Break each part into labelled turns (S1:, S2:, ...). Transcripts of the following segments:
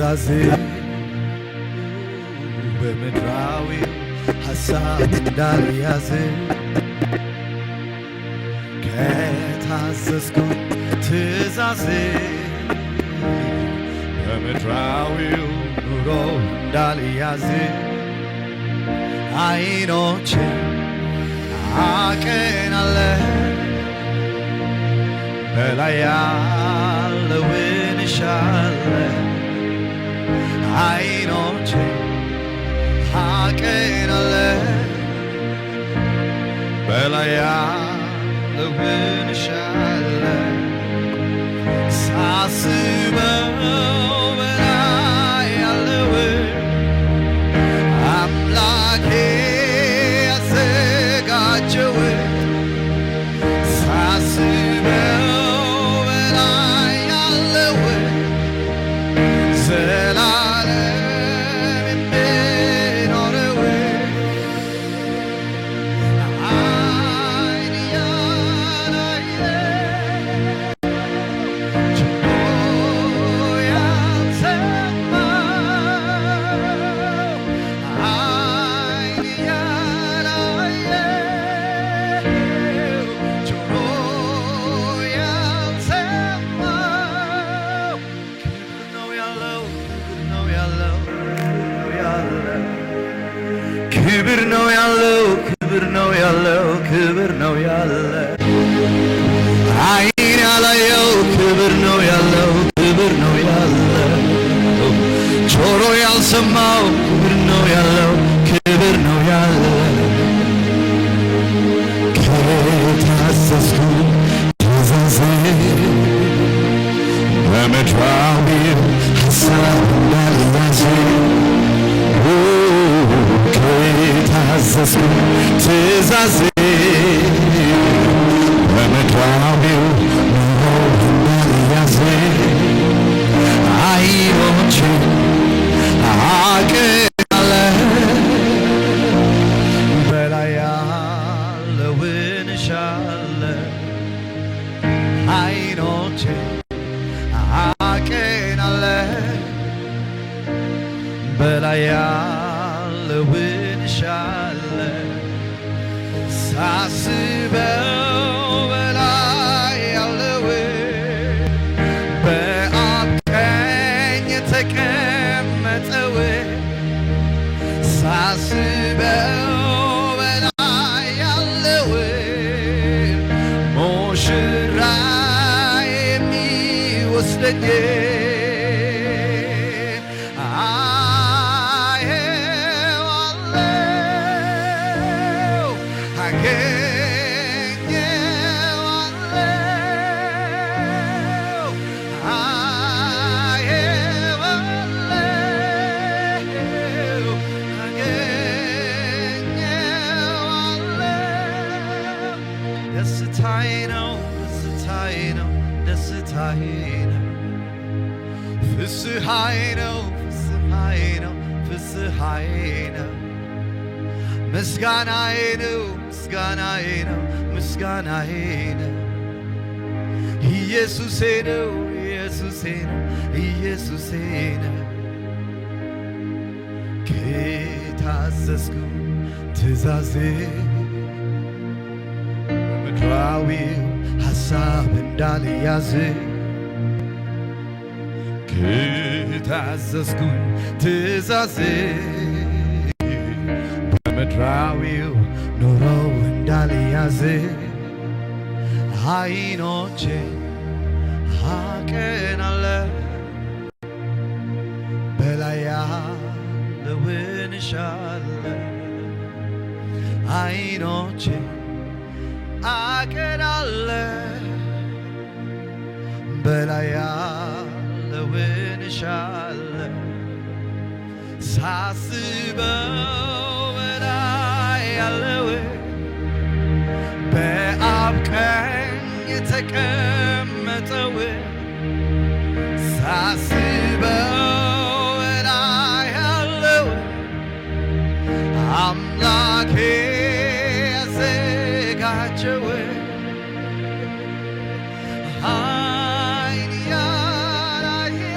S1: ትእዛዝ በምድራዊ ሐሳብ እንዳልያዝ ከታዘዝኩ ትእዛዝ በምድራዊው ኑሮ እንዳልያዝ አይኖቼ አቀናለሁ በላይ ያለውን እሻለሁ አይኖቼ አቀናለሁ በላይ ያለውን እሻለሁ ሳስበው በላይ ያለውን አምላኬ ያዘጋጀውን ሳስበው በላይ ያለውን ዘላለም የምኖረውን ዓይን ያላየው ጆሮ ያልሰማው ዓይን ያላየው ጆሮ ያልሰማው ክብር ነው ያለው ክብር ነው ያለው ያለው ክብር ነው ያለው ክብር ነው ያለው ክብር ነው ያለው ዓይን ያላየው ክብር ነው ያለው ክብር ነው ያለው ጆሮ ያልሰማው ክብር ነው ያለው ክብር ነው ያለው ከታዘዝኩ ትእዛዝ በምድራዊው ሐሳብ እንዳልያዝ ከታዘዝኩ ትእዛዝ በምድራዊው ኑሮ እንዳልያዝ አይኖቼ አቀናለሁ በላይ ያለውን እሻለሁ አይኖቼ አቀናለሁ በላይ ያለውን እሻለሁ ሳስበው በላይ ያለውን በአብ ቀኝ የተቀመጠውን ሳስበው በላይ ያለውን ሙሽራ የሚወስደኝ አየዋለሁ አገኘዋለሁ አየዋለሁ አገኘዋለሁ ደስታዬ ነው ደስታዬ ነው ደስታዬ ነው ፍስሐዬ ነው ፍስሐዬ ነው ፍስሐዬ ነው ምስጋናዬ ነው ምስጋናዬ ነው ምስጋናዬ ነው ኢየሱሴ ነው ኢየሱሴ ነው ኢየሱሴ ነው ከታዘዝኩ ትእዛዜ በምድራዊው ሐሳብ እንዳልያዝ ከታዘዝኩኝ ትእዛዜ በምድራዊው ኑሮ እንዳልያዝ አይኖቼ አቀናለሁ በላይ ያለውን እሻለሁ አይኖቼ አቀናለሁ በላይ ያለውን እሻለሁ ሳስበው በላይ ያለውን በአብ ቀኝ የተቀመጠውን ሳስበው በላይ ያለውን አምላኬ ያዘጋጀውን ዓይን ያላየው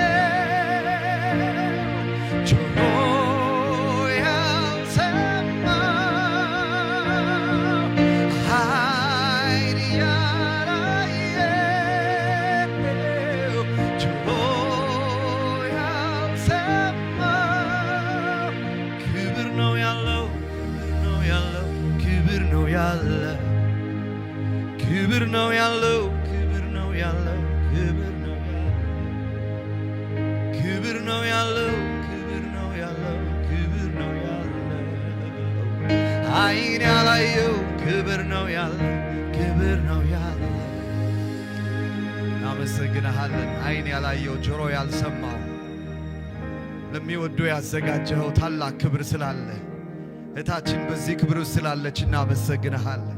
S1: ያለው፣ ክብር ነው ያለው፣ ክብር ነው ያለው፣ ክብር ነው ያለው፣ ክብር ነው ያለው፣ አይን ያላየው ክብር ነው ያለው፣ ክብር ነው ያለው። እናመሰግንሃለን። አይን ያላየው፣ ጆሮ ያልሰማው፣ ለሚወዱ ያዘጋጀኸው ታላቅ ክብር ስላለ፣ እህታችን በዚህ ክብር ውስጥ ስላለች እናመሰግንሃለን።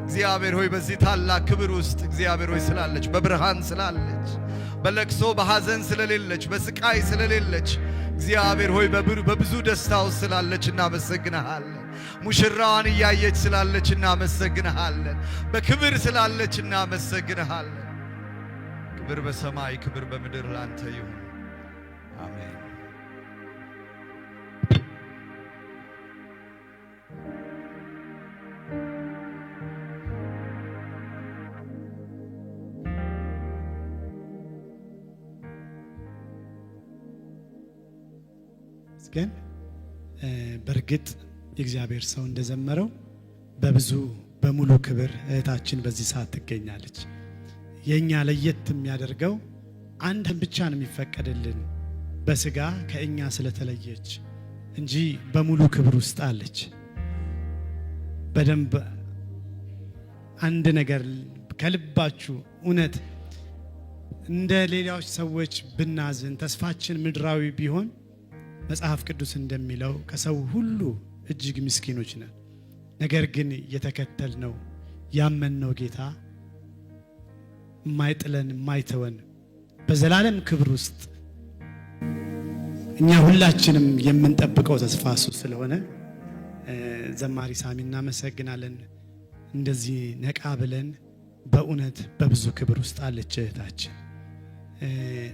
S1: እግዚአብሔር ሆይ፣ በዚህ ታላቅ ክብር ውስጥ፣ እግዚአብሔር ሆይ፣ ስላለች፣ በብርሃን ስላለች፣ በለቅሶ በሐዘን ስለሌለች፣ በስቃይ ስለሌለች፣ እግዚአብሔር ሆይ፣ በብዙ ደስታ ውስጥ ስላለች እናመሰግንሃለን። ሙሽራዋን እያየች ስላለች እናመሰግንሃለን። በክብር ስላለች እናመሰግንሃለን። ክብር በሰማይ፣ ክብር በምድር ላንተ ይሁን። አሜን።
S2: ግን በእርግጥ የእግዚአብሔር ሰው እንደዘመረው በብዙ በሙሉ ክብር እህታችን በዚህ ሰዓት ትገኛለች። የእኛ ለየት የሚያደርገው አንድ ብቻ ነው የሚፈቀድልን፣ በስጋ ከእኛ ስለተለየች እንጂ በሙሉ ክብር ውስጥ አለች። በደንብ አንድ ነገር ከልባችሁ፣ እውነት እንደ ሌሎች ሰዎች ብናዝን፣ ተስፋችን ምድራዊ ቢሆን፣ መጽሐፍ ቅዱስ እንደሚለው ከሰው ሁሉ እጅግ ምስኪኖች ነን። ነገር ግን የተከተልነው፣ ያመንነው ጌታ የማይጥለን፣ የማይተወን፣ በዘላለም ክብር ውስጥ እኛ ሁላችንም የምንጠብቀው ተስፋ እሱ ስለሆነ ዘማሪ ሳሚ እናመሰግናለን። እንደዚህ ነቃ ብለን በእውነት በብዙ ክብር ውስጥ አለች እህታችን።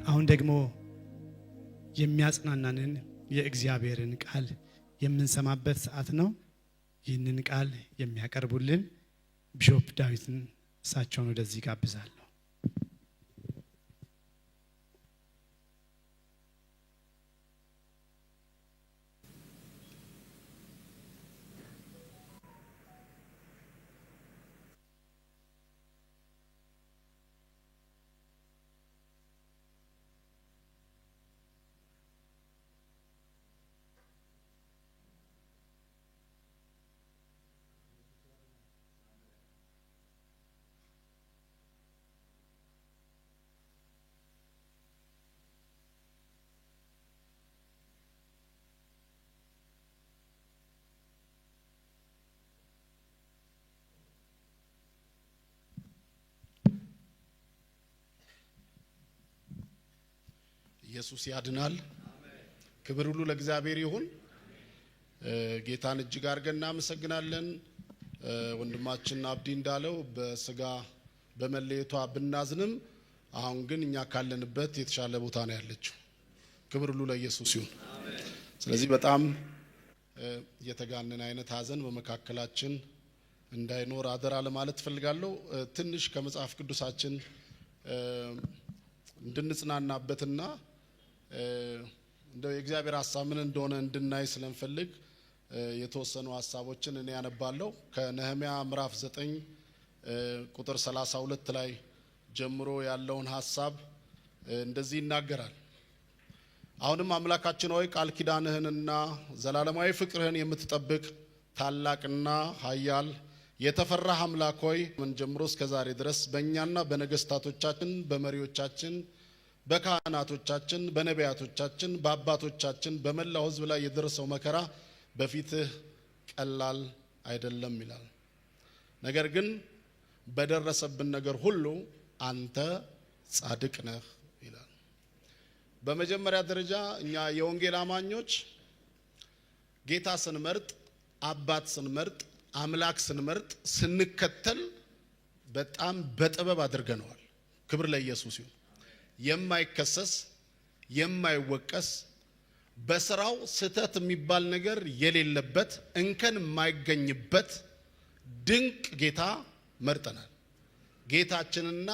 S2: አሁን ደግሞ የሚያጽናናንን የእግዚአብሔርን ቃል የምንሰማበት ሰዓት ነው። ይህንን ቃል የሚያቀርቡልን ቢሾፕ ዳዊትን፣ እሳቸውን ወደዚህ ጋብዛለሁ።
S3: ኢየሱስ ያድናል። ክብር ሁሉ ለእግዚአብሔር ይሁን። ጌታን እጅግ አድርገን እናመሰግናለን። ወንድማችን አብዲ እንዳለው በስጋ በመለየቷ ብናዝንም አሁን ግን እኛ ካለንበት የተሻለ ቦታ ነው ያለችው። ክብር ሁሉ ለኢየሱስ ይሁን። ስለዚህ በጣም የተጋነነ አይነት ሀዘን በመካከላችን እንዳይኖር አደራ ለማለት እፈልጋለሁ። ትንሽ ከመጽሐፍ ቅዱሳችን እንድንጽናናበትና እንደው የእግዚአብሔር ሀሳብ ምን እንደሆነ እንድናይ ስለምፈልግ የተወሰኑ ሀሳቦችን እኔ ያነባለሁ። ከነህሚያ ምዕራፍ 9 ቁጥር 32 ላይ ጀምሮ ያለውን ሀሳብ እንደዚህ ይናገራል። አሁንም አምላካችን ሆይ፣ ቃል ኪዳንህንና ዘላለማዊ ፍቅርህን የምትጠብቅ ታላቅና ኃያል የተፈራህ አምላክ ሆይ፣ ምን ጀምሮ እስከ ዛሬ ድረስ በእኛና በነገስታቶቻችን፣ በመሪዎቻችን፣ በካህናቶቻችን፣ በነቢያቶቻችን፣ በአባቶቻችን፣ በመላው ሕዝብ ላይ የደረሰው መከራ በፊትህ ቀላል አይደለም ይላል። ነገር ግን በደረሰብን ነገር ሁሉ አንተ ጻድቅ ነህ ይላል። በመጀመሪያ ደረጃ እኛ የወንጌል አማኞች ጌታ ስንመርጥ፣ አባት ስንመርጥ፣ አምላክ ስንመርጥ፣ ስንከተል በጣም በጥበብ አድርገነዋል። ክብር ለኢየሱስ ይሁን። የማይከሰስ፣ የማይወቀስ፣ በስራው ስህተት የሚባል ነገር የሌለበት፣ እንከን የማይገኝበት ድንቅ ጌታ መርጠናል። ጌታችንና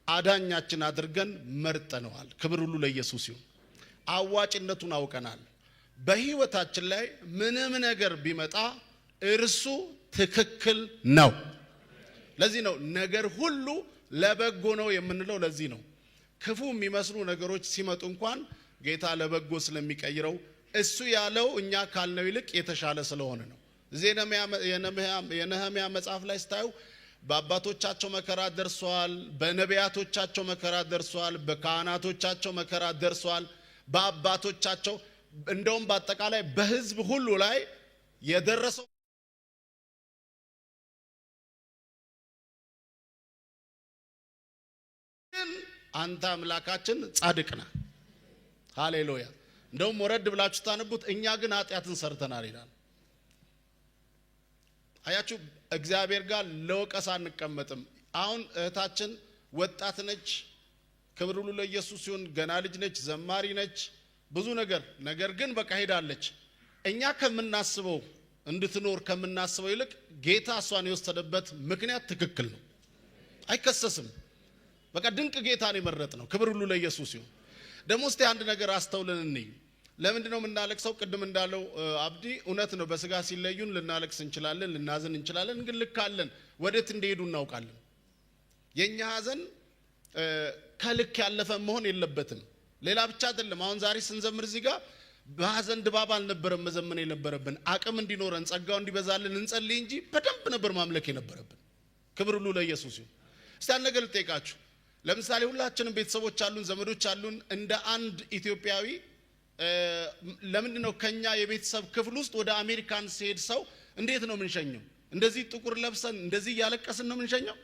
S3: አዳኛችን አድርገን መርጠነዋል። ክብር ሁሉ ለኢየሱስ ይሁን። አዋጭነቱን አውቀናል። በህይወታችን ላይ ምንም ነገር ቢመጣ እርሱ ትክክል ነው። ለዚህ ነው ነገር ሁሉ ለበጎ ነው የምንለው ለዚህ ነው። ክፉ የሚመስሉ ነገሮች ሲመጡ እንኳን ጌታ ለበጎ ስለሚቀይረው እሱ ያለው እኛ ካልነው ይልቅ የተሻለ ስለሆነ ነው። እዚህ የነህምያ መጽሐፍ ላይ ስታዩ በአባቶቻቸው መከራ ደርሷል፣ በነቢያቶቻቸው መከራ ደርሷል፣ በካህናቶቻቸው መከራ ደርሷል፣ በአባቶቻቸው እንደውም በአጠቃላይ በሕዝብ ሁሉ ላይ የደረሰው ግን አንተ አምላካችን ጻድቅ ነህ። ሃሌሉያ። እንደውም ወረድ ብላችሁ ታነቡት እኛ ግን ኃጢአትን ሰርተናል ይላል። አያችሁ፣ እግዚአብሔር ጋር ለወቀሳ አንቀመጥም። አሁን እህታችን ወጣት ነች፣ ክብር ሁሉ ለኢየሱስ ይሁን። ገና ልጅ ነች፣ ዘማሪ ነች፣ ብዙ ነገር ግን በቃ ሄዳለች። እኛ ከምናስበው እንድትኖር ከምናስበው ይልቅ ጌታ እሷን የወሰደበት ምክንያት ትክክል ነው፣ አይከሰስም። በቃ ድንቅ ጌታን የመረጥ ነው። ክብር ሁሉ ለኢየሱስ ይሁን። ደግሞ እስቲ አንድ ነገር አስተውለን እንይ። ለምንድን ነው የምናለቅሰው? ቅድም እንዳለው አብዲ እውነት ነው። በስጋ ሲለዩን ልናለቅስ እንችላለን፣ ልናዝን እንችላለን። ግን ልክ አለን፣ ወዴት እንደሄዱ እናውቃለን። የኛ ሀዘን ከልክ ያለፈ መሆን የለበትም። ሌላ ብቻ አይደለም። አሁን ዛሬ ስንዘምር እዚህ ጋር በሀዘን ድባብ አልነበረም መዘመን የነበረብን። አቅም እንዲኖረን ጸጋው እንዲበዛልን እንጸልይ እንጂ በደንብ ነበር ማምለክ የነበረብን። ክብር ሁሉ ለኢየሱስ ይሁን። እስቲ አንድ ነገር ልጠይቃችሁ። ለምሳሌ ሁላችንም ቤተሰቦች አሉን፣ ዘመዶች አሉን። እንደ አንድ ኢትዮጵያዊ ለምንድን ነው ከኛ የቤተሰብ ክፍል ውስጥ ወደ አሜሪካን ሲሄድ ሰው እንዴት ነው የምንሸኘው? እንደዚህ ጥቁር ለብሰን እንደዚህ እያለቀስን ነው የምንሸኘው?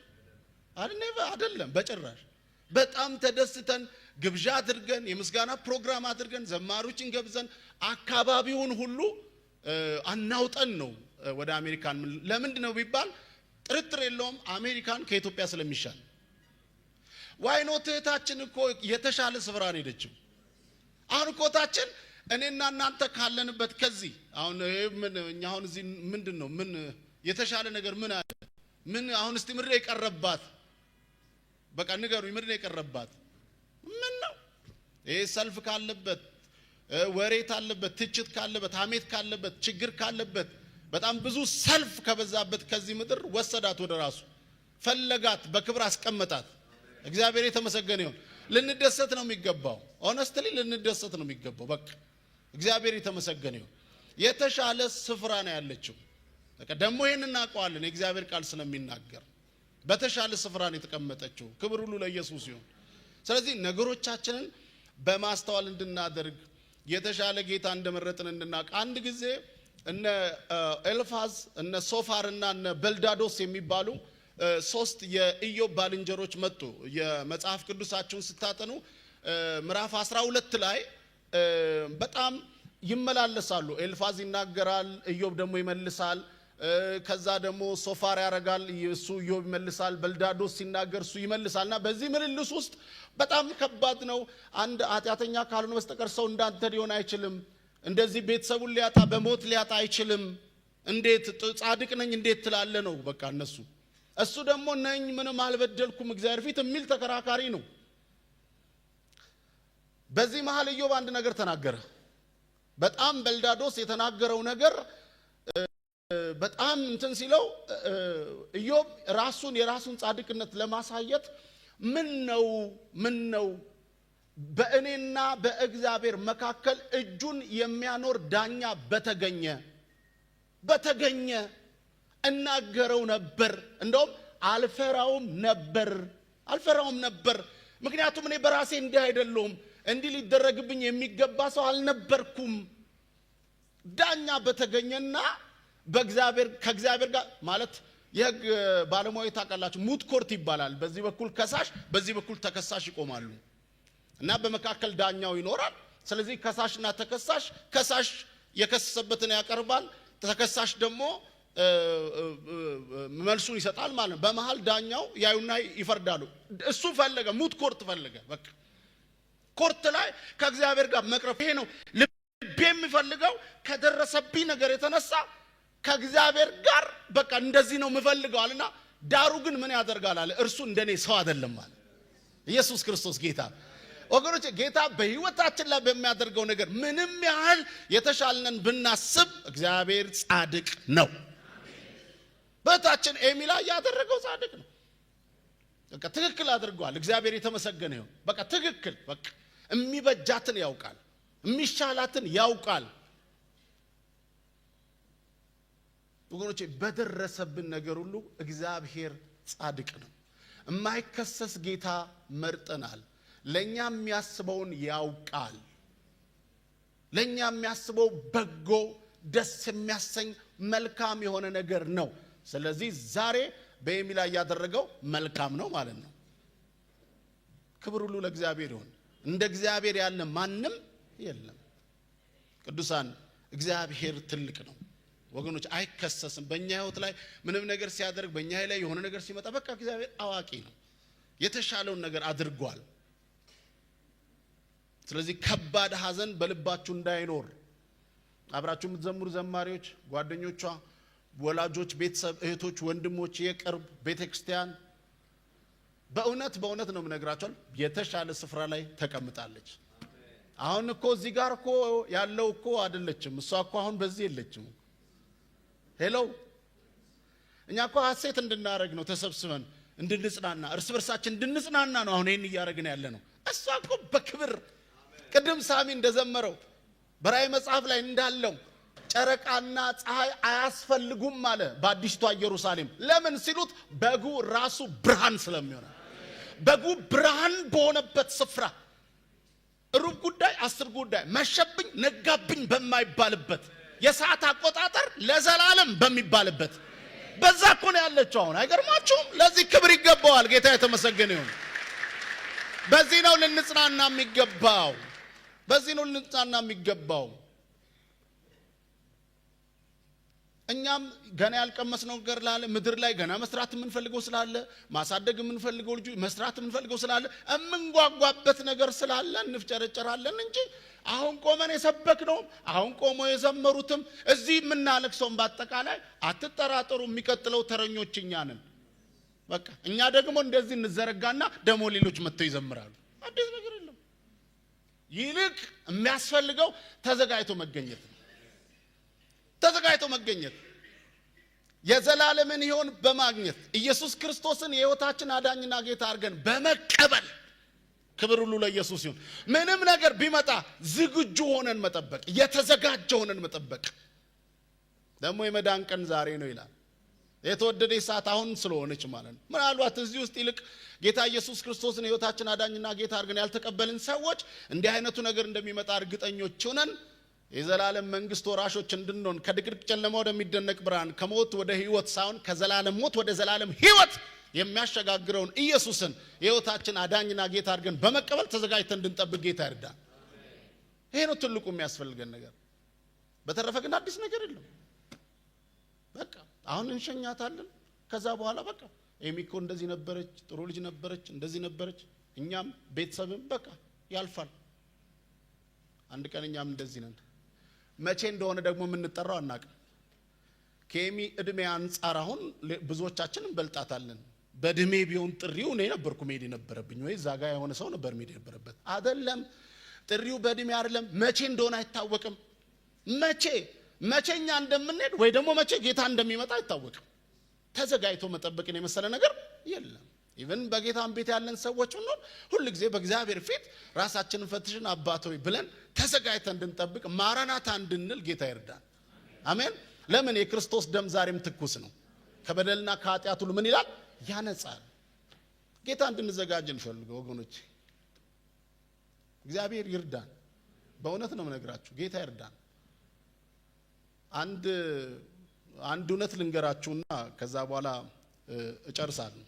S3: አይደለም፣ በጭራሽ። በጣም ተደስተን ግብዣ አድርገን የምስጋና ፕሮግራም አድርገን ዘማሪዎችን ገብዘን አካባቢውን ሁሉ አናውጠን ነው ወደ አሜሪካን። ለምንድን ነው ቢባል ጥርጥር የለውም አሜሪካን ከኢትዮጵያ ስለሚሻል። Why not እህታችን እኮ የተሻለ ስፍራ ነው ሄደችው። አሁን እኮ እህታችን እኔና እናንተ ካለንበት ከዚህ አሁን ምን እኛ አሁን እዚህ ምንድን ነው ምን የተሻለ ነገር ምን አለ? ምን አሁን እስቲ ምንድን ነው የቀረባት? በቃ ንገሩኝ፣ ምንድን ነው የቀረባት? ምን ነው ይሄ ሰልፍ ካለበት፣ ወሬ ካለበት፣ ትችት ካለበት፣ ሐሜት ካለበት፣ ችግር ካለበት፣ በጣም ብዙ ሰልፍ ከበዛበት ከዚህ ምድር ወሰዳት፣ ወደ ራሱ ፈለጋት፣ በክብር አስቀመጣት። እግዚአብሔር የተመሰገነ ይሁን። ልንደሰት ነው የሚገባው። Honestly ልንደሰት ነው የሚገባው። በቃ እግዚአብሔር የተመሰገነ ይሁን። የተሻለ ስፍራ ነው ያለችው። በቃ ደግሞ ይሄን እናውቀዋለን የእግዚአብሔር ቃል ስለሚናገር በተሻለ ስፍራ ነው የተቀመጠችው። ክብር ሁሉ ለኢየሱስ ይሁን። ስለዚህ ነገሮቻችንን በማስተዋል እንድናደርግ የተሻለ ጌታ እንደመረጥን እንድናውቅ። አንድ ጊዜ እነ ኤልፋዝ፣ እነ ሶፋር እና እነ በልዳዶስ የሚባሉ ሶስት የኢዮብ ባልንጀሮች መጡ። የመጽሐፍ ቅዱሳችሁን ስታጠኑ ምዕራፍ 12 ላይ በጣም ይመላለሳሉ። ኤልፋዝ ይናገራል፣ ኢዮብ ደግሞ ይመልሳል። ከዛ ደግሞ ሶፋር ያረጋል፣ እሱ ኢዮብ ይመልሳል። በልዳዶስ ሲናገር እሱ ይመልሳል። እና በዚህ ምልልስ ውስጥ በጣም ከባድ ነው። አንድ ኃጢአተኛ ካልሆነ በስተቀር ሰው እንዳንተ ሊሆን አይችልም። እንደዚህ ቤተሰቡን ሊያጣ በሞት ሊያጣ አይችልም። እንዴት ጻድቅ ነኝ እንዴት ትላለህ ነው በቃ እነሱ። እሱ ደግሞ ነኝ፣ ምንም አልበደልኩም እግዚአብሔር ፊት የሚል ተከራካሪ ነው። በዚህ መሃል ኢዮብ አንድ ነገር ተናገረ። በጣም በልዳዶስ የተናገረው ነገር በጣም እንትን ሲለው ኢዮብ ራሱን የራሱን ጻድቅነት ለማሳየት ምን ነው በእኔና በእግዚአብሔር መካከል እጁን የሚያኖር ዳኛ በተገኘ እናገረው ነበር፣ እንደውም አልፈራውም ነበር፣ ምክንያቱም እኔ በራሴ እንዲህ አይደለሁም፣ እንዲህ ሊደረግብኝ የሚገባ ሰው አልነበርኩም። ዳኛ በተገኘና በእግዚአብሔር ከእግዚአብሔር ጋር ማለት የህግ ባለሙያዎች ታውቃላችሁ፣ moot court ይባላል። በዚህ በኩል ከሳሽ፣ በዚህ በኩል ተከሳሽ ይቆማሉ እና በመካከል ዳኛው ይኖራል። ስለዚህ ከሳሽና ተከሳሽ፣ ከሳሽ የከሰሰበትን ያቀርባል፣ ተከሳሽ ደግሞ መልሱን ይሰጣል ማለት ነው። በመሃል ዳኛው ያዩና ይፈርዳሉ። እሱ ፈለገ፣ moot court ፈለገ። በቃ court ላይ ከእግዚአብሔር ጋር መቅረብ ይሄ ነው ልቤ የሚፈልገው። ከደረሰብኝ ነገር የተነሳ ከእግዚአብሔር ጋር በቃ እንደዚህ ነው የምፈልገው አለና፣ ዳሩ ግን ምን ያደርጋል አለ፣ እርሱ እንደኔ ሰው አይደለም አለ። ኢየሱስ ክርስቶስ ጌታ። ወገኖች፣ ጌታ በህይወታችን ላይ በሚያደርገው ነገር ምንም ያህል የተሻልነን ብናስብ እግዚአብሔር ጻድቅ ነው። በእህታችን ኤሚ ላይ ያደረገው ጻድቅ ነው። በቃ ትክክል አድርጓል። እግዚአብሔር የተመሰገነ ይሁን። በቃ ትክክል፣ በቃ የሚበጃትን ያውቃል፣ የሚሻላትን ያውቃል። ወገኖቼ በደረሰብን ነገር ሁሉ እግዚአብሔር ጻድቅ ነው። የማይከሰስ ጌታ መርጠናል። ለኛ የሚያስበውን ያውቃል። ለኛ የሚያስበው በጎ፣ ደስ የሚያሰኝ መልካም የሆነ ነገር ነው። ስለዚህ ዛሬ በኤሚ ላይ ያደረገው መልካም ነው ማለት ነው። ክብር ሁሉ ለእግዚአብሔር ይሁን። እንደ እግዚአብሔር ያለ ማንም የለም። ቅዱሳን እግዚአብሔር ትልቅ ነው ወገኖች፣ አይከሰስም። በእኛ ሕይወት ላይ ምንም ነገር ሲያደርግ፣ በእኛ ላይ የሆነ ነገር ሲመጣ በቃ እግዚአብሔር አዋቂ ነው። የተሻለውን ነገር አድርጓል። ስለዚህ ከባድ ሐዘን በልባችሁ እንዳይኖር አብራችሁ የምትዘምሩ ዘማሪዎች፣ ጓደኞቿ፣ ወላጆች፣ ቤተሰብ፣ እህቶች፣ ወንድሞች፣ የቅርብ ቤተክርስቲያን በእውነት በእውነት ነው የምነግራቸው፣ የተሻለ ስፍራ ላይ ተቀምጣለች። አሁን እኮ እዚህ ጋር እኮ ያለው እኮ አይደለችም። እሷ እኮ አሁን በዚህ የለችም። Hello፣ እኛ እኮ ሐሴት እንድናረግ ነው፣ ተሰብስበን እንድንጽናና፣ እርስ በርሳችን እንድንጽናና ነው አሁን ይሄን እያደረግን ያለ ነው። እሷ እኮ በክብር ቅድም ሳሚ እንደዘመረው በራእይ መጽሐፍ ላይ እንዳለው ጨረቃና ፀሐይ አያስፈልጉም አለ በአዲስቷ ኢየሩሳሌም። ለምን ሲሉት በጉ ራሱ ብርሃን ስለሚሆን፣ በጉ ብርሃን በሆነበት ስፍራ ሩብ ጉዳይ 10 ጉዳይ መሸብኝ ነጋብኝ በማይባልበት፣ የሰዓት አቆጣጠር ለዘላለም በሚባልበት በዛ እኮ ነው ያለችው አሁን። አይገርማችሁም? ለዚህ ክብር ይገባዋል። ጌታ የተመሰገነ ይሁን። በዚህ ነው ልንጽናና የሚገባው። በዚህ ነው ልንጽናና የሚገባው። እኛም ገና ያልቀመስነው ነገር ላለ፣ ምድር ላይ ገና መስራት የምንፈልገው ስላለ፣ ማሳደግ የምንፈልገው ልጁ መስራት የምንፈልገው ስላለ፣ የምንጓጓበት ነገር ስላለ እንፍጨረጨራለን እንጂ አሁን ቆመን የሰበክነውም አሁን ቆሞ የዘመሩትም እዚህ የምናለቅሰውም በአጠቃላይ አትጠራጠሩ፣ የሚቀጥለው ተረኞች እኛ ነን። በቃ እኛ ደግሞ እንደዚህ እንዘረጋና ደግሞ ሌሎች መጥተው ይዘምራሉ። አዲስ ነገር የለም። ይልቅ የሚያስፈልገው ተዘጋጅቶ መገኘት ነው። ተዘጋጅቶ መገኘት፣ የዘላለምን ሕይወት በማግኘት፣ ኢየሱስ ክርስቶስን የሕይወታችን አዳኝና ጌታ አድርገን በመቀበል፣ ክብር ሁሉ ለኢየሱስ ይሁን። ምንም ነገር ቢመጣ ዝግጁ ሆነን መጠበቅ፣ የተዘጋጀ ሆነን መጠበቅ። ደግሞ የመዳን ቀን ዛሬ ነው ይላል። የተወደደ ሰዓት አሁን ስለሆነች ማለት ነው። ምናልባት እዚህ ውስጥ ይልቅ ጌታ ኢየሱስ ክርስቶስን የሕይወታችን አዳኝና ጌታ አድርገን ያልተቀበልን ሰዎች እንዲህ አይነቱ ነገር እንደሚመጣ እርግጠኞች ሆነን የዘላለም መንግስት ወራሾች እንድንሆን፣ ከድቅድቅ ጨለማ ወደሚደነቅ ብርሃን፣ ከሞት ወደ ህይወት ሳይሆን ከዘላለም ሞት ወደ ዘላለም ህይወት የሚያሸጋግረውን ኢየሱስን የሕይወታችን አዳኝና ጌታ አድርገን በመቀበል ተዘጋጅተን እንድንጠብቅ ጌታ ይርዳን። ይሄ ነው ትልቁ የሚያስፈልገን ነገር። በተረፈ ግን አዲስ ነገር የለም። በቃ አሁን እንሸኛታለን። ከዛ በኋላ በቃ ኤሚ እኮ እንደዚህ ነበረች፣ ጥሩ ልጅ ነበረች፣ እንደዚህ ነበረች። እኛም ቤተሰብም በቃ ያልፋል። አንድ ቀን እኛም እንደዚህ ነን። መቼ እንደሆነ ደግሞ የምንጠራው አናውቅም። ከኤሚ እድሜ አንጻር አሁን ብዙዎቻችን እንበልጣታለን። በእድሜ ቢሆን ጥሪው እኔ ነበርኩ መሄድ የነበረብኝ ወይ እዛ ጋር የሆነ ሰው ነበር መሄድ የነበረበት። አይደለም፣ ጥሪው በእድሜ አይደለም። መቼ እንደሆነ አይታወቅም። መቼ መቼ እኛ እንደምንሄድ ወይ ደግሞ መቼ ጌታ እንደሚመጣ አይታወቅም። ተዘጋጅቶ መጠበቅን የመሰለ ነገር የለም። Even በጌታም ቤት ያለን ሰዎች ብንሆን ሁል ጊዜ በእግዚአብሔር ፊት ራሳችንን ፈትሽን አባት ሆይ ብለን ተዘጋጅተን እንድንጠብቅ፣ ማራናታ እንድንል ጌታ ይርዳን። አሜን። ለምን? የክርስቶስ ደም ዛሬም ትኩስ ነው። ከበደልና ከኃጢአት ሁሉ ምን ይላል? ያነጻል። ጌታ እንድንዘጋጅ እንፈልገው ወገኖች። እግዚአብሔር ይርዳን። በእውነት ነው የምነግራችሁ፣ ጌታ ይርዳን። አንድ አንድ እውነት ልንገራችሁና ከዛ በኋላ እጨርሳለሁ።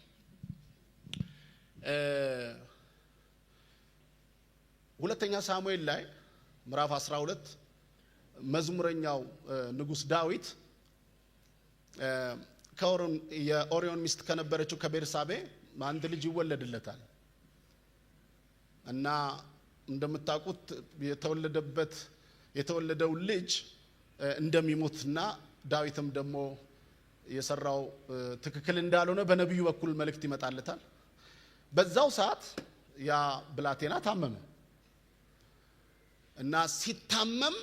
S3: ሁለተኛ ሳሙኤል ላይ ምዕራፍ 12 መዝሙረኛው ንጉስ ዳዊት የኦሪዮን ሚስት ከነበረችው ከቤርሳቤ አንድ ልጅ ይወለድለታል። እና እንደምታውቁት የተወለደው ልጅ እንደሚሞትና ዳዊትም ደግሞ የሰራው ትክክል እንዳልሆነ በነቢዩ በኩል መልእክት ይመጣለታል። በዛው ሰዓት ያ ብላቴና ታመመ። እና ሲታመም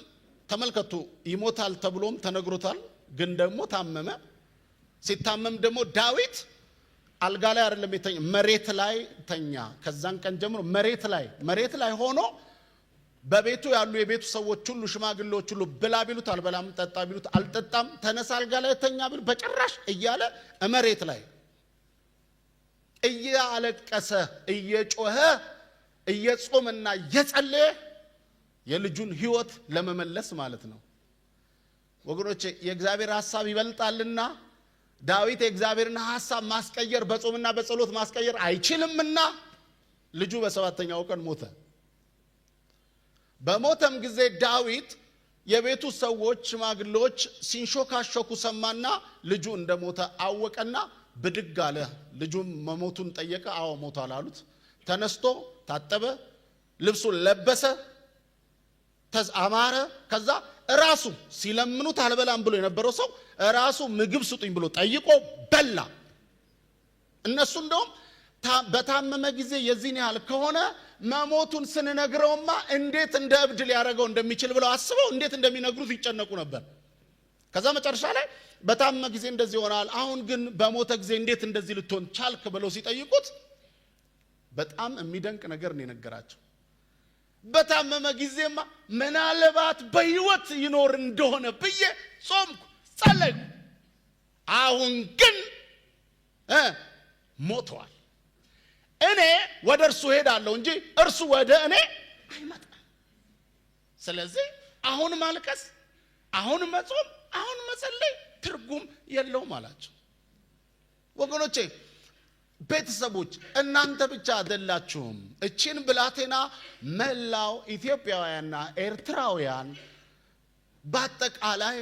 S3: ተመልከቱ፣ ይሞታል ተብሎም ተነግሮታል፣ ግን ደግሞ ታመመ። ሲታመም ደግሞ ዳዊት አልጋ ላይ አይደለም የተኛ፣ መሬት ላይ ተኛ። ከዛን ቀን ጀምሮ መሬት ላይ ሆኖ በቤቱ ያሉ የቤቱ ሰዎች ሁሉ፣ ሽማግሌዎች ሁሉ ብላ ቢሉት አልበላም፣ ጠጣ ቢሉት አልጠጣም፣ ተነሳ አልጋ ላይ ተኛ ቢሉት በጭራሽ እያለ መሬት ላይ እያለቀሰ፣ እየጮኸ፣ እየጾመና እየጸለየ የልጁን ሕይወት ለመመለስ ማለት ነው። ወገኖቼ፣ የእግዚአብሔር ሐሳብ ይበልጣልና፣ ዳዊት የእግዚአብሔርን ሐሳብ ማስቀየር፣ በጾምና በጸሎት ማስቀየር አይችልምና ልጁ በሰባተኛው ቀን ሞተ። በሞተም ጊዜ ዳዊት የቤቱ ሰዎች፣ ሽማግሌዎች ሲንሾካሾኩ ሰማና ልጁ እንደሞተ አወቀና ብድግ አለ። ልጁም መሞቱን ጠየቀ። አዎ ሞቷል አሉት። ተነስቶ ታጠበ፣ ልብሱን ለበሰ፣ አማረ። ከዛ ራሱ ሲለምኑት አልበላም ብሎ የነበረው ሰው ራሱ ምግብ ስጡኝ ብሎ ጠይቆ በላ። እነሱ እንደውም በታመመ ጊዜ የዚህን ያህል ከሆነ መሞቱን ስንነግረውማ እንዴት እንደ እብድ ሊያደርገው እንደሚችል ብለው አስበው እንዴት እንደሚነግሩት ይጨነቁ ነበር። ከዛ መጨረሻ ላይ በታመመ ጊዜ እንደዚህ ይሆናል፣ አሁን ግን በሞተ ጊዜ እንዴት እንደዚህ ልትሆን ቻልክ ብለው ሲጠይቁት በጣም የሚደንቅ ነገር ነው የነገራቸው። በታመመ ጊዜማ ምናልባት በሕይወት ይኖር እንደሆነ ብዬ ጾምኩ፣ ጸለይኩ። አሁን ግን ሞተዋል። እኔ ወደ እርሱ ሄዳለሁ እንጂ እርሱ ወደ እኔ አይመጣም። ስለዚህ አሁን ማልቀስ፣ አሁን መጾም፣ አሁን መጸለይ ትርጉም የለውም አላቸው። ወገኖቼ፣ ቤተሰቦች፣ እናንተ ብቻ አይደላችሁም። እቺን ብላቴና መላው ኢትዮጵያውያንና ኤርትራውያን በአጠቃላይ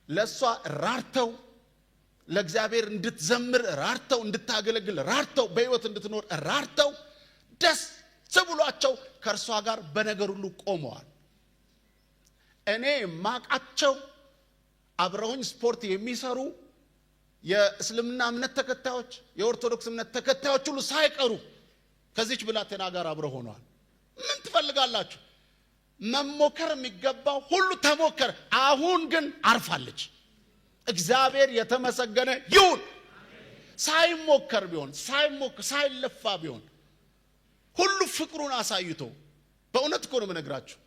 S3: ለእሷ ራርተው፣ ለእግዚአብሔር እንድትዘምር ራርተው፣ እንድታገለግል ራርተው፣ በሕይወት እንድትኖር ራርተው፣ ደስ ብሏቸው ከእርሷ ጋር በነገር ሁሉ ቆመዋል። እኔ ማቃቸው አብረውኝ ስፖርት የሚሰሩ የእስልምና እምነት ተከታዮች፣ የኦርቶዶክስ እምነት ተከታዮች ሁሉ ሳይቀሩ ከዚች ብላቴና ጋር አብረው ሆነዋል። ምን ትፈልጋላችሁ? መሞከር የሚገባው ሁሉ ተሞከረ። አሁን ግን አርፋለች። እግዚአብሔር የተመሰገነ ይሁን። ሳይሞከር ቢሆን፣ ሳይሞከር ሳይለፋ ቢሆን ሁሉ ፍቅሩን አሳይቶ፣ በእውነት እኮ ነው የምነግራችሁ።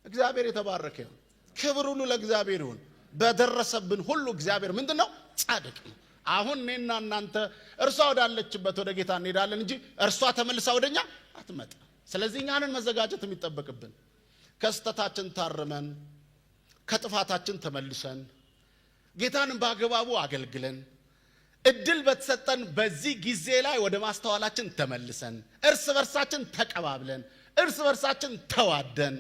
S3: እግዚአብሔር የተባረከ ይሁን። ክብር ሁሉ ለእግዚአብሔር ይሁን። በደረሰብን ሁሉ እግዚአብሔር ምንድን ነው? ጻድቅ ነው። አሁን እኔና እናንተ እርሷ ወዳለችበት ወደ ጌታ እንሄዳለን እንጂ እርሷ ተመልሳ ወደኛ አትመጣ። ስለዚህ እኛንን መዘጋጀት የሚጠበቅብን፣ ከስተታችን ታርመን፣ ከጥፋታችን ተመልሰን፣ ጌታንን በአግባቡ አገልግለን፣ እድል በተሰጠን በዚህ ጊዜ ላይ ወደ ማስተዋላችን ተመልሰን፣ እርስ በርሳችን ተቀባብለን፣ እርስ በርሳችን ተዋደን፣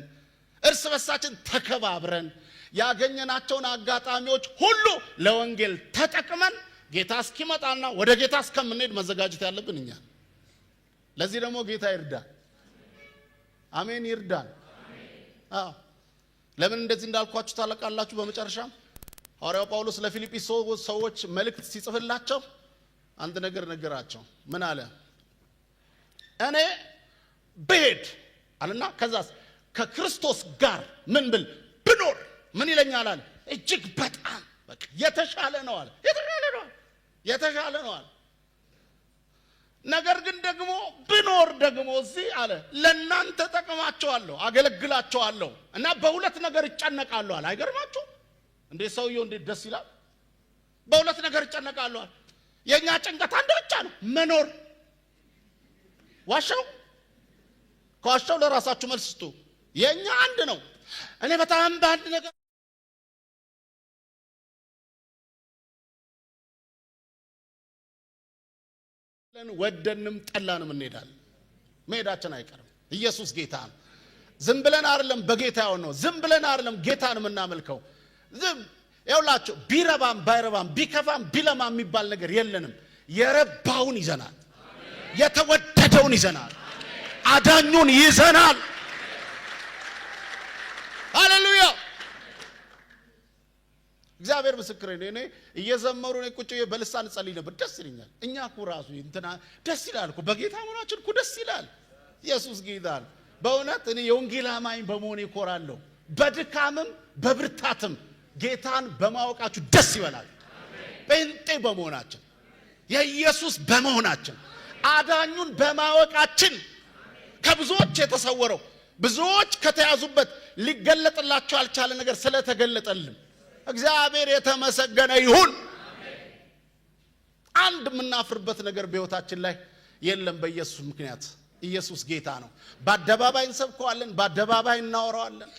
S3: እርስ በርሳችን ተከባብረን፣ ያገኘናቸውን አጋጣሚዎች ሁሉ ለወንጌል ተጠቅመን ጌታ እስኪመጣና ወደ ጌታ እስከምንሄድ መዘጋጀት ያለብን እኛ። ለዚህ ደግሞ ጌታ ይርዳን። አሜን፣ ይርዳን። አዎ፣ ለምን እንደዚህ እንዳልኳችሁ ታለቃላችሁ። በመጨረሻም ሐዋርያው ጳውሎስ ለፊልጵስ ሰዎች መልእክት ሲጽፍላቸው አንድ ነገር ነገራቸው። ምን አለ? እኔ ብሄድ አለና ከዛስ ከክርስቶስ ጋር ምን ብል ብኖር ምን ይለኛል አለ? እጅግ በጣም በቃ የተሻለ ነው አለ። የተሻለ ነው አለ። የተሻለ ነው አለ። ነገር ግን ደግሞ ብኖር ደግሞ እዚህ አለ ለእናንተ ጠቅማቸዋለሁ፣ አገለግላቸዋለሁ እና በሁለት ነገር እጨነቃለሁ አለ። አይገርማችሁ እንዴ? ሰውየው እንዴት ደስ ይላል። በሁለት ነገር እጨነቃለሁ አለ። የእኛ ጭንቀት አንድ ብቻ ነው፣ መኖር። ዋሻው ከዋሻው ለራሳችሁ መልስ ስጡ። የእኛ አንድ ነው። እኔ በጣም በአንድ ነገር ወደንም ጠላንም እንሄዳለን። መሄዳችን አይቀርም። ኢየሱስ ጌታ ነው። ዝም ብለን አይደለም በጌታ ነው። ዝም ብለን አይደለም ጌታን የምናመልከው። ዝም ይኸውላችሁ ቢረባም ባይረባም፣ ቢከፋም ቢለማም የሚባል ነገር የለንም። የረባውን ይዘናል። የተወደደውን ይዘናል። አዳኙን ይዘናል። ሃሌሉያ! እግዚአብሔር ምስክሬ ነው። እኔ እየዘመሩ እኔ ቁጭ ብዬ በልሳን እጸልይ ነበር። ደስ ይለኛል። እኛ እኮ ራሱ እንትና ደስ ይላል እኮ፣ በጌታ መሆናችን እኮ ደስ ይላል። ኢየሱስ ጌታ ነው። በእውነት እኔ የወንጌል አማኝ በመሆኔ እኮራለሁ። በድካምም በብርታትም ጌታን በማወቃችሁ ደስ ይበላል። ጴንጤ በመሆናችን የኢየሱስ በመሆናችን አዳኙን በማወቃችን ከብዙዎች የተሰወረው፣ ብዙዎች ከተያዙበት ሊገለጥላቸው ያልቻለ ነገር ስለተገለጠልን እግዚአብሔር የተመሰገነ ይሁን። አንድ የምናፍርበት ነገር በሕይወታችን ላይ የለም በኢየሱስ ምክንያት። ኢየሱስ ጌታ ነው። በአደባባይ እንሰብከዋለን፣ በአደባባይ እናወራዋለን።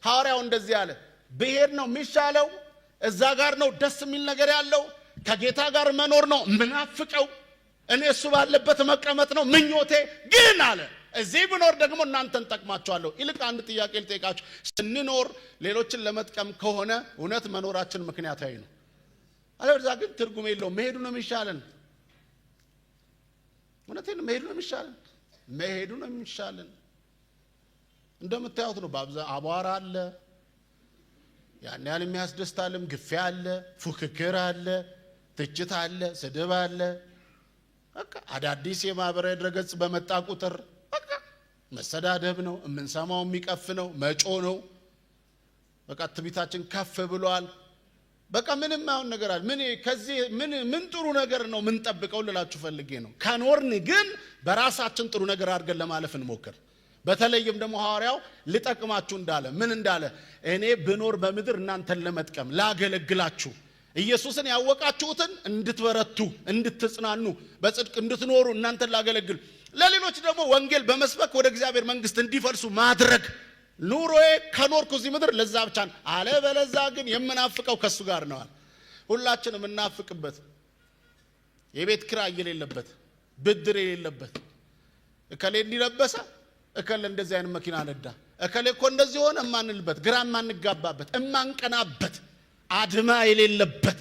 S3: ሐዋርያው እንደዚህ አለ፣ ብሄድ ነው የሚሻለው፣ እዛ ጋር ነው ደስ የሚል ነገር ያለው፣ ከጌታ ጋር መኖር ነው ምናፍቀው፣ እኔ እሱ ባለበት መቀመጥ ነው ምኞቴ። ግን አለ እዚህ ብኖር ደግሞ እናንተን ጠቅማችኋለሁ። ይልቅ አንድ ጥያቄ ልጠይቃችሁ። ስንኖር ሌሎችን ለመጥቀም ከሆነ እውነት መኖራችን ምክንያታዊ ነው። አለበለዚያ ግን ትርጉም የለውም። መሄዱ ነው የሚሻለን። እውነቴን መሄዱ ነው የሚሻለን። መሄዱ ነው የሚሻለን። እንደምታዩት ነው። አቧራ አለ፣ ያን ያህል የሚያስደስታልም፣ ግፊያ አለ፣ ፉክክር አለ፣ ትችት አለ፣ ስድብ አለ። በቃ አዳዲስ የማህበራዊ ድረገጽ በመጣ ቁጥር በቃ መሰዳደብ ነው የምንሰማው፣ የሚቀፍ ነው፣ መጮ ነው። በቃ ትቢታችን ከፍ ብሏል። በቃ ምንም አሁን ነገር አለ ምን ከዚህ ምን ምን ጥሩ ነገር ነው ምን ጠብቀው ልላችሁ ፈልጌ ነው። ከኖርን ግን በራሳችን ጥሩ ነገር አድርገን ለማለፍ እንሞክር። በተለይም ደግሞ ሐዋርያው ልጠቅማችሁ እንዳለ ምን እንዳለ፣ እኔ ብኖር በምድር እናንተን ለመጥቀም ላገለግላችሁ፣ ኢየሱስን ያወቃችሁትን እንድትበረቱ፣ እንድትጽናኑ፣ በጽድቅ እንድትኖሩ እናንተን ላገለግል፣ ለሌሎች ደግሞ ወንጌል በመስበክ ወደ እግዚአብሔር መንግስት እንዲፈልሱ ማድረግ ኑሮዬ ከኖርኩ እዚህ ምድር ለዛ ብቻ ነው። አለበለዛ ግን የምናፍቀው ከሱ ጋር ነው። ሁላችንም የምናፍቅበት የቤት ኪራይ የሌለበት፣ ብድር የሌለበት፣ እከሌ እንዲለበሰ፣ እከሌ እንደዚህ አይነት መኪና ነዳ፣ እከሌ እኮ እንደዚህ ሆነ የማንልበት፣ ግራ የማንጋባበት፣ እማንቀናበት፣ አድማ የሌለበት፣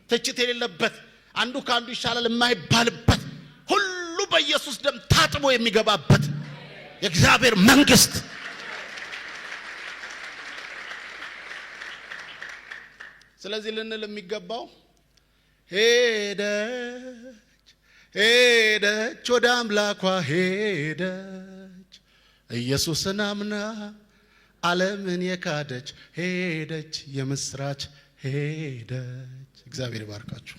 S3: ትችት የሌለበት፣ አንዱ ከአንዱ ይሻላል የማይባልበት፣ ሁሉ በኢየሱስ ደም ታጥቦ የሚገባበት የእግዚአብሔር መንግስት። ስለዚህ ልንል የሚገባው ሄደች ሄደች ወደ አምላኳ ሄደች፣ ኢየሱስን አምና ዓለምን የካደች ሄደች፣ የምስራች ሄደች። እግዚአብሔር ይባርካችሁ።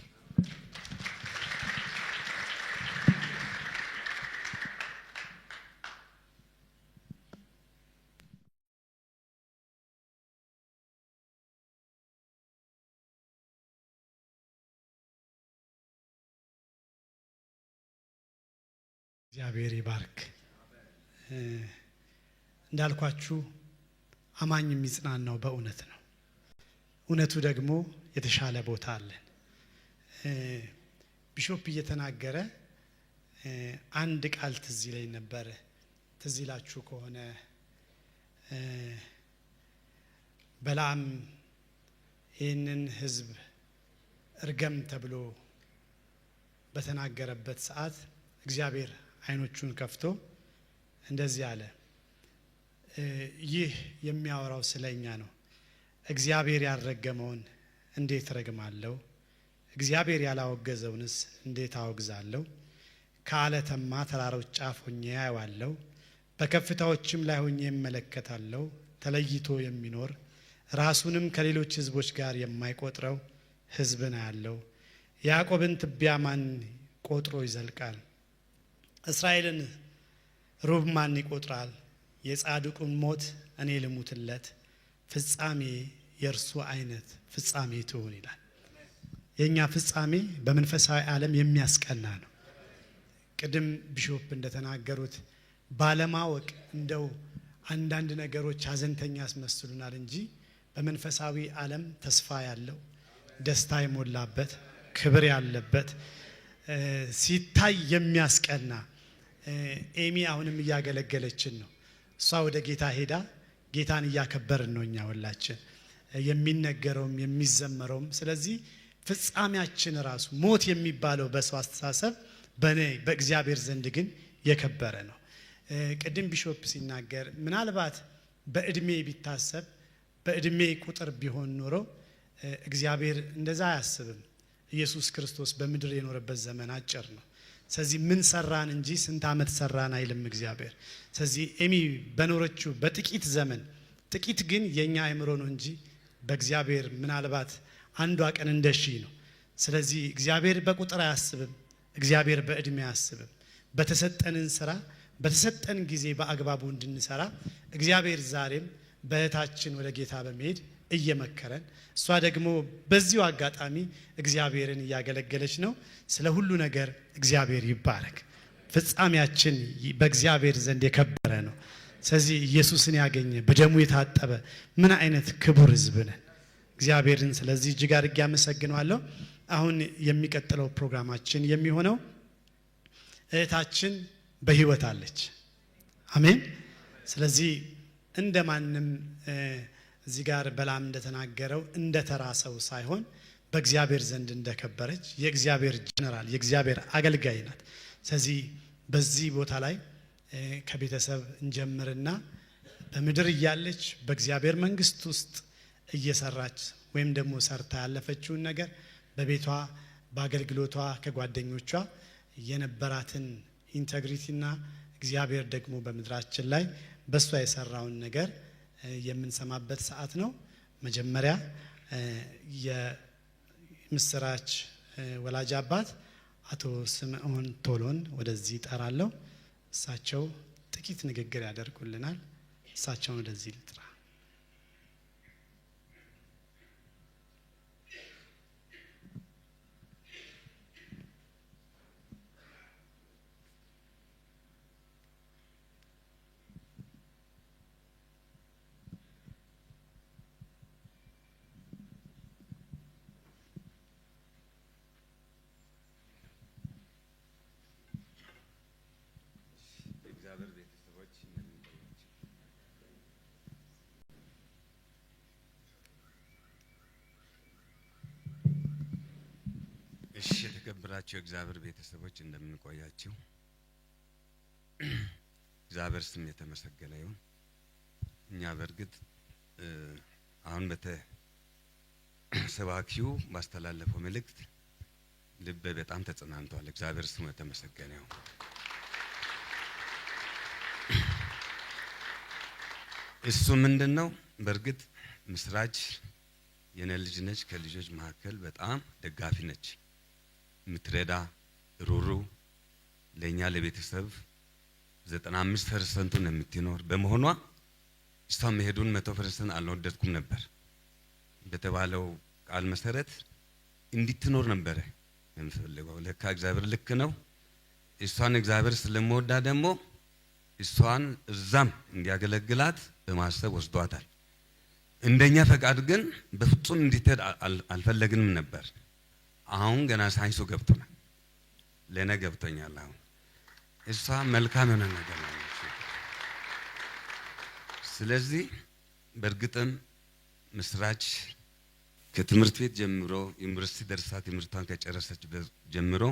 S2: እግዚአብሔር ይባርክ። እንዳልኳችሁ አማኝ የሚጽናናው በእውነት ነው። እውነቱ ደግሞ የተሻለ ቦታ አለን። ቢሾፕ እየተናገረ አንድ ቃል ትዝ ይለኝ ነበር። ትዝ ይላችሁ ከሆነ በለዓም ይህንን ሕዝብ እርገም ተብሎ በተናገረበት ሰዓት እግዚአብሔር አይኖቹን ከፍቶ እንደዚህ አለ፣ ይህ የሚያወራው ስለኛ ነው። እግዚአብሔር ያልረገመውን እንዴት ረግማለሁ? እግዚአብሔር ያላወገዘውንስ እንዴት አወግዛለሁ? ከዓለተማ ተራሮች ጫፍ ሆኜ አየዋለሁ፣ በከፍታዎችም ላይ ሆኜ እመለከታለሁ። ተለይቶ የሚኖር ራሱንም ከሌሎች ሕዝቦች ጋር የማይቆጥረው ሕዝብን አያለሁ። ያዕቆብን ትቢያ ማን ቆጥሮ ይዘልቃል? እስራኤልን ሩብ ማን ይቆጥራል? የጻድቁን ሞት እኔ ልሙትለት፣ ፍጻሜ የእርሱ አይነት ፍጻሜ ትሁን ይላል። የኛ ፍጻሜ በመንፈሳዊ ዓለም የሚያስቀና ነው። ቅድም ቢሾፕ እንደተናገሩት ባለማወቅ እንደው አንዳንድ ነገሮች ሀዘንተኛ ያስመስሉናል እንጂ በመንፈሳዊ ዓለም ተስፋ ያለው፣ ደስታ የሞላበት፣ ክብር ያለበት፣ ሲታይ የሚያስቀና። ኤሚ አሁንም እያገለገለችን ነው። እሷ ወደ ጌታ ሄዳ ጌታን እያከበርን ነው እኛ ሁላችን፣ የሚነገረውም የሚዘመረውም። ስለዚህ ፍጻሜያችን ራሱ ሞት የሚባለው በሰው አስተሳሰብ በኔ በእግዚአብሔር ዘንድ ግን የከበረ ነው። ቅድም ቢሾፕ ሲናገር ምናልባት በእድሜ ቢታሰብ፣ በእድሜ ቁጥር ቢሆን ኖሮ እግዚአብሔር እንደዛ አያስብም። ኢየሱስ ክርስቶስ በምድር የኖረበት ዘመን አጭር ነው። ስለዚህ ምን ሰራን እንጂ ስንት ዓመት ሰራን አይልም እግዚአብሔር። ስለዚህ ኤሚ በኖረችው በጥቂት ዘመን፣ ጥቂት ግን የኛ አእምሮ ነው እንጂ በእግዚአብሔር ምናልባት አንዷ ቀን እንደ ሺህ ነው። ስለዚህ እግዚአብሔር በቁጥር አያስብም። እግዚአብሔር በእድሜ አያስብም። በተሰጠንን ስራ በተሰጠን ጊዜ በአግባቡ እንድንሰራ እግዚአብሔር ዛሬም በእህታችን ወደ ጌታ በመሄድ እየመከረን፣ እሷ ደግሞ በዚሁ አጋጣሚ እግዚአብሔርን እያገለገለች ነው። ስለ ሁሉ ነገር እግዚአብሔር ይባረክ። ፍጻሜያችን በእግዚአብሔር ዘንድ የከበረ ነው። ስለዚህ ኢየሱስን ያገኘ፣ በደሙ የታጠበ ምን አይነት ክቡር ሕዝብ ነን። እግዚአብሔርን ስለዚህ እጅግ አድርጌ አመሰግነዋለሁ። አሁን የሚቀጥለው ፕሮግራማችን የሚሆነው እህታችን በህይወት አለች። አሜን። ስለዚህ እንደ ማንም፣ እዚህ ጋር በላም እንደተናገረው እንደ ተራ ሰው ሳይሆን በእግዚአብሔር ዘንድ እንደከበረች የእግዚአብሔር ጀነራል፣ የእግዚአብሔር አገልጋይ ናት። ስለዚህ በዚህ ቦታ ላይ ከቤተሰብ እንጀምርና በምድር እያለች በእግዚአብሔር መንግስት ውስጥ እየሰራች ወይም ደግሞ ሰርታ ያለፈችውን ነገር፣ በቤቷ፣ በአገልግሎቷ፣ ከጓደኞቿ የነበራትን integrity ና እግዚአብሔር ደግሞ በምድራችን ላይ በእሷ የሰራውን ነገር የምንሰማበት ሰዓት ነው። መጀመሪያ የምስራች ወላጅ አባት አቶ ስምዖን ቶሎን ወደዚህ እጠራለሁ። እሳቸው ጥቂት ንግግር ያደርጉልናል። እሳቸውን ወደዚህ ልጥራ።
S4: የእግዚአብሔር ቤተሰቦች፣ እንደምን ቆያችሁ? እሺ፣ የተከበራችሁ የእግዚአብሔር ቤተሰቦች፣ እንደምን ቆያችሁ? እግዚአብሔር ስም የተመሰገነ ይሁን። እኛ በእርግጥ አሁን ሰባኪው ባስተላለፈው መልእክት ልቤ በጣም ተጽናንቷል። እግዚአብሔር ስሙ የተመሰገነ ይሁን። እሱ ምንድን ነው? በእርግጥ ምስራች የኔ ልጅ ነች። ከልጆች መካከል በጣም ደጋፊ ነች፣ የምትረዳ፣ ሩሩ፣ ለእኛ ለቤተሰብ 95 percent ኡን የምትኖር በመሆኗ እሷ መሄዱን 100% አልወደድኩም ነበር። በተባለው ቃል መሰረት እንድትኖር ነበረ የምፈልገው። ለካ እግዚአብሔር ልክ ነው። እሷን እግዚአብሔር ስለሚወዳ ደግሞ እሷን እዛም እንዲያገለግላት በማሰብ ወስዷታል። እንደኛ ፈቃድ ግን በፍጹም እንድትሄድ አልፈለግንም ነበር። አሁን ገና ሳይንሱ ገብቶናል። ለእኔ ገብቶኛል። አሁን እሷ መልካም የሆነ ነገር ነው። ስለዚህ በእርግጥም ምስራች ከትምህርት ቤት ጀምሮ፣ ዩኒቨርሲቲ ደርሳ ትምህርቷን ከጨረሰች ጀምሮ፣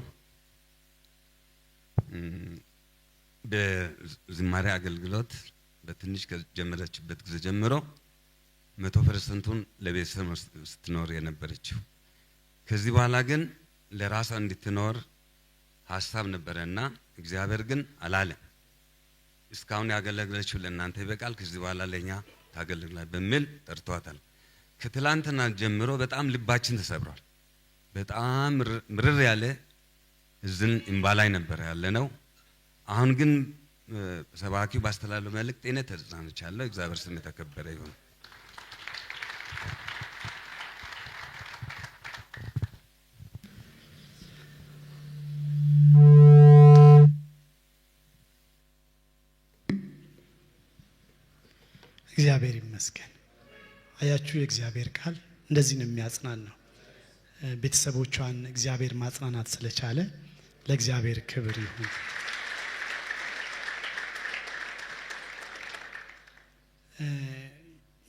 S4: በዝማሬ አገልግሎት በትንሽ ከጀመረችበት ጊዜ ጀምሮ 100 percent ኡን ለቤተሰብ ስትኖር የነበረችው። ከዚህ በኋላ ግን ለራሷ እንድትኖር ሀሳብ ነበረና እግዚአብሔር ግን አላለም። እስካሁን ያገለገለችው ለእናንተ ይበቃል፣ ከዚህ በኋላ ለእኛ ታገለግላል በሚል ጠርቷታል። ከትላንትና ጀምሮ በጣም ልባችን ተሰብሯል። በጣም ምርር ያለ እዝን እምባ ላይ ነበር ያለነው። አሁን ግን ሰባኪው ባስተላለፈው መልእክት እኔ ተጽናንቻለሁ። እግዚአብሔር ስም የተከበረ ይሁን።
S2: እግዚአብሔር ይመስገን። አያችሁ፣ የእግዚአብሔር ቃል እንደዚህ ነው የሚያጽናናው። ቤተሰቦቿን እግዚአብሔር ማጽናናት ስለቻለ ለእግዚአብሔር ክብር ይሁን።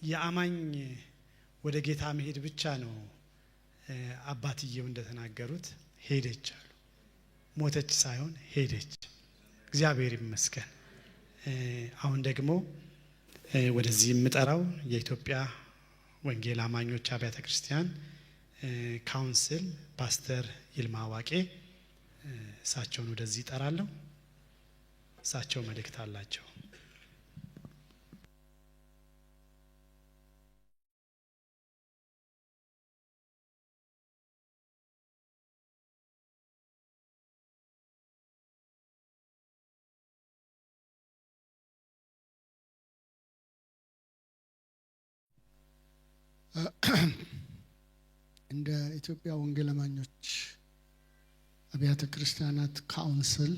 S2: የአማኝ ወደ ጌታ መሄድ ብቻ ነው። አባትየው እንደተናገሩት ሄደች አሉ። ሞተች ሳይሆን ሄደች። እግዚአብሔር ይመስገን። አሁን ደግሞ ወደዚህ የምጠራው የኢትዮጵያ ወንጌል አማኞች አብያተ ክርስቲያን council ፓስተር ይልማ ዋቄ፣ እሳቸውን ወደዚህ እጠራለሁ። እሳቸው መልእክት አላቸው።
S5: እንደ ኢትዮጵያ ወንጌል አማኞች አብያተ ክርስቲያናት council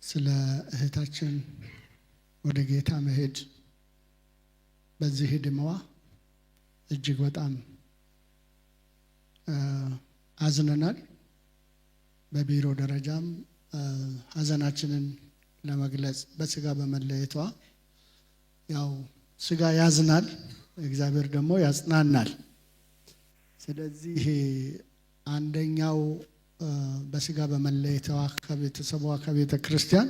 S5: ስለ እህታችን ወደ ጌታ መሄድ በዚህ ዕድሜዋ እጅግ በጣም አዝነናል። በቢሮ ደረጃም ሀዘናችንን ለመግለጽ በስጋ በመለየቷ ያው ስጋ ያዝናል፣ እግዚአብሔር ደግሞ ያጽናናል። ስለዚህ አንደኛው በስጋ በመለየቷ ከቤተሰቧ ከቤተ ክርስቲያን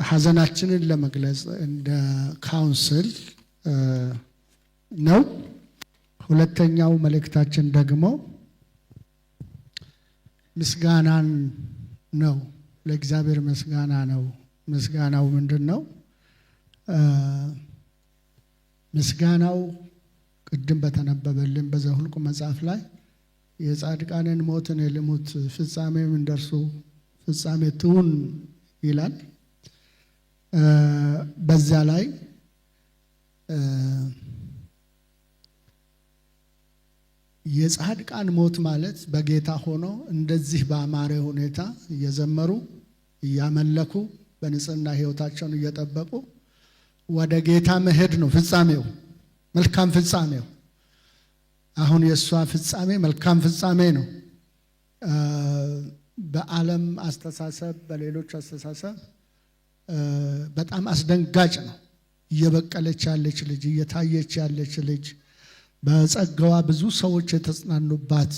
S5: ሀዘናችንን ለመግለጽ እንደ council ነው። ሁለተኛው መልእክታችን ደግሞ ምስጋናን ነው። ለእግዚአብሔር ምስጋና ነው። ምስጋናው ምንድን ነው? ምስጋናው ቅድም በተነበበልን በዘኍልቍ መጽሐፍ ላይ የጻድቃንን ሞት እኔ ልሙት ፍጻሜም እንደርሱ ፍጻሜ ትሁን ይላል። በዛ ላይ የጻድቃን ሞት ማለት በጌታ ሆኖ እንደዚህ በአማረ ሁኔታ እየዘመሩ እያመለኩ በንጽህና ሕይወታቸውን እየጠበቁ ወደ ጌታ መሄድ ነው ፍጻሜው፣ መልካም ፍጻሜው። አሁን የእሷ ፍጻሜ መልካም ፍጻሜ ነው። በዓለም አስተሳሰብ፣ በሌሎች አስተሳሰብ በጣም አስደንጋጭ ነው። እየበቀለች ያለች ልጅ፣ እየታየች ያለች ልጅ፣ በጸጋዋ ብዙ ሰዎች የተጽናኑባት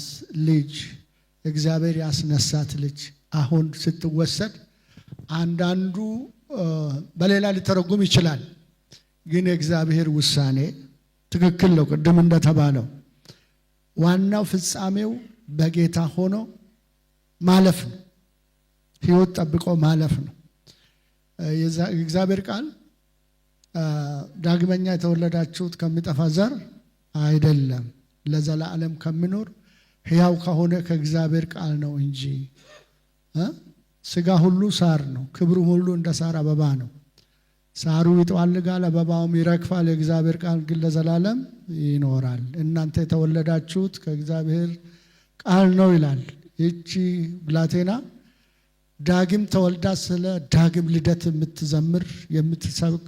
S5: ልጅ፣ እግዚአብሔር ያስነሳት ልጅ አሁን ስትወሰድ አንዳንዱ በሌላ ሊተረጉም ይችላል። ግን የእግዚአብሔር ውሳኔ ትክክል ነው። ቅድም እንደተባለው ዋናው ፍጻሜው በጌታ ሆኖ ማለፍ ነው። ሕይወት ጠብቆ ማለፍ ነው። የእግዚአብሔር ቃል ዳግመኛ የተወለዳችሁት ከሚጠፋ ዘር አይደለም፣ ለዘላለም ከሚኖር ሕያው ከሆነ ከእግዚአብሔር ቃል ነው እንጂ። ስጋ ሁሉ ሳር ነው፣ ክብሩ ሁሉ እንደ ሳር አበባ ነው። ሳሩ ይጠዋልጋል፣ አበባውም ይረግፋል፣ የእግዚአብሔር ቃል ግን ለዘላለም ይኖራል። እናንተ የተወለዳችሁት ከእግዚአብሔር ቃል ነው ይላል። ይህቺ ብላቴና ዳግም ተወልዳ ስለ ዳግም ልደት የምትዘምር የምትሰብክ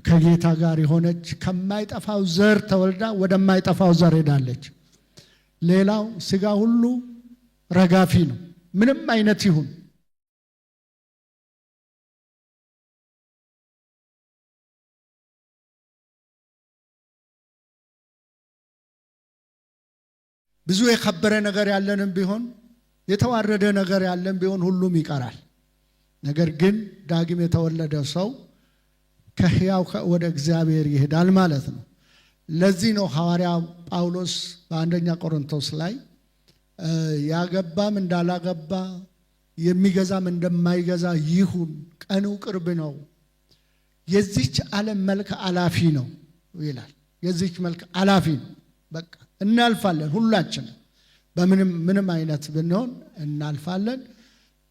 S5: ከጌታ ጋር የሆነች ከማይጠፋው ዘር ተወልዳ ወደማይጠፋው ዘር ሄዳለች። ሌላው ስጋ ሁሉ ረጋፊ ነው፣ ምንም አይነት ይሁን። ብዙ የከበረ ነገር ያለንም ቢሆን የተዋረደ ነገር ያለን ቢሆን ሁሉም ይቀራል። ነገር ግን ዳግም የተወለደ ሰው ከሕያው ወደ እግዚአብሔር ይሄዳል ማለት ነው። ለዚህ ነው ሐዋርያው ጳውሎስ በአንደኛ ቆሮንቶስ ላይ ያገባም እንዳላገባ የሚገዛም እንደማይገዛ ይሁን፣ ቀኑ ቅርብ ነው፣ የዚች ዓለም መልክ አላፊ ነው ይላል። የዚች መልክ አላፊ ነው። በቃ እናልፋለን፣ ሁላችን በምንም ምንም አይነት ብንሆን እናልፋለን።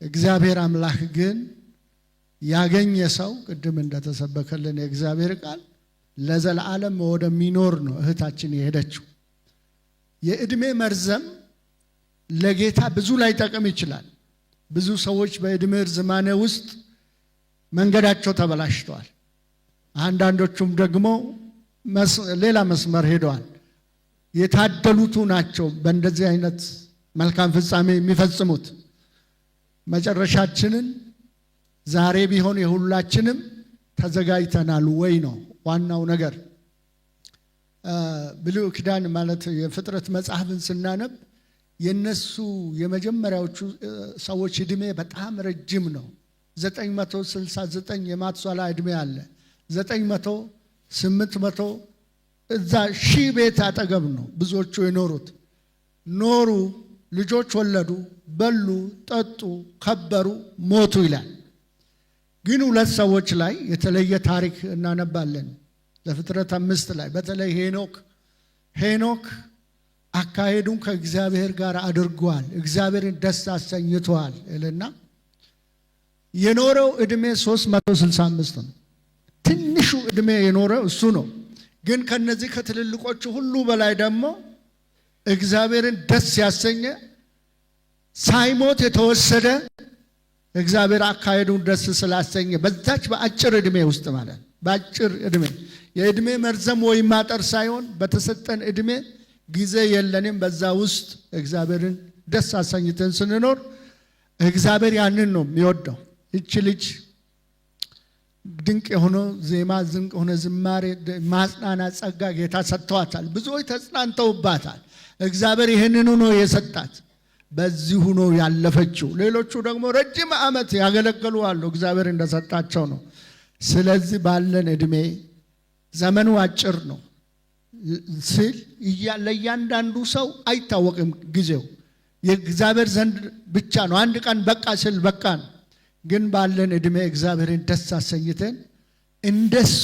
S5: እግዚአብሔር አምላክ ግን ያገኘ ሰው ቅድም እንደተሰበከልን የእግዚአብሔር ቃል ለዘላለም ወደሚኖር ነው እህታችን የሄደችው። የዕድሜ መርዘም ለጌታ ብዙ ላይጠቅም ይችላል። ብዙ ሰዎች በዕድሜ ርዝማኔ ውስጥ መንገዳቸው ተበላሽተዋል። አንዳንዶቹም ደግሞ ሌላ መስመር ሄደዋል። የታደሉቱ ናቸው በእንደዚህ አይነት መልካም ፍጻሜ የሚፈጽሙት። መጨረሻችንን ዛሬ ቢሆን የሁላችንም ተዘጋጅተናል ወይ ነው ዋናው ነገር። ብሉይ ኪዳን ማለት የፍጥረት መጽሐፍን ስናነብ የነሱ የመጀመሪያዎቹ ሰዎች ዕድሜ በጣም ረጅም ነው። 969 የማቱሳላ ዕድሜ አለ። 900 800 እዛ ሺህ ቤት አጠገብ ነው ብዙዎቹ የኖሩት። ኖሩ፣ ልጆች ወለዱ፣ በሉ፣ ጠጡ፣ ከበሩ፣ ሞቱ ይላል። ግን ሁለት ሰዎች ላይ የተለየ ታሪክ እናነባለን። ዘፍጥረት 5 ላይ በተለይ ሄኖክ አካሄዱን ከእግዚአብሔር ጋር አድርጓል፣ እግዚአብሔርን ደስ አሰኝቷል እልና የኖረው ዕድሜ 365 ነው። ትንሹ እድሜ የኖረ እሱ ነው። ግን ከነዚህ ከትልልቆቹ ሁሉ በላይ ደግሞ እግዚአብሔርን ደስ ያሰኘ፣ ሳይሞት የተወሰደ፣ እግዚአብሔር አካሄዱን ደስ ስላሰኘ በዛች በአጭር እድሜ ውስጥ ማለት፣ በአጭር እድሜ፣ የእድሜ መርዘም ወይም ማጠር ሳይሆን በተሰጠን እድሜ፣ ጊዜ የለንም። በዛ ውስጥ እግዚአብሔርን ደስ አሰኝተን ስንኖር እግዚአብሔር ያንን ነው የሚወደው። ይቺ ልጅ ድንቅ የሆነ ዜማ፣ ድንቅ የሆነ ዝማሬ፣ ማጽናናት ጸጋ ጌታ ሰጥቷታል። ብዙዎች ተጽናንተውባታል። እግዚአብሔር ይህንኑ ነው የሰጣት። በዚሁ ነው ያለፈችው። ሌሎቹ ደግሞ ረጅም ዓመት ያገለገሉ አሉ። እግዚአብሔር እንደሰጣቸው ነው። ስለዚህ ባለን እድሜ፣ ዘመኑ አጭር ነው ስል ለእያንዳንዱ ሰው አይታወቅም ጊዜው፣ የእግዚአብሔር ዘንድ ብቻ ነው። አንድ ቀን በቃ ስል በቃ ነው። ግን ባለን እድሜ እግዚአብሔርን ደስ አሰኝተን እንደሷ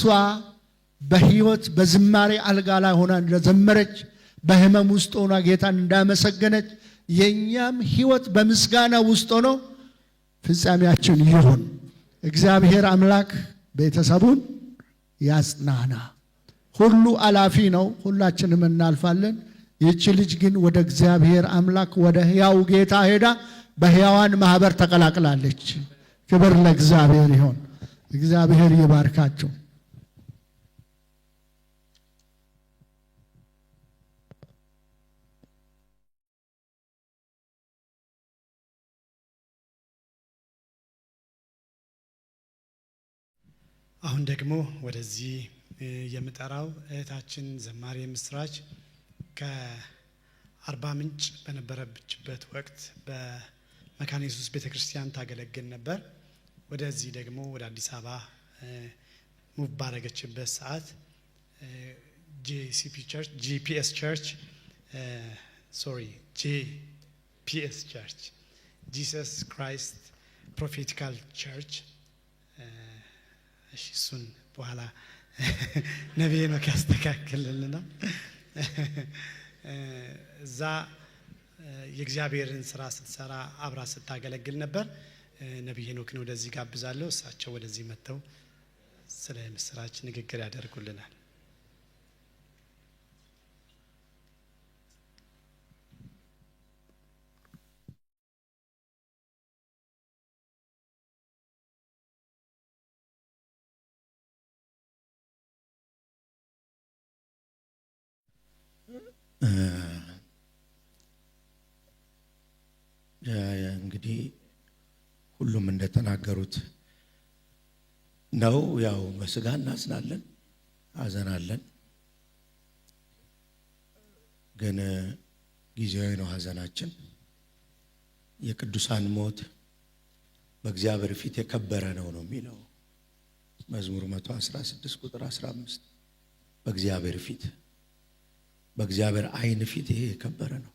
S5: በህይወት በዝማሬ አልጋ ላይ ሆና እንደዘመረች፣ በህመም ውስጥ ሆና ጌታን እንዳመሰገነች የእኛም ህይወት በምስጋና ውስጥ ሆኖ ፍጻሜያችን ይሁን። እግዚአብሔር አምላክ ቤተሰቡን ያጽናና። ሁሉ አላፊ ነው፣ ሁላችንም እናልፋለን። ይህቺ ልጅ ግን ወደ እግዚአብሔር አምላክ ወደ ሕያው ጌታ ሄዳ በሕያዋን ማህበር ተቀላቅላለች። ክብር ለእግዚአብሔር ይሁን። እግዚአብሔር ይባርካቸው።
S2: አሁን ደግሞ ወደዚህ የምጠራው እህታችን ዘማሪ የምስራች ከአርባ ምንጭ በነበረችበት ወቅት በመካነ ኢየሱስ ቤተ ክርስቲያን ታገለግል ነበር። ወደዚህ ደግሞ ወደ አዲስ አበባ move ባረገችበት ሰዓት JCP church፣ JPS church፣ sorry፣ JPS church፣ Jesus Christ Prophetical Church፣ እሺ እሱን በኋላ ነቢይ ነው ያስተካክልልናል። እዛ የእግዚአብሔርን ስራ ስትሰራ አብራ ስታገለግል ነበር። ነቢይ ሄኖክን ወደዚህ ጋብዛለሁ። እሳቸው ወደዚህ መጥተው ስለ ምስራች ንግግር ያደርጉልናል።
S6: እንግዲህ ሁሉም እንደተናገሩት ነው። ያው በስጋ እናዝናለን፣ ሀዘናለን፣ ግን ጊዜያዊ ነው ሀዘናችን። የቅዱሳን ሞት በእግዚአብሔር ፊት የከበረ ነው ነው የሚለው መዝሙር 116 ቁጥር 15። በእግዚአብሔር ፊት፣ በእግዚአብሔር ዓይን ፊት ይሄ የከበረ ነው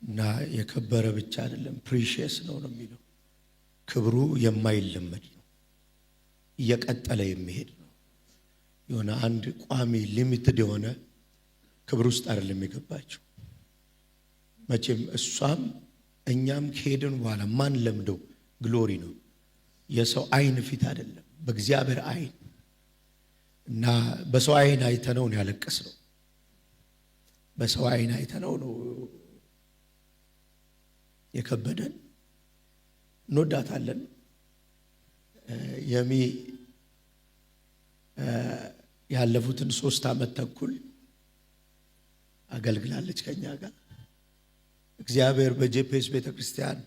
S6: እና የከበረ ብቻ አይደለም፣ precious ነው ነው የሚለው። ክብሩ የማይለመድ ነው፣ እየቀጠለ የሚሄድ ነው። የሆነ አንድ ቋሚ limited የሆነ ክብር ውስጥ አይደለም የገባችው። መቼም እሷም እኛም ከሄድን በኋላ ማንለምደው glory ነው። የሰው ዓይን ፊት አይደለም፣ በእግዚአብሔር ዓይን እና በሰው ዓይን አይተነው ነው ያለቀስነው። በሰው ዓይን አይተነው ነው የከበደን። እንወዳታለን። የሚ ያለፉትን 3 ዓመት ተኩል አገልግላለች ከኛ ጋር። እግዚአብሔር በ JPS ቤተ ክርስቲያን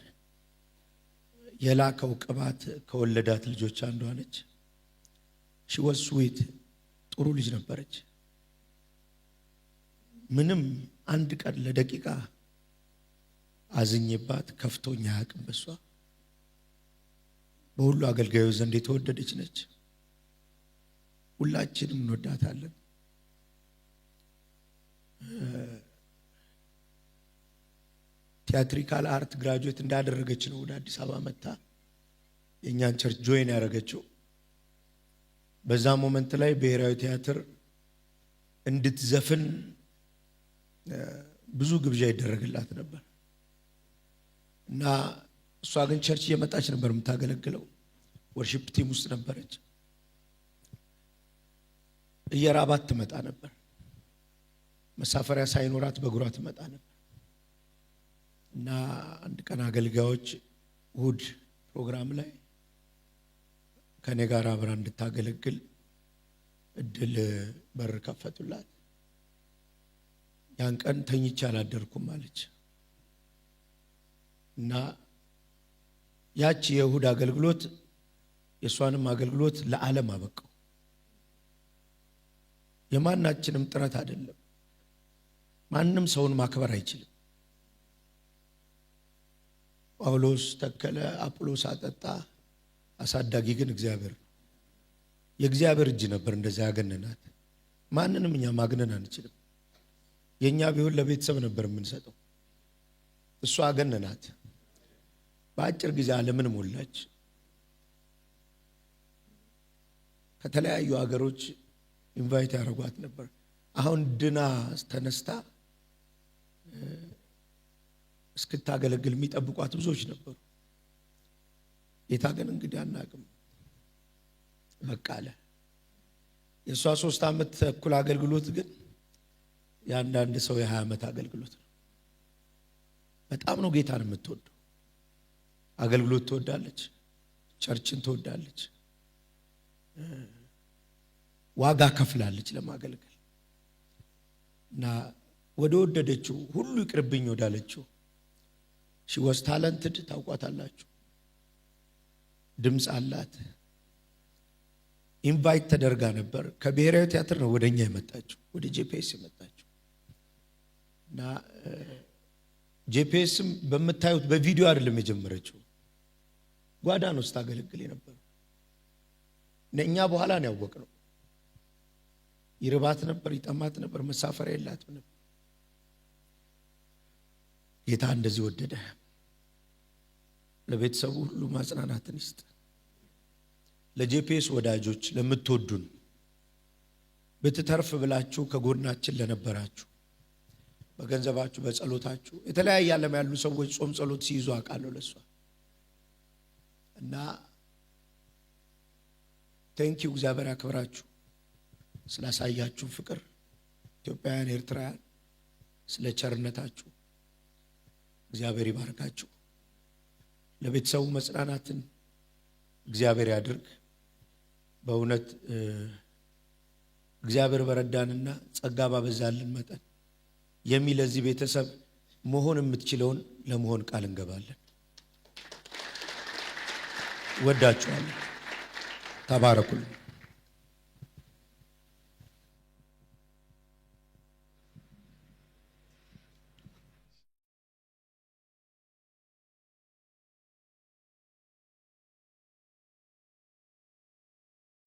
S6: የላከው ቅባት ከወለዳት ልጆች አንዷ ነች። She was sweet፣ ጥሩ ልጅ ነበረች። ምንም አንድ ቀን ለደቂቃ አዝኜባት ከፍቶኝ አያውቅም። በሷ በሁሉ አገልጋዮች ዘንድ የተወደደች ነች። ሁላችንም እንወዳታለን። Theatrical art graduate እንዳደረገች ነው ወደ አዲስ አበባ መጥታ የእኛን church join ያደረገችው። በዛ moment ላይ ብሔራዊ ቲያትር እንድትዘፍን ብዙ ግብዣ ይደረግላት ነበር እና እሷ ግን church እየመጣች ነበር የምታገለግለው። Worship team ውስጥ ነበረች። እየራባት ትመጣ ነበር። መሳፈሪያ ሳይኖራት በእግሯ ትመጣ ነበር። እና አንድ ቀን አገልጋዮች እሁድ ፕሮግራም ላይ ከኔ ጋር አብራ እንድታገለግል እድል በር ከፈቱላት። ያን ቀን ተኝቼ አላደርኩም አለች። እና ያቺ የእሁድ አገልግሎት የእሷንም አገልግሎት ለዓለም አበቃው። የማናችንም ጥረት አይደለም። ማንም ሰውን ማክበር አይችልም። ጳውሎስ ተከለ፣ አጵሎስ አጠጣ፣ አሳዳጊ ግን እግዚአብሔር ነው። የእግዚአብሔር እጅ ነበር እንደዛ ያገነናት። ማንንም እኛ ማግነን አንችልም። የኛ ቢሆን ለቤተሰብ ነበር የምንሰጠው። እሷ አገነናት። በአጭር ጊዜ ዓለምን ሞላች። ከተለያዩ ሀገሮች invite ያደርጓት ነበር። አሁን ድና ተነስታ እስክታገለግል የሚጠብቋት ብዙዎች ነበሩ። ጌታ ግን እንግዲህ አናውቅም በቃ አለ። የእሷ 3 ዓመት ተኩል አገልግሎት ግን የአንዳንድ ሰው የ20 ዓመት አገልግሎት ነው። በጣም ነው ጌታን የምትወደው። አገልግሎት ትወዳለች፣ church ን ትወዳለች፣ ዋጋ ከፍላለች ለማገልገል። እና ወደ ወደደችው ሁሉ ይቅርብኝ ወዳለችው she was talented ታውቋታላችሁ። ድምጽ አላት። invite ተደርጋ ነበር። ከብሔራዊ ቲያትር ነው ወደኛ የመጣችው፣ ወደ JPS የመጣችው። እና JPS ም በምታዩት በቪዲዮ አይደለም የጀመረችው፣ ጓዳ ነው ስታገለግል የነበረው። እኛ በኋላ ነው ያወቅነው። ይርባት ነበር፣ ይጠማት ነበር፣ መሳፈሪያ የላትም ነበር። ጌታ እንደዚህ ወደደ። ለቤተሰቡ ሁሉ ማጽናናትን ይስጥ። ለ JPS ወዳጆች፣ ለምትወዱን፣ ብትተርፍ ብላችሁ ከጎናችን ለነበራችሁ፣ በገንዘባችሁ፣ በጸሎታችሁ፣ የተለያየ ዓለም ያሉ ሰዎች ጾም ጸሎት ሲይዙ አውቃለሁ ለሷ። እና thank you፣ እግዚአብሔር ያክብራችሁ ስላሳያችሁ ፍቅር፣ ኢትዮጵያውያን ኤርትራውያን፣ ስለ ቸርነታችሁ እግዚአብሔር ይባርካችሁ። ለቤተሰቡ መጽናናትን እግዚአብሔር ያድርግ። በእውነት እግዚአብሔር በረዳንና ጸጋ ባበዛልን መጠን የሚል ለዚህ ቤተሰብ መሆን የምትችለውን ለመሆን ቃል እንገባለን። ወዳችኋለሁ። ተባረኩልኝ።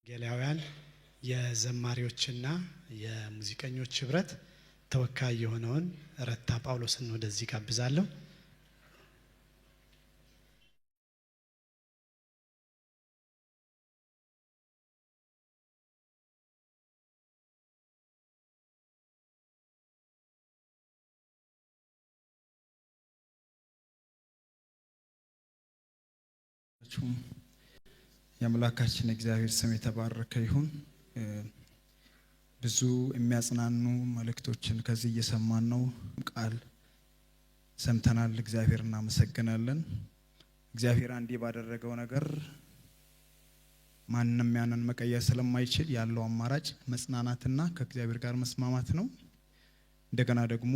S2: ወንጌላውያን የዘማሪዎችና የሙዚቀኞች ህብረት ተወካይ የሆነውን ረታ ጳውሎስን ወደዚህ ጋብዛለሁ።
S7: የአምላካችን እግዚአብሔር ስም የተባረከ ይሁን። ብዙ የሚያጽናኑ መልእክቶችን ከዚህ እየሰማን ነው። ቃል ሰምተናል። እግዚአብሔር እናመሰግናለን። እግዚአብሔር አንዴ ባደረገው ነገር ማንም ያንን መቀየር ስለማይችል ያለው አማራጭ መጽናናትና ከእግዚአብሔር ጋር መስማማት ነው። እንደገና ደግሞ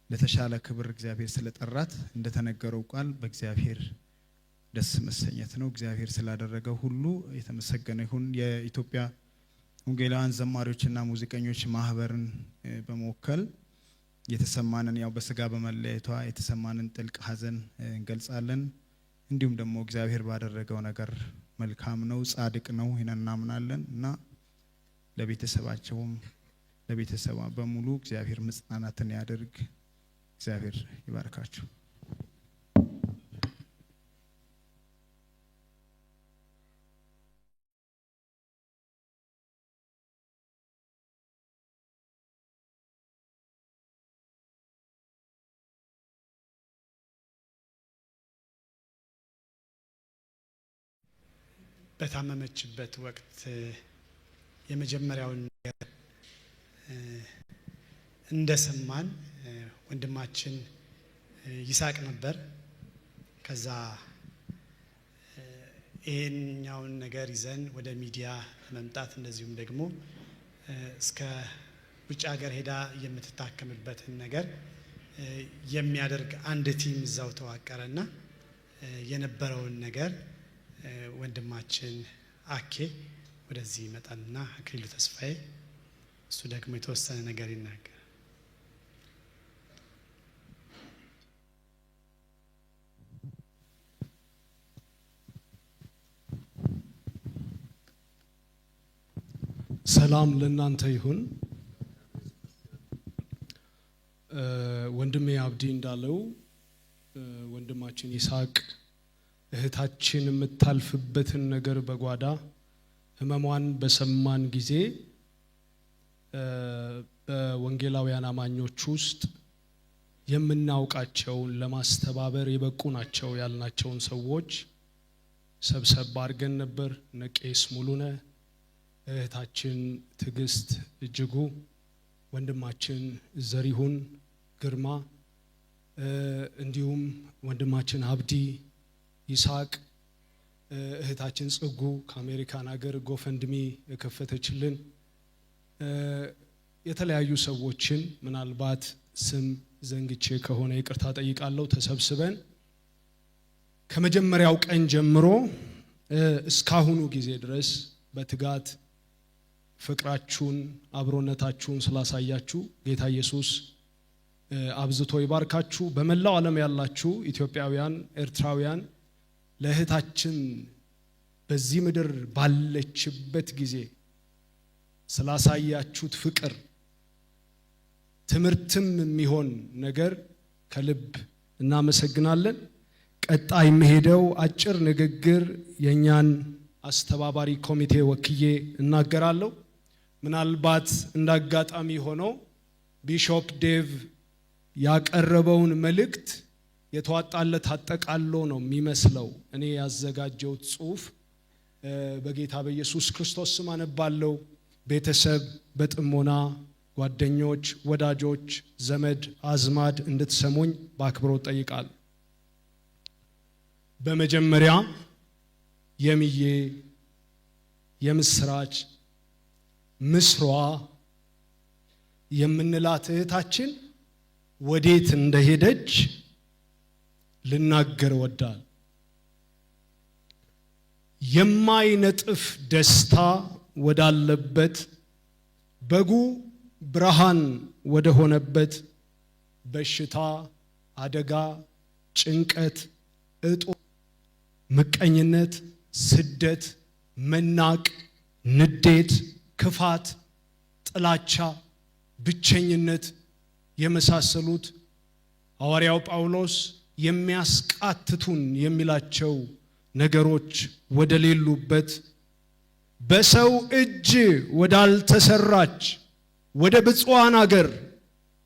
S7: ለተሻለ ክብር እግዚአብሔር ስለጠራት እንደተነገረው ቃል በእግዚአብሔር ደስ መሰኘት ነው። እግዚአብሔር ስላደረገው ሁሉ የተመሰገነ ይሁን። የኢትዮጵያ ወንጌላውያን ዘማሪዎችና ሙዚቀኞች ማህበርን በመወከል የተሰማንን፣ ያው በስጋ በመለየቷ የተሰማንን ጥልቅ ሐዘን እንገልጻለን። እንዲሁም ደግሞ እግዚአብሔር ባደረገው ነገር መልካም ነው፣ ጻድቅ ነው፣ ይሄንን እናምናለን። እና ለቤተሰባቸውም ለቤተሰቧ በሙሉ እግዚአብሔር መጽናናትን ያደርግ። እግዚአብሔር ይባርካችሁ።
S2: በታመመችበት ወቅት የመጀመሪያውን ነገር እንደሰማን ወንድማችን ይስሐቅ ነበር። ከዛ ይሄኛውን ነገር ይዘን ወደ ሚዲያ ለመምጣት እንደዚሁም ደግሞ እስከ ውጭ ሀገር ሄዳ የምትታከምበትን ነገር የሚያደርግ አንድ team እዛው ተዋቀረና የነበረውን ነገር ወንድማችን አኬ ወደዚህ ይመጣልና አክሊሉ ተስፋዬ እሱ ደግሞ የተወሰነ ነገር ይናገራል።
S8: ሰላም ለእናንተ ይሁን። ወንድሜ አብዲ እንዳለው ወንድማችን ይስሐቅ እህታችን የምታልፍበትን ነገር በጓዳ ህመሟን በሰማን ጊዜ በወንጌላውያን አማኞች ውስጥ የምናውቃቸውን ለማስተባበር የበቁ ናቸው ያልናቸውን ሰዎች ሰብሰብ አድርገን ነበር። እነ ቄስ ሙሉነህ፣ እህታችን ትዕግስት እጅጉ፣ ወንድማችን ዘሪሁን ግርማ፣ እንዲሁም ወንድማችን አብዲ ይስሐቅ፣ እህታችን ጽጉ ከአሜሪካን ሀገር GoFundMe የከፈተችልን የተለያዩ ሰዎችን ምናልባት ስም ዘንግቼ ከሆነ ይቅርታ ጠይቃለሁ። ተሰብስበን ከመጀመሪያው ቀን ጀምሮ እስካሁኑ ጊዜ ድረስ በትጋት ፍቅራችሁን፣ አብሮነታችሁን ስላሳያችሁ ጌታ ኢየሱስ አብዝቶ ይባርካችሁ። በመላው ዓለም ያላችሁ ኢትዮጵያውያን፣ ኤርትራውያን ለእህታችን በዚህ ምድር ባለችበት ጊዜ ስላሳያችሁት ፍቅር ትምህርትም የሚሆን ነገር ከልብ እናመሰግናለን። ቀጣይ የሚሄደው አጭር ንግግር የእኛን አስተባባሪ ኮሚቴ ወክዬ እናገራለሁ። ምናልባት እንዳጋጣሚ ሆኖ ቢሾፕ ዴቭ ያቀረበውን መልእክት የተዋጣለት አጠቃሎ ነው የሚመስለው። እኔ ያዘጋጀሁት ጽሁፍ በጌታ በኢየሱስ ክርስቶስ ስም አነባለሁ። ቤተሰብ በጥሞና ጓደኞች፣ ወዳጆች፣ ዘመድ አዝማድ እንድትሰሙኝ በአክብሮት ጠይቃለሁ። በመጀመሪያ የሚዬ የምስራች ምስሯ የምንላት እህታችን ወዴት እንደሄደች ልናገር እወዳለሁ። የማይነጥፍ ደስታ ወዳለበት፣ በጉ ብርሃን ወደሆነበት፣ በሽታ፣ አደጋ፣ ጭንቀት፣ እጦ፣ ምቀኝነት፣ ስደት፣ መናቅ፣ ንዴት፣ ክፋት፣ ጥላቻ፣ ብቸኝነት የመሳሰሉት ሐዋርያው ጳውሎስ የሚያስቃትቱን የሚላቸው ነገሮች ወደሌሉበት፣ በሰው እጅ ወዳልተሰራች ወደ ብፁዓን አገር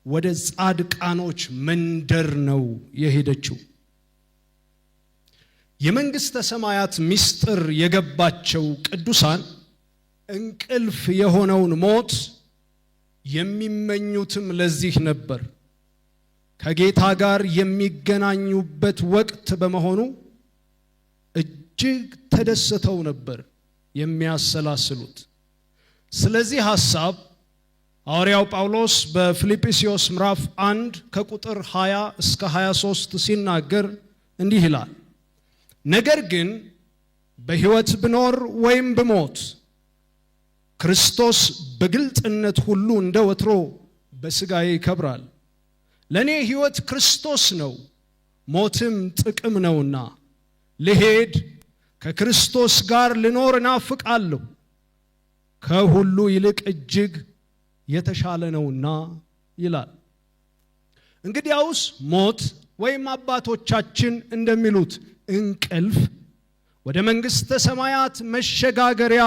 S8: ወደ ጻድቃኖች መንደር ነው የሄደችው። የመንግስተ ሰማያት ምስጢር የገባቸው ቅዱሳን እንቅልፍ የሆነውን ሞት የሚመኙትም ለዚህ ነበር። ከጌታ ጋር የሚገናኙበት ወቅት በመሆኑ እጅግ ተደስተው ነበር የሚያሰላስሉት። ስለዚህ ሐሳብ ሐዋርያው ጳውሎስ በፊልጵስዩስ ምዕራፍ 1 ከቁጥር 20 እስከ 23 ሲናገር እንዲህ ይላል። ነገር ግን በሕይወት ብኖር ወይም ብሞት ክርስቶስ በግልጥነት ሁሉ እንደ ወትሮ በሥጋዬ ይከብራል። ለእኔ ሕይወት ክርስቶስ ነው፣ ሞትም ጥቅም ነውና ልሄድ ከክርስቶስ ጋር ልኖር እናፍቃለሁ፣ ከሁሉ ይልቅ እጅግ የተሻለ ነውና ይላል። እንግዲያውስ ሞት ወይም አባቶቻችን እንደሚሉት እንቅልፍ ወደ መንግሥተ ሰማያት መሸጋገሪያ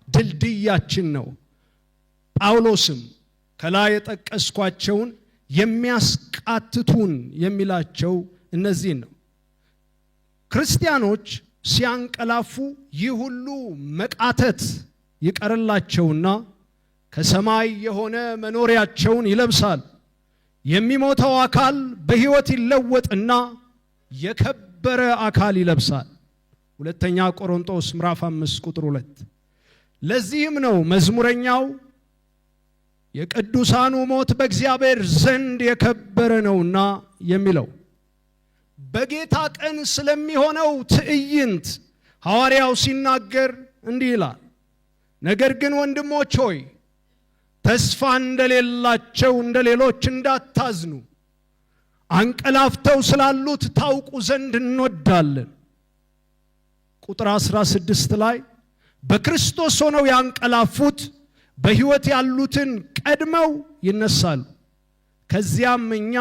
S8: ድልድያችን ነው። ጳውሎስም ከላይ የጠቀስኳቸውን የሚያስቃትቱን የሚላቸው እነዚህን ነው። ክርስቲያኖች ሲያንቀላፉ ይህ ሁሉ መቃተት ይቀርላቸውና ከሰማይ የሆነ መኖሪያቸውን ይለብሳል። የሚሞተው አካል በሕይወት ይለወጥና የከበረ አካል ይለብሳል። ሁለተኛ ቆሮንቶስ ምዕራፍ 5 ቁጥር 2። ለዚህም ነው መዝሙረኛው የቅዱሳኑ ሞት በእግዚአብሔር ዘንድ የከበረ ነውና የሚለው። በጌታ ቀን ስለሚሆነው ትዕይንት ሐዋርያው ሲናገር እንዲህ ይላል፣ ነገር ግን ወንድሞች ሆይ ተስፋ እንደሌላቸው እንደሌሎች እንዳታዝኑ፣ አንቀላፍተው ስላሉት ታውቁ ዘንድ እንወዳለን። ቁጥር 16 ላይ በክርስቶስ ሆነው ያንቀላፉት በሕይወት ያሉትን ቀድመው ይነሳሉ፣ ከዚያም እኛ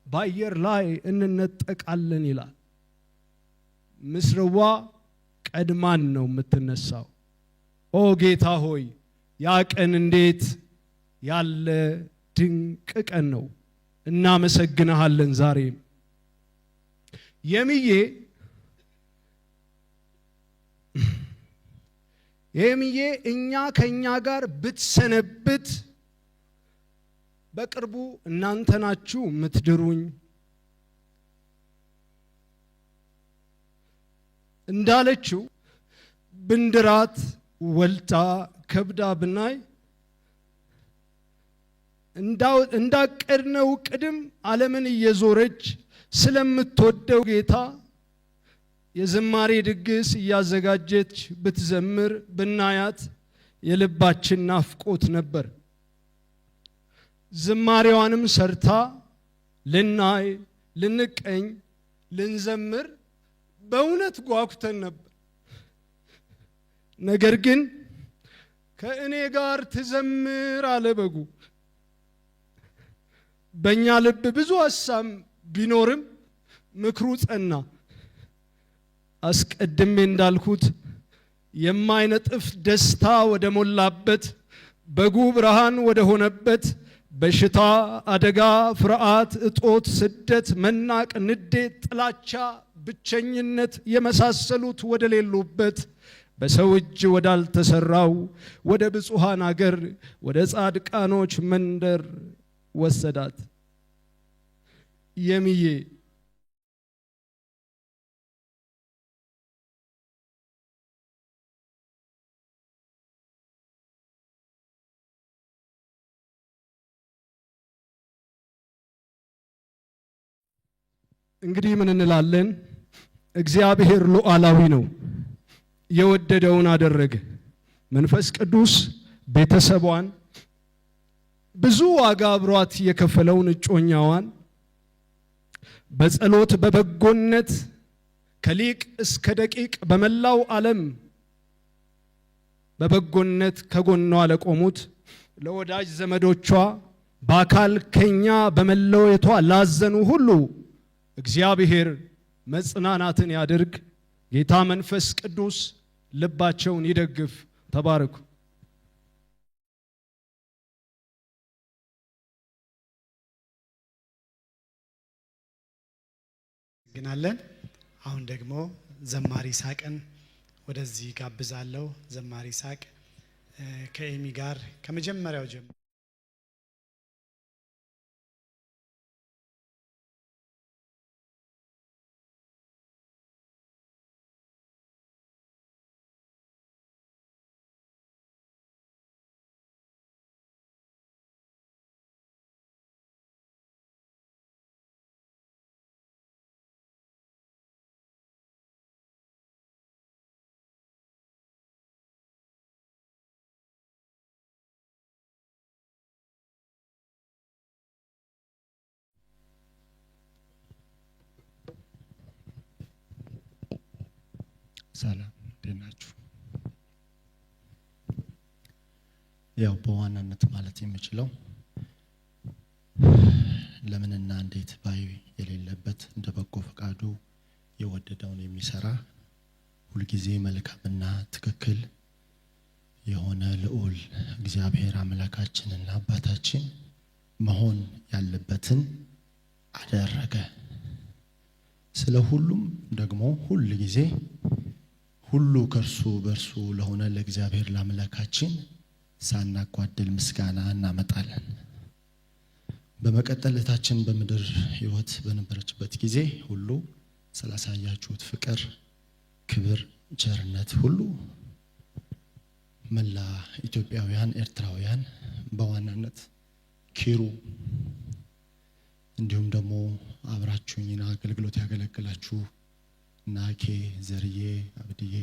S8: በአየር ላይ እንነጠቃለን ይላል። ምስርዋ ቀድማን ነው የምትነሳው። ኦ ጌታ ሆይ ያ ቀን እንዴት ያለ ድንቅ ቀን ነው! እናመሰግንሃለን። ዛሬም የሚዬ እኛ ከኛ ጋር ብትሰነብት በቅርቡ እናንተ ናችሁ ምትድሩኝ እንዳለችው ብንድራት ወልታ ከብዳ ብናይ እንዳቀድነው ቅድም ዓለምን እየዞረች ስለምትወደው ጌታ የዝማሬ ድግስ እያዘጋጀች ብትዘምር ብናያት የልባችን ናፍቆት ነበር። ዝማሬዋንም ሰርታ ልናይ፣ ልንቀኝ፣ ልንዘምር በእውነት ጓጉተን ነበር። ነገር ግን ከእኔ ጋር ትዘምር አለ በጉ። በእኛ ልብ ብዙ ሐሳብ ቢኖርም ምክሩ ጸና። አስቀድሜ እንዳልኩት የማይነጥፍ ደስታ ወደ ሞላበት፣ በጉ ብርሃን ወደ ሆነበት፣ በሽታ፣ አደጋ፣ ፍርሃት፣ እጦት፣ ስደት፣ መናቅ፣ ንዴት፣ ጥላቻ፣ ብቸኝነት የመሳሰሉት ወደ ሌሉበት፣ በሰው እጅ ወዳልተሰራው ወደ ብፁሃን አገር ወደ ጻድቃኖች መንደር ወሰዳት። የሚዬ እንግዲህ ምን እንላለን? እግዚአብሔር ሉዓላዊ ነው። የወደደውን አደረገ። መንፈስ ቅዱስ ቤተሰቧን ብዙ ዋጋ አብሯት የከፈለውን እጮኛዋን በጸሎት በበጎነት ከሊቅ እስከ ደቂቅ በመላው ዓለም በበጎነት ከጎኗ ለቆሙት ለወዳጅ ዘመዶቿ በአካል ከኛ በመለየቷ ላዘኑ ሁሉ እግዚአብሔር መጽናናትን ያድርግ። ጌታ መንፈስ ቅዱስ ልባቸውን ይደግፍ። ተባረኩ።
S2: እናመሰግናለን። አሁን ደግሞ ዘማሪ ሳቅን ወደዚህ ጋብዛለሁ። ዘማሪ ሳቅ ከኤሚ ጋር ከመጀመሪያው ጀምሮ
S9: ሰላም፣ እንዴት ናችሁ? ያው በዋናነት ማለት የምችለው ለምንና እንዴት ባይ የሌለበት እንደ በጎ ፈቃዱ የወደደውን የሚሰራ ሁልጊዜ መልካምና ትክክል የሆነ ልዑል እግዚአብሔር አምላካችንና አባታችን መሆን ያለበትን አደረገ። ስለ ሁሉም ደግሞ ሁል ጊዜ ሁሉ ከእርሱ በእርሱ ለሆነ ለእግዚአብሔር ለአምላካችን ሳናጓድል ምስጋና እናመጣለን። በመቀጠል እህታችን በምድር ሕይወት በነበረችበት ጊዜ ሁሉ ስላሳያችሁት ፍቅር፣ ክብር፣ ቸርነት ሁሉ መላ ኢትዮጵያውያን፣ ኤርትራውያን በዋናነት ኪሩ እንዲሁም ደግሞ አብራችሁኝና አገልግሎት ያገለግላችሁ ናኬ፣ ዘርዬ፣ አብድዬ፣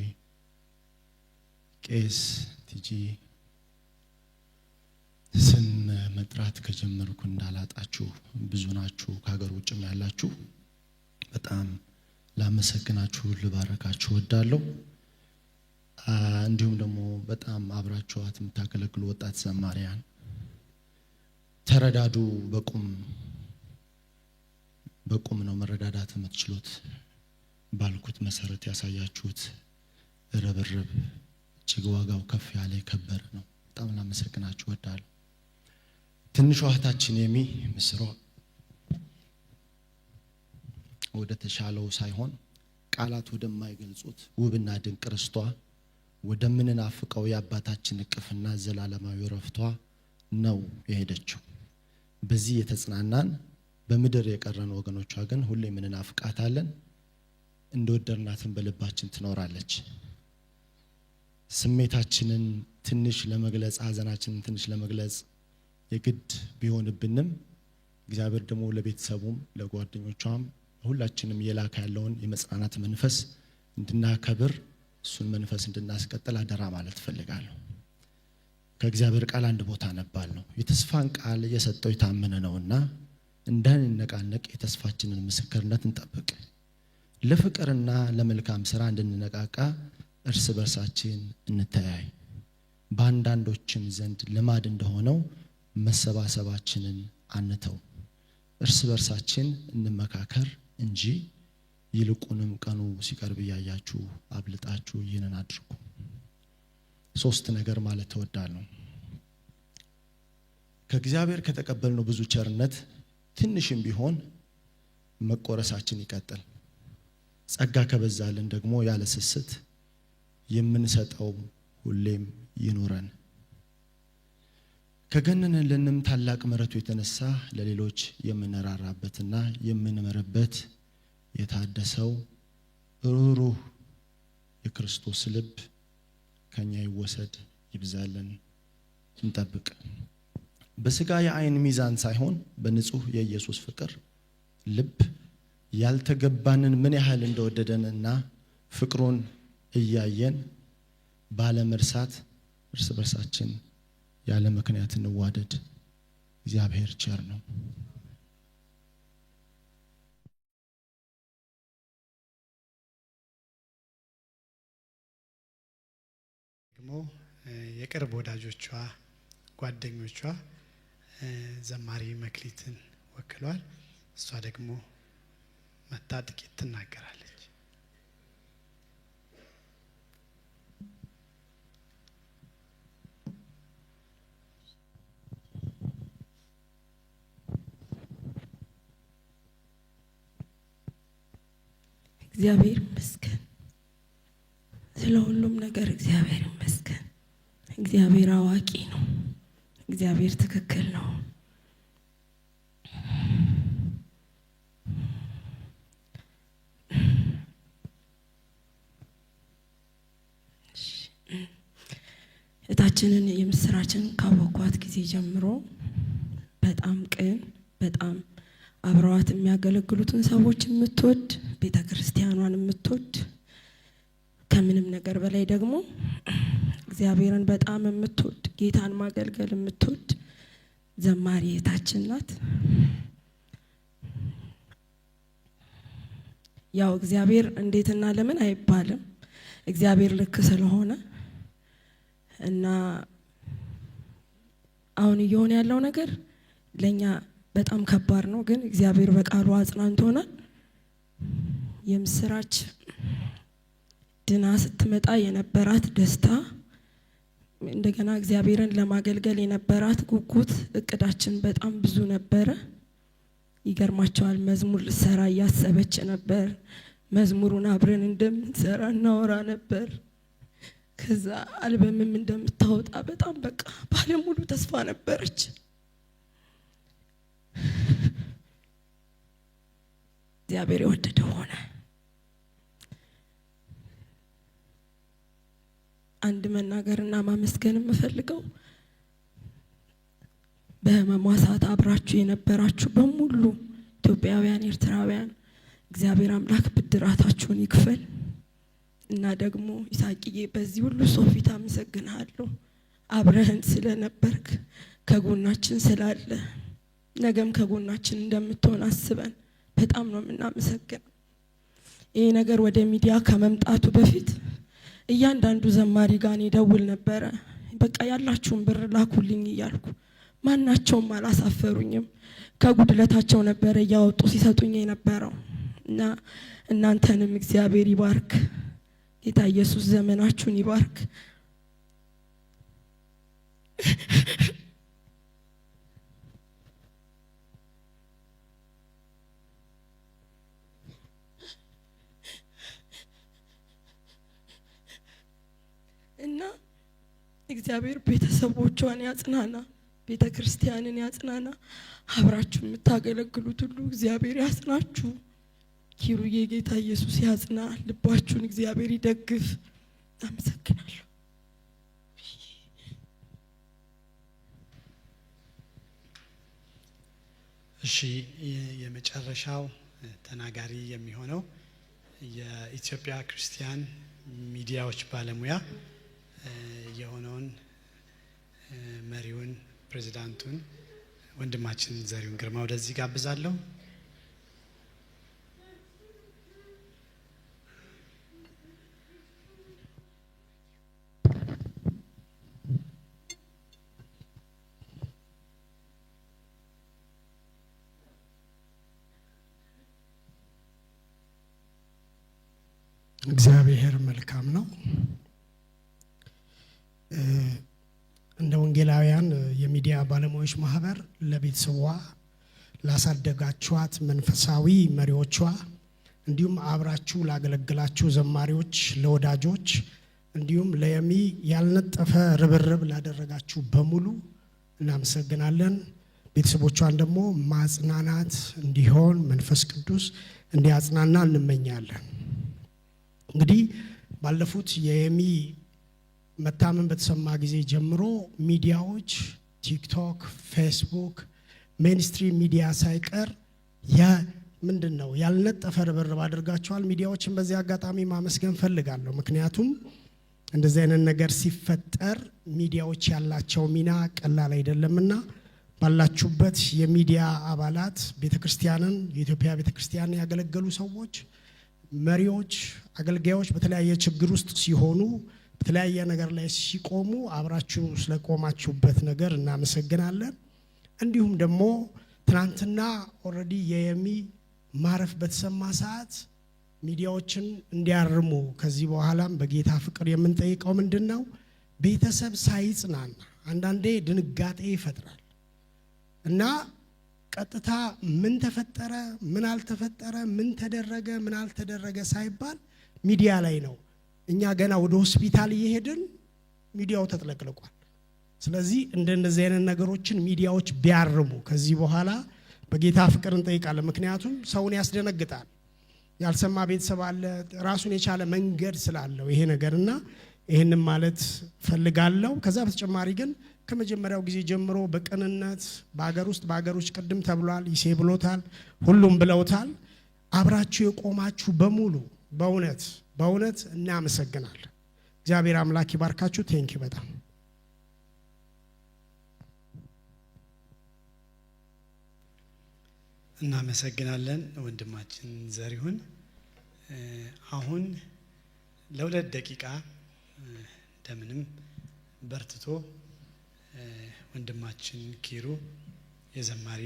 S9: ቄስ ቲጂ ስም መጥራት ከጀመርኩ እንዳላጣችሁ ብዙ ናችሁ፣ ከሀገር ውጭም ያላችሁ በጣም ላመሰግናችሁ ልባረካችሁ እወዳለሁ። እንዲሁም ደግሞ በጣም አብራችኋት የምታገለግሉ ወጣት ዘማሪያን ተረዳዱ። በቁም በቁም ነው መረዳዳት የምትችሉት። ባልኩት መሰረት ያሳያችሁት ርብርብ እጅግ ዋጋው ከፍ ያለ የከበረ ነው። በጣም ላመሰግናችሁ እወዳለሁ። ትንሿ እህታችን የሚ ምስሯ ወደ ተሻለው ሳይሆን ቃላት ወደማይገልጹት ውብና ድንቅ ርስቷ ወደምንናፍቀው የአባታችን እቅፍና ዘላለማዊ ረፍቷ ነው የሄደችው። በዚህ የተጽናናን በምድር የቀረን ወገኖቿ ግን ሁሌም እንናፍቃታለን። እንደወደድናትን በልባችን ትኖራለች። ስሜታችንን ትንሽ ለመግለጽ፣ ሀዘናችንን ትንሽ ለመግለጽ የግድ ቢሆንብንም እግዚአብሔር ደግሞ ለቤተሰቡም ለጓደኞቿም ሁላችንም እየላከ ያለውን የመጽናናት መንፈስ እንድናከብር፣ እሱን መንፈስ እንድናስቀጥል አደራ ማለት እፈልጋለሁ። ከእግዚአብሔር ቃል አንድ ቦታ አነባለሁ። የተስፋን ቃል የሰጠው የታመነ ነውና እንዳንነቃነቅ የተስፋችንን ምስክርነት እንጠብቅ። ለፍቅርና ለመልካም ስራ እንድንነቃቃ እርስ በርሳችን እንተያይ። በአንዳንዶችም ዘንድ ልማድ እንደሆነው መሰባሰባችንን አንተው። እርስ በርሳችን እንመካከር እንጂ ይልቁንም ቀኑ ሲቀርብ እያያችሁ አብልጣችሁ ይህንን አድርጉ። ሶስት ነገር ማለት እወዳለሁ። ከእግዚአብሔር ከተቀበልነው ብዙ ቸርነት ትንሽም ቢሆን መቆረሳችን ይቀጥል። ጸጋ ከበዛልን ደግሞ ያለ ስስት የምንሰጠው ሁሌም ይኑረን። ከገነነልንም ታላቅ ምሕረቱ የተነሳ ለሌሎች የምንራራበትና የምንምርበት የታደሰው ሩህሩህ የክርስቶስ ልብ ከኛ ይወሰድ፣ ይብዛልን፣ እንጠብቅ። በስጋ የአይን ሚዛን ሳይሆን በንጹህ የኢየሱስ ፍቅር ልብ ያልተገባንን ምን ያህል እንደወደደንና ፍቅሩን እያየን ባለመርሳት እርስ በርሳችን ያለ ምክንያት እንዋደድ። እግዚአብሔር ቸር ነው።
S2: ደግሞ የቅርብ ወዳጆቿ፣ ጓደኞቿ ዘማሪ መክሊትን ወክሏል። እሷ ደግሞ መታ ጥቂት ትናገራለች።
S10: እግዚአብሔር ይመስገን ስለ ሁሉም ነገር፣ እግዚአብሔር ይመስገን። እግዚአብሔር አዋቂ ነው። እግዚአብሔር ትክክል ነው። እህታችንን የምስራችን ካወኳት ጊዜ ጀምሮ በጣም ቅን፣ በጣም አብረዋት የሚያገለግሉትን ሰዎች የምትወድ፣ ቤተ ክርስቲያኗን የምትወድ፣ ከምንም ነገር በላይ ደግሞ እግዚአብሔርን በጣም የምትወድ፣ ጌታን ማገልገል የምትወድ ዘማሪ እህታችን ናት። ያው እግዚአብሔር እንዴትና ለምን አይባልም። እግዚአብሔር ልክ ስለሆነ እና አሁን እየሆነ ያለው ነገር ለኛ በጣም ከባድ ነው፣ ግን እግዚአብሔር በቃሉ አጽናንቶናል። የምስራች ድና ስትመጣ የነበራት ደስታ፣ እንደገና እግዚአብሔርን ለማገልገል የነበራት ጉጉት፣ እቅዳችን በጣም ብዙ ነበረ። ይገርማቸዋል። መዝሙር ልትሰራ እያሰበች ነበር። መዝሙሩን አብረን እንደምንሰራ እናወራ ነበር። ከዛ አልበምም እንደምታወጣ በጣም በቃ ባለሙሉ ተስፋ ነበረች። እግዚአብሔር የወደደው ሆነ። አንድ መናገርና ማመስገን የምፈልገው በህመሟ ሰዓት አብራችሁ የነበራችሁ በሙሉ ኢትዮጵያውያን፣ ኤርትራውያን እግዚአብሔር አምላክ ብድራታችሁን ይክፈል። እና ደግሞ ይሳቅዬ በዚህ ሁሉ ሰው ፊት አመሰግንሃለሁ። አብረህን ስለነበርክ፣ ከጎናችን ስላለ፣ ነገም ከጎናችን እንደምትሆን አስበን በጣም ነው የምናመሰግነው። ይሄ ነገር ወደ ሚዲያ ከመምጣቱ በፊት እያንዳንዱ ዘማሪ ጋር እኔ ደውል ነበረ። በቃ ያላችሁን ብር ላኩልኝ እያልኩ ማናቸውም አላሳፈሩኝም። ከጉድለታቸው ነበረ እያወጡ ሲሰጡኝ የነበረው። እና እናንተንም እግዚአብሔር ይባርክ። ጌታ ኢየሱስ ዘመናችሁን ይባርክ። እና እግዚአብሔር ቤተሰቦቿን ያጽናና፣ ቤተ ክርስቲያንን ያጽናና። አብራችሁ የምታገለግሉት ሁሉ እግዚአብሔር ያጽናችሁ። ኪሩዬ ጌታ ኢየሱስ ያጽና፣ ልባችሁን እግዚአብሔር ይደግፍ። አመሰግናለሁ።
S2: እሺ፣ የመጨረሻው ተናጋሪ የሚሆነው የኢትዮጵያ ክርስቲያን ሚዲያዎች ባለሙያ የሆነውን መሪውን ፕሬዚዳንቱን ወንድማችን ዘሪሁን ግርማ ወደዚህ ጋብዛለሁ።
S11: እግዚአብሔር መልካም ነው። እንደ ወንጌላውያን የሚዲያ ባለሙያዎች ማህበር ለቤተሰቧ፣ ላሳደጋችኋት መንፈሳዊ መሪዎቿ፣ እንዲሁም አብራችሁ ላገለግላችሁ ዘማሪዎች፣ ለወዳጆች፣ እንዲሁም ለየሚ ያልነጠፈ ርብርብ ላደረጋችሁ በሙሉ እናመሰግናለን። ቤተሰቦቿን ደግሞ ማጽናናት እንዲሆን መንፈስ ቅዱስ እንዲያጽናና እንመኛለን። እንግዲህ ባለፉት የየሚ መታመም በተሰማ ጊዜ ጀምሮ ሚዲያዎች ቲክቶክ፣ ፌስቡክ፣ mainstream media ሳይቀር ምንድን ነው ያልነጠፈ ርብርብ አድርጋቸዋል። ሚዲያዎችን በዚህ አጋጣሚ ማመስገን ፈልጋለሁ። ምክንያቱም እንደዚህ አይነት ነገር ሲፈጠር ሚዲያዎች ያላቸው ሚና ቀላል አይደለምና ባላችሁበት የሚዲያ አባላት፣ ቤተክርስቲያንን፣ የኢትዮጵያ ቤተክርስቲያንን ያገለገሉ ሰዎች፣ መሪዎች፣ አገልጋዮች በተለያየ ችግር ውስጥ ሲሆኑ፣ በተለያየ ነገር ላይ ሲቆሙ አብራችሁ ስለቆማችሁበት ነገር እናመሰግናለን። እንዲሁም ደግሞ ትናንትና already የየሚ ማረፍ በተሰማ ሰዓት ሚዲያዎችን እንዲያርሙ ከዚህ በኋላም በጌታ ፍቅር የምንጠይቀው ምንድን ነው? ቤተሰብ ሳይጽናና አንዳንዴ ድንጋጤ ይፈጥራል እና ቀጥታ ምን ተፈጠረ፣ ምን አልተፈጠረ፣ ምን ተደረገ፣ ምን አልተደረገ ሳይባል ሚዲያ ላይ ነው። እኛ ገና ወደ ሆስፒታል እየሄድን ሚዲያው ተጥለቅልቋል። ስለዚህ እንደነዚህ አይነት ነገሮችን ሚዲያዎች ቢያርሙ ከዚህ በኋላ በጌታ ፍቅር እንጠይቃለን። ምክንያቱም ሰውን ያስደነግጣል። ያልሰማ ቤተሰብ አለ፣ ራሱን የቻለ መንገድ ስላለው ይሄ ነገርና ይህንን ማለት ፈልጋለሁ። ከዛ በተጨማሪ ግን ከመጀመሪያው ጊዜ ጀምሮ በቅንነት በሀገር ውስጥ፣ በሀገር ውጭ ቅድም ተብሏል፣ ይሴ ብሎታል፣ ሁሉም ብለውታል። አብራችሁ የቆማችሁ በሙሉ በእውነት በእውነት እናመሰግናለን። እግዚአብሔር አምላክ ይባርካችሁ። Thank you በጣም።
S2: እናመሰግናለን ወንድማችን ዘሪሁን። አሁን ለ2 ደቂቃ እንደምንም በርትቶ ወንድማችን ኪሩ የዘማሪ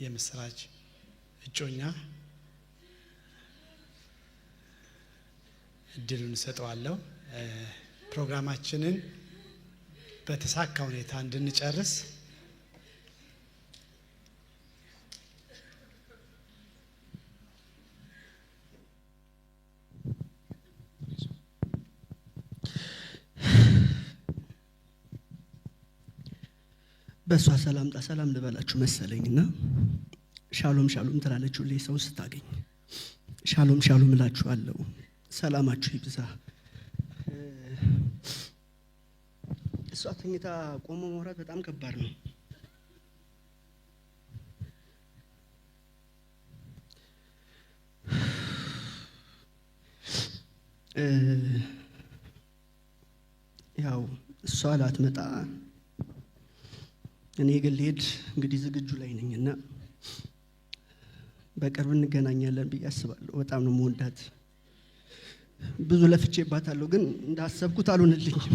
S2: የምስራች እጮኛ እድሉን እሰጠዋለሁ። ፕሮግራማችንን በተሳካ ሁኔታ እንድንጨርስ።
S12: በእሷ ሰላምታ ሰላም ልበላችሁ መሰለኝና ሻሎም ሻሎም ትላለች ሁሌ ሰው ስታገኝ። ሻሎም ሻሎም እላችኋለሁ፣ ሰላማችሁ ይብዛ። እሷ ተኝታ ቆሞ ማውራት በጣም ከባድ ነው። ያው እሷ ላትመጣ እኔ ግን ልሄድ እንግዲህ ዝግጁ ላይ ነኝ እና በቅርብ እንገናኛለን ብዬ አስባለሁ። በጣም ነው የምወዳት። ብዙ ለፍቼባታለሁ፣ ግን እንዳሰብኩት አልሆነልኝም።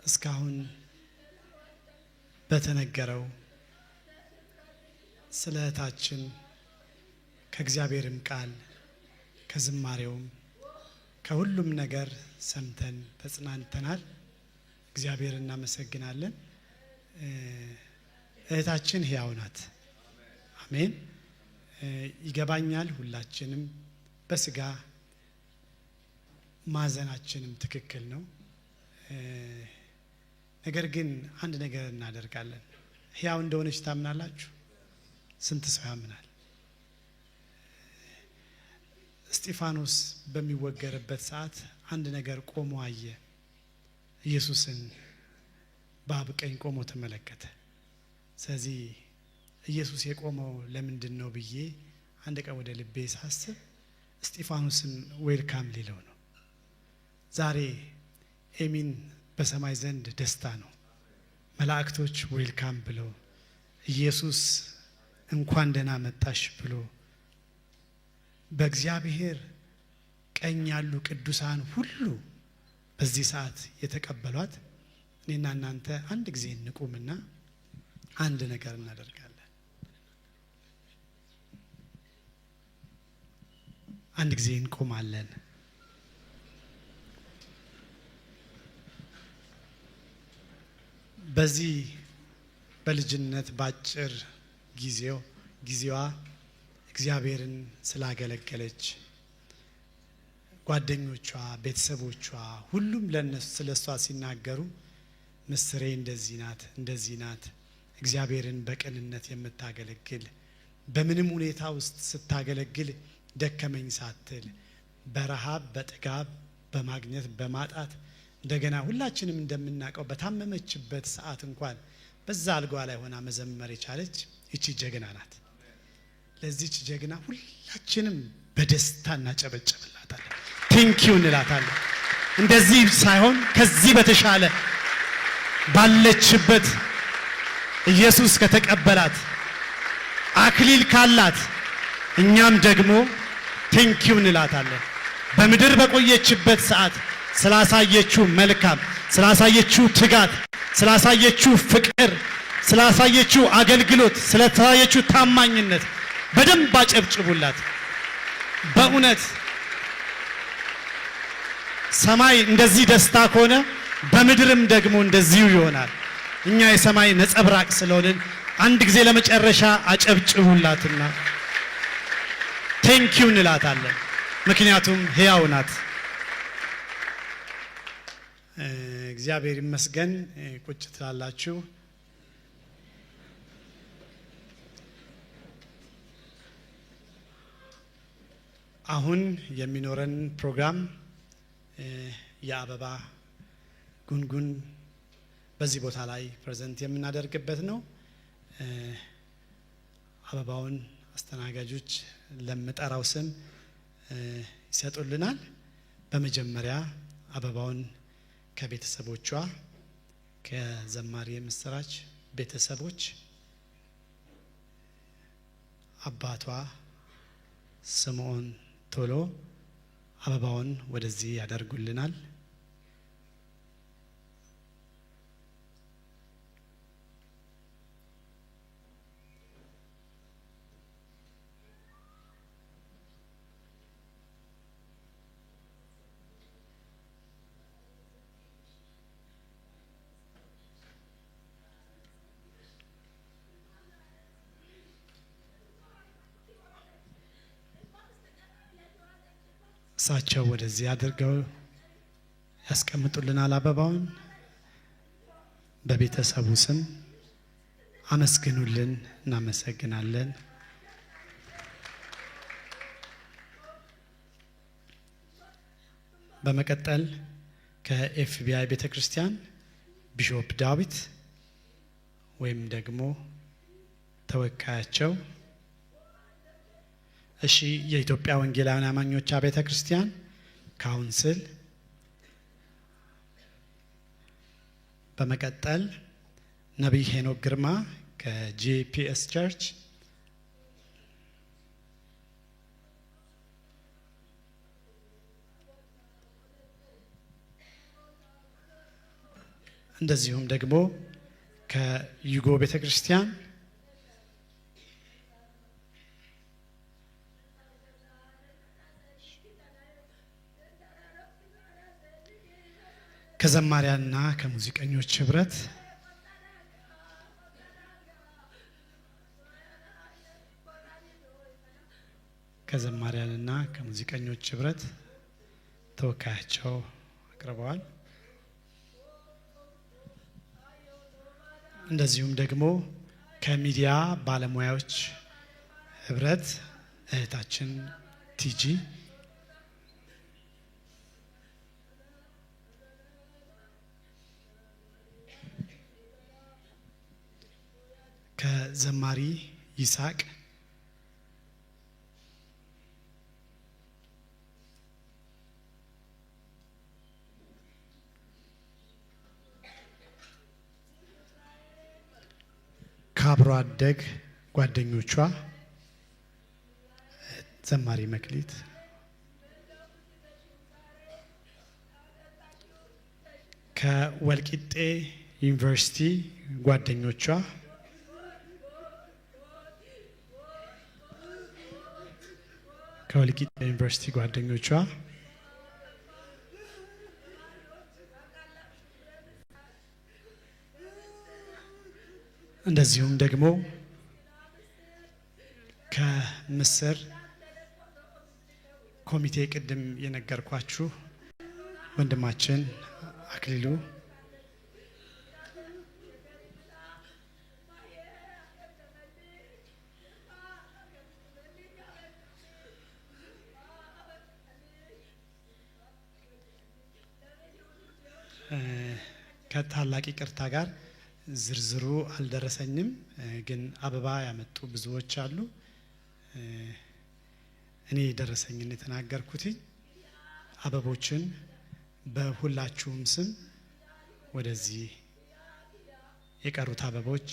S2: እስካሁን በተነገረው ስለ እህታችን ከእግዚአብሔርም ቃል ከዝማሬውም ከሁሉም ነገር ሰምተን ተጽናንተናል። እግዚአብሔር እናመሰግናለን። እህታችን ሕያው ናት። አሜን። ይገባኛል፣ ሁላችንም በስጋ ማዘናችንም ትክክል ነው። ነገር ግን አንድ ነገር እናደርጋለን። ሕያው እንደሆነች ታምናላችሁ? ስንት ሰው ያምናል? እስጢፋኖስ በሚወገርበት ሰዓት አንድ ነገር ቆሞ አየ። ኢየሱስን በአብ ቀኝ ቆሞ ተመለከተ። ስለዚህ ኢየሱስ የቆመው ለምንድን ነው ብዬ አንድ ቀን ወደ ልቤ ሳስብ እስጢፋኖስን welcome ሊለው ነው። ዛሬ ኤሚን በሰማይ ዘንድ ደስታ ነው። መላእክቶች welcome ብለው ኢየሱስ እንኳን ደህና መጣሽ ብሎ በእግዚአብሔር ቀኝ ያሉ ቅዱሳን ሁሉ በዚህ ሰዓት የተቀበሏት፣ እኔና እናንተ አንድ ጊዜ እንቁምና አንድ ነገር እናደርጋለን። አንድ ጊዜ እንቆማለን። በዚህ በልጅነት ባጭር ጊዜዋ እግዚአብሔርን ስላገለገለች ጓደኞቿ፣ ቤተሰቦቿ ሁሉም ለነሱ ስለሷ ሲናገሩ ምስሬ እንደዚህ ናት፣ እንደዚህ ናት፣ እግዚአብሔርን በቅንነት የምታገለግል፣ በምንም ሁኔታ ውስጥ ስታገለግል ደከመኝ ሳትል፣ በረሃብ በጥጋብ በማግኘት በማጣት፣ እንደገና ሁላችንም እንደምናውቀው በታመመችበት ሰዓት እንኳን በዛ አልጋዋ ላይ ሆና መዘመር የቻለች ይቺ ጀግና ናት። ለዚች ጀግና ሁላችንም በደስታ እናጨበጭብላታለን። Thank you እንላታለን። እንደዚህ ሳይሆን ከዚህ በተሻለ ባለችበት ኢየሱስ ከተቀበላት፣ አክሊል ካላት፣ እኛም ደግሞ thank you እንላታለን። በምድር በቆየችበት ሰዓት ስላሳየችው መልካም፣ ስላሳየችው ትጋት፣ ስላሳየችው ፍቅር፣ ስላሳየችው አገልግሎት፣ ስላሳየችው ታማኝነት በደንብ አጨብጭቡላት። በእውነት ሰማይ እንደዚህ ደስታ ከሆነ በምድርም ደግሞ እንደዚሁ ይሆናል። እኛ የሰማይ ነጸብራቅ ስለሆንን አንድ ጊዜ ለመጨረሻ አጨብጭቡላትና thank you እንላታለን። ምክንያቱም ሕያው ናት። እግዚአብሔር ይመስገን። ቁጭ ትላላችሁ። አሁን የሚኖረን ፕሮግራም የአበባ ጉንጉን በዚህ ቦታ ላይ present የምናደርግበት ነው። አበባውን አስተናጋጆች ለምጠራው ስም ይሰጡልናል። በመጀመሪያ አበባውን ከቤተሰቦቿ ከዘማሪ የምስራች ቤተሰቦች አባቷ ስምዖን ቶሎ አበባውን ወደዚህ ያደርጉልናል። እሳቸው ወደዚህ አድርገው ያስቀምጡልናል አበባውን። በቤተሰቡ ስም አመስግኑልን። እናመሰግናለን። በመቀጠል ከ FBI ቤተክርስቲያን Bishop ዳዊት ወይም ደግሞ ተወካያቸው፣ እሺ፣ የኢትዮጵያ ወንጌላውያን አማኞች ቤተ ክርስቲያን council፣ በመቀጠል ነቢይ ሄኖክ ግርማ ከ JPS church፣ እንደዚሁም ደግሞ ከዩጎ ቤተ ክርስቲያን ከዘማሪያንና ከሙዚቀኞች ህብረት፣ ከዘማሪያንና ከሙዚቀኞች ህብረት ተወካያቸው አቅርበዋል። እንደዚሁም ደግሞ ከሚዲያ ባለሙያዎች ህብረት እህታችን ቲጂ፣ ከዘማሪ ይስሐቅ፣ ከአብሮ አደግ ጓደኞቿ ዘማሪ መክሊት፣ ከወልቂጤ ዩኒቨርሲቲ ጓደኞቿ፣ ከወልቂጤ ዩኒቨርሲቲ ጓደኞቿ፣ እንደዚሁም ደግሞ ከምስር ኮሚቴ ቅድም የነገርኳችሁ ወንድማችን አክሊሉ፣ ከታላቅ ይቅርታ ጋር ዝርዝሩ አልደረሰኝም፣ ግን አበባ ያመጡ ብዙዎች አሉ። እኔ የደረሰኝን የተናገርኩት። አበቦችን በሁላችሁም ስም ወደዚህ የቀሩት አበቦች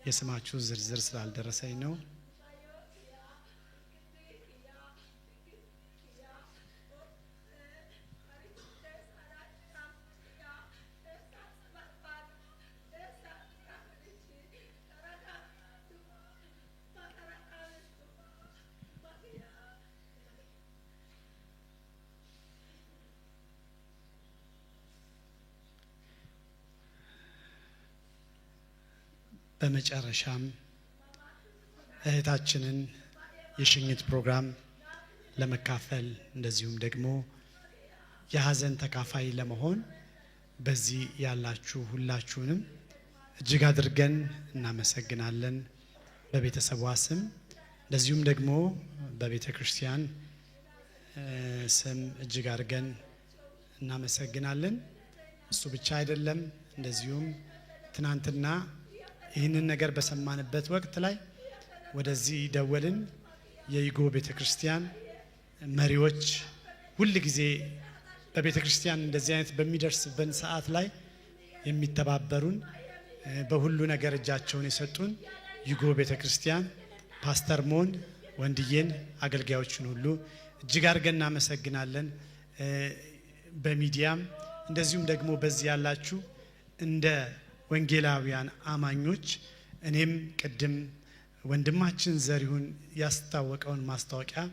S2: የስማችሁ ዝርዝር ስላልደረሰኝ ነው። በመጨረሻም እህታችንን የሽኝት ፕሮግራም ለመካፈል እንደዚሁም ደግሞ የሀዘን ተካፋይ ለመሆን በዚህ ያላችሁ ሁላችሁንም እጅግ አድርገን እናመሰግናለን። በቤተሰቧ ስም እንደዚሁም ደግሞ በቤተ ክርስቲያን ስም እጅግ አድርገን እናመሰግናለን። እሱ ብቻ አይደለም፣ እንደዚሁም ትናንትና ይህንን ነገር በሰማንበት ወቅት ላይ ወደዚህ ደወልን። የይጎ ቤተ ክርስቲያን መሪዎች ሁል ጊዜ በቤተ ክርስቲያን እንደዚህ አይነት በሚደርስብን ሰዓት ላይ የሚተባበሩን፣ በሁሉ ነገር እጃቸውን የሰጡን ይጎ ቤተ ክርስቲያን ፓስተር ሞን ወንድዬን፣ አገልጋዮችን ሁሉ እጅግ አድርገን እናመሰግናለን። በሚዲያም እንደዚሁም ደግሞ በዚህ ያላችሁ እንደ ወንጌላውያን አማኞች፣ እኔም ቅድም ወንድማችን ዘሪሁን ያስታወቀውን ማስታወቂያ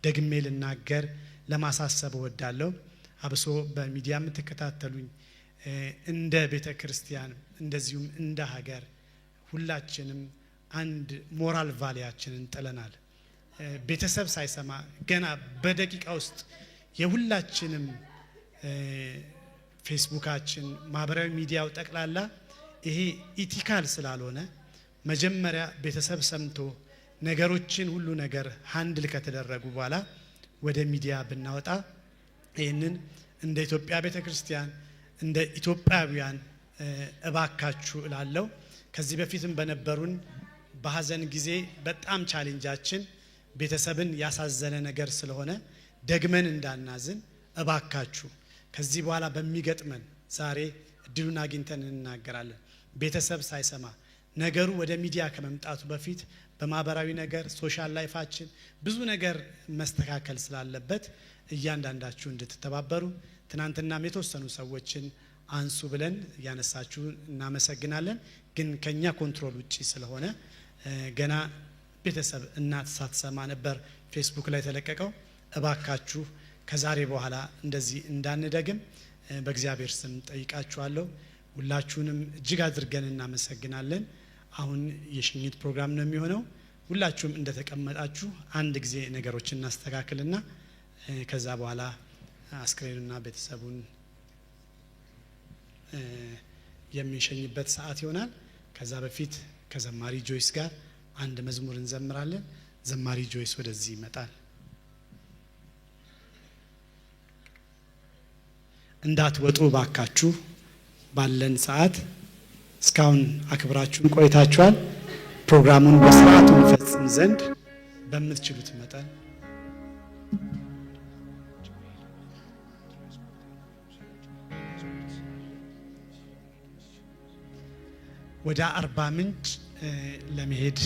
S2: ደግሜ ልናገር፣ ለማሳሰብ እወዳለሁ። አብሶ በሚዲያ የምትከታተሉኝ፣ እንደ ቤተ ክርስቲያን እንደዚሁም እንደ ሀገር ሁላችንም አንድ moral value ያችንን ጥለናል። ቤተሰብ ሳይሰማ ገና በደቂቃ ውስጥ የሁላችንም ፌስቡካችን፣ ማህበራዊ ሚዲያው ጠቅላላ፣ ይሄ ethical ስላልሆነ መጀመሪያ ቤተሰብ ሰምቶ ነገሮችን ሁሉ ነገር handle ከተደረጉ በኋላ ወደ ሚዲያ ብናወጣ፣ ይህንን እንደ ኢትዮጵያ ቤተ ክርስቲያን፣ እንደ ኢትዮጵያውያን እባካችሁ እላለሁ። ከዚህ በፊትም በነበሩን በሀዘን ጊዜ በጣም challenge ኣችን ቤተሰብን ያሳዘነ ነገር ስለሆነ ደግመን እንዳናዝን እባካችሁ ከዚህ በኋላ በሚገጥመን፣ ዛሬ እድሉን አግኝተን እንናገራለን። ቤተሰብ ሳይሰማ ነገሩ ወደ ሚዲያ ከመምጣቱ በፊት በማህበራዊ ነገር social life ኣችን ብዙ ነገር መስተካከል ስላለበት እያንዳንዳችሁ እንድትተባበሩ፣ ትናንትናም የተወሰኑ ሰዎችን አንሱ ብለን ያነሳችሁ እናመሰግናለን። ግን ከኛ control ውጪ ስለሆነ ገና ቤተሰብ እናት ሳትሰማ ነበር ፌስቡክ ላይ የተለቀቀው። እባካችሁ ከዛሬ በኋላ እንደዚህ እንዳንደግም በእግዚአብሔር ስም ጠይቃችኋለሁ። ሁላችሁንም እጅግ አድርገን እናመሰግናለን። አሁን የሽኝት ፕሮግራም ነው የሚሆነው። ሁላችሁም እንደተቀመጣችሁ አንድ ጊዜ ነገሮችን እናስተካክልና ከዛ በኋላ አስክሬኑና ቤተሰቡን የምንሸኝበት ሰዓት ይሆናል። ከዛ በፊት ከዘማሪ ጆይስ ጋር አንድ መዝሙር እንዘምራለን። ዘማሪ ጆይስ ወደዚህ ይመጣል። እንዳትወጡ ባካችሁ። ባለን ሰዓት እስካሁን አክብራችሁን ቆይታችኋል። ፕሮግራሙን በስርዓቱ እንፈጽም ዘንድ በምትችሉት መጠን። ወደ አርባ ምንጭ ለመሄድ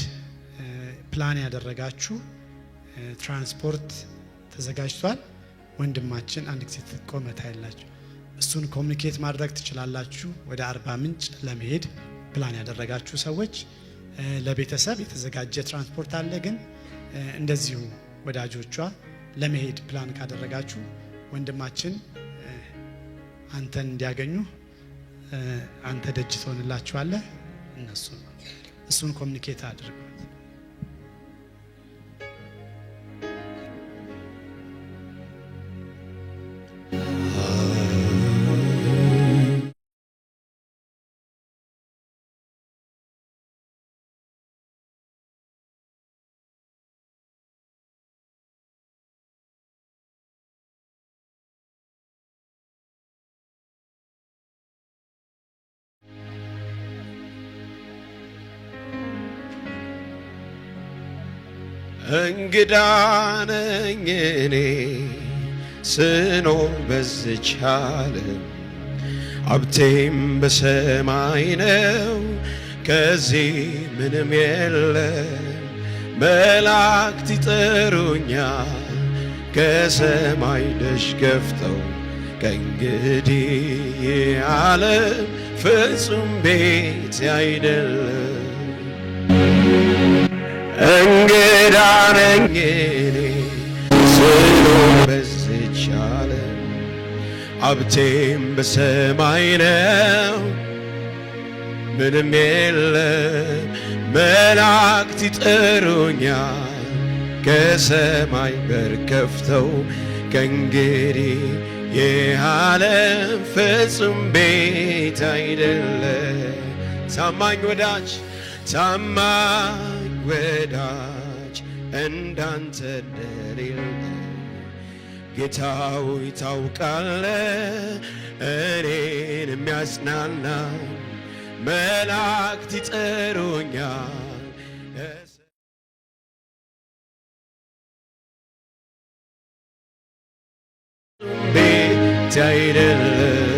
S2: ፕላን ያደረጋችሁ ትራንስፖርት ተዘጋጅቷል። ወንድማችን አንድ ጊዜ ቆመ ታያላችሁ። እሱን communicate ማድረግ ትችላላችሁ። ወደ አርባ ምንጭ ለመሄድ ፕላን ያደረጋችሁ ሰዎች ለቤተሰብ የተዘጋጀ ትራንስፖርት አለ። ግን እንደዚሁ ወዳጆቿ ለመሄድ ፕላን ካደረጋችሁ ወንድማችን አንተን እንዲያገኙ አንተ ደጅ ትሆንላችኋለህ። እነሱ እሱን communicate አድርጉ።
S13: እንግዳ ነኝ እኔ ስኖር በዝች ዓለም፣ ሀብቴም በሰማይ ነው፣ ከዚህ ምንም የለም። መላእክት ይጠሩኛል ከሰማይ ደጅ ከፍተው፣ ከእንግዲህ ይህ ዓለም ፍጹም ቤት አይደለም። እንግዳ ነኝ እኔ ስኖር በዝች ዓለም፣ ሀብቴም በሰማይ ነው፣ ምንም የለም። መላእክት ይጠሩኛል ከሰማይ በር ከፍተው፣ ከእንግዲህ ይህ ዓለም ፍጹም ቤት አይደለም። ታማኝ ወዳጅ፣ ታማኝ ወዳጅ እንዳንተ እንደሌለ ጌታ ሆይ ታውቃለህ። እኔን የሚያጽናና መላእክት ይጠሩኛል ቤት አይደለም።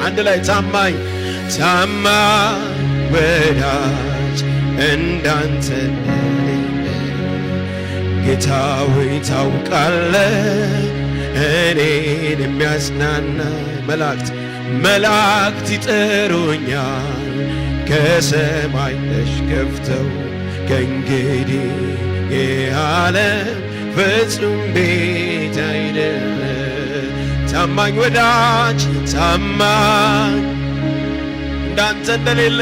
S13: አንድ ላይ ታማኝ፣ ታማኝ ወዳጅ እንዳንተ እንደሌለ ጌታ ሆይ ታውቃለህ። እኔን የሚያጽናና መላእክት ይጠሩኛል ከሰማይ ደጅ ከፍተው ከእንግዲህ ይህ ዓለም ፍጹም ቤት አይደለም። ታማኝ ወዳጅ ታማኝ እንዳንተ እንደሌለ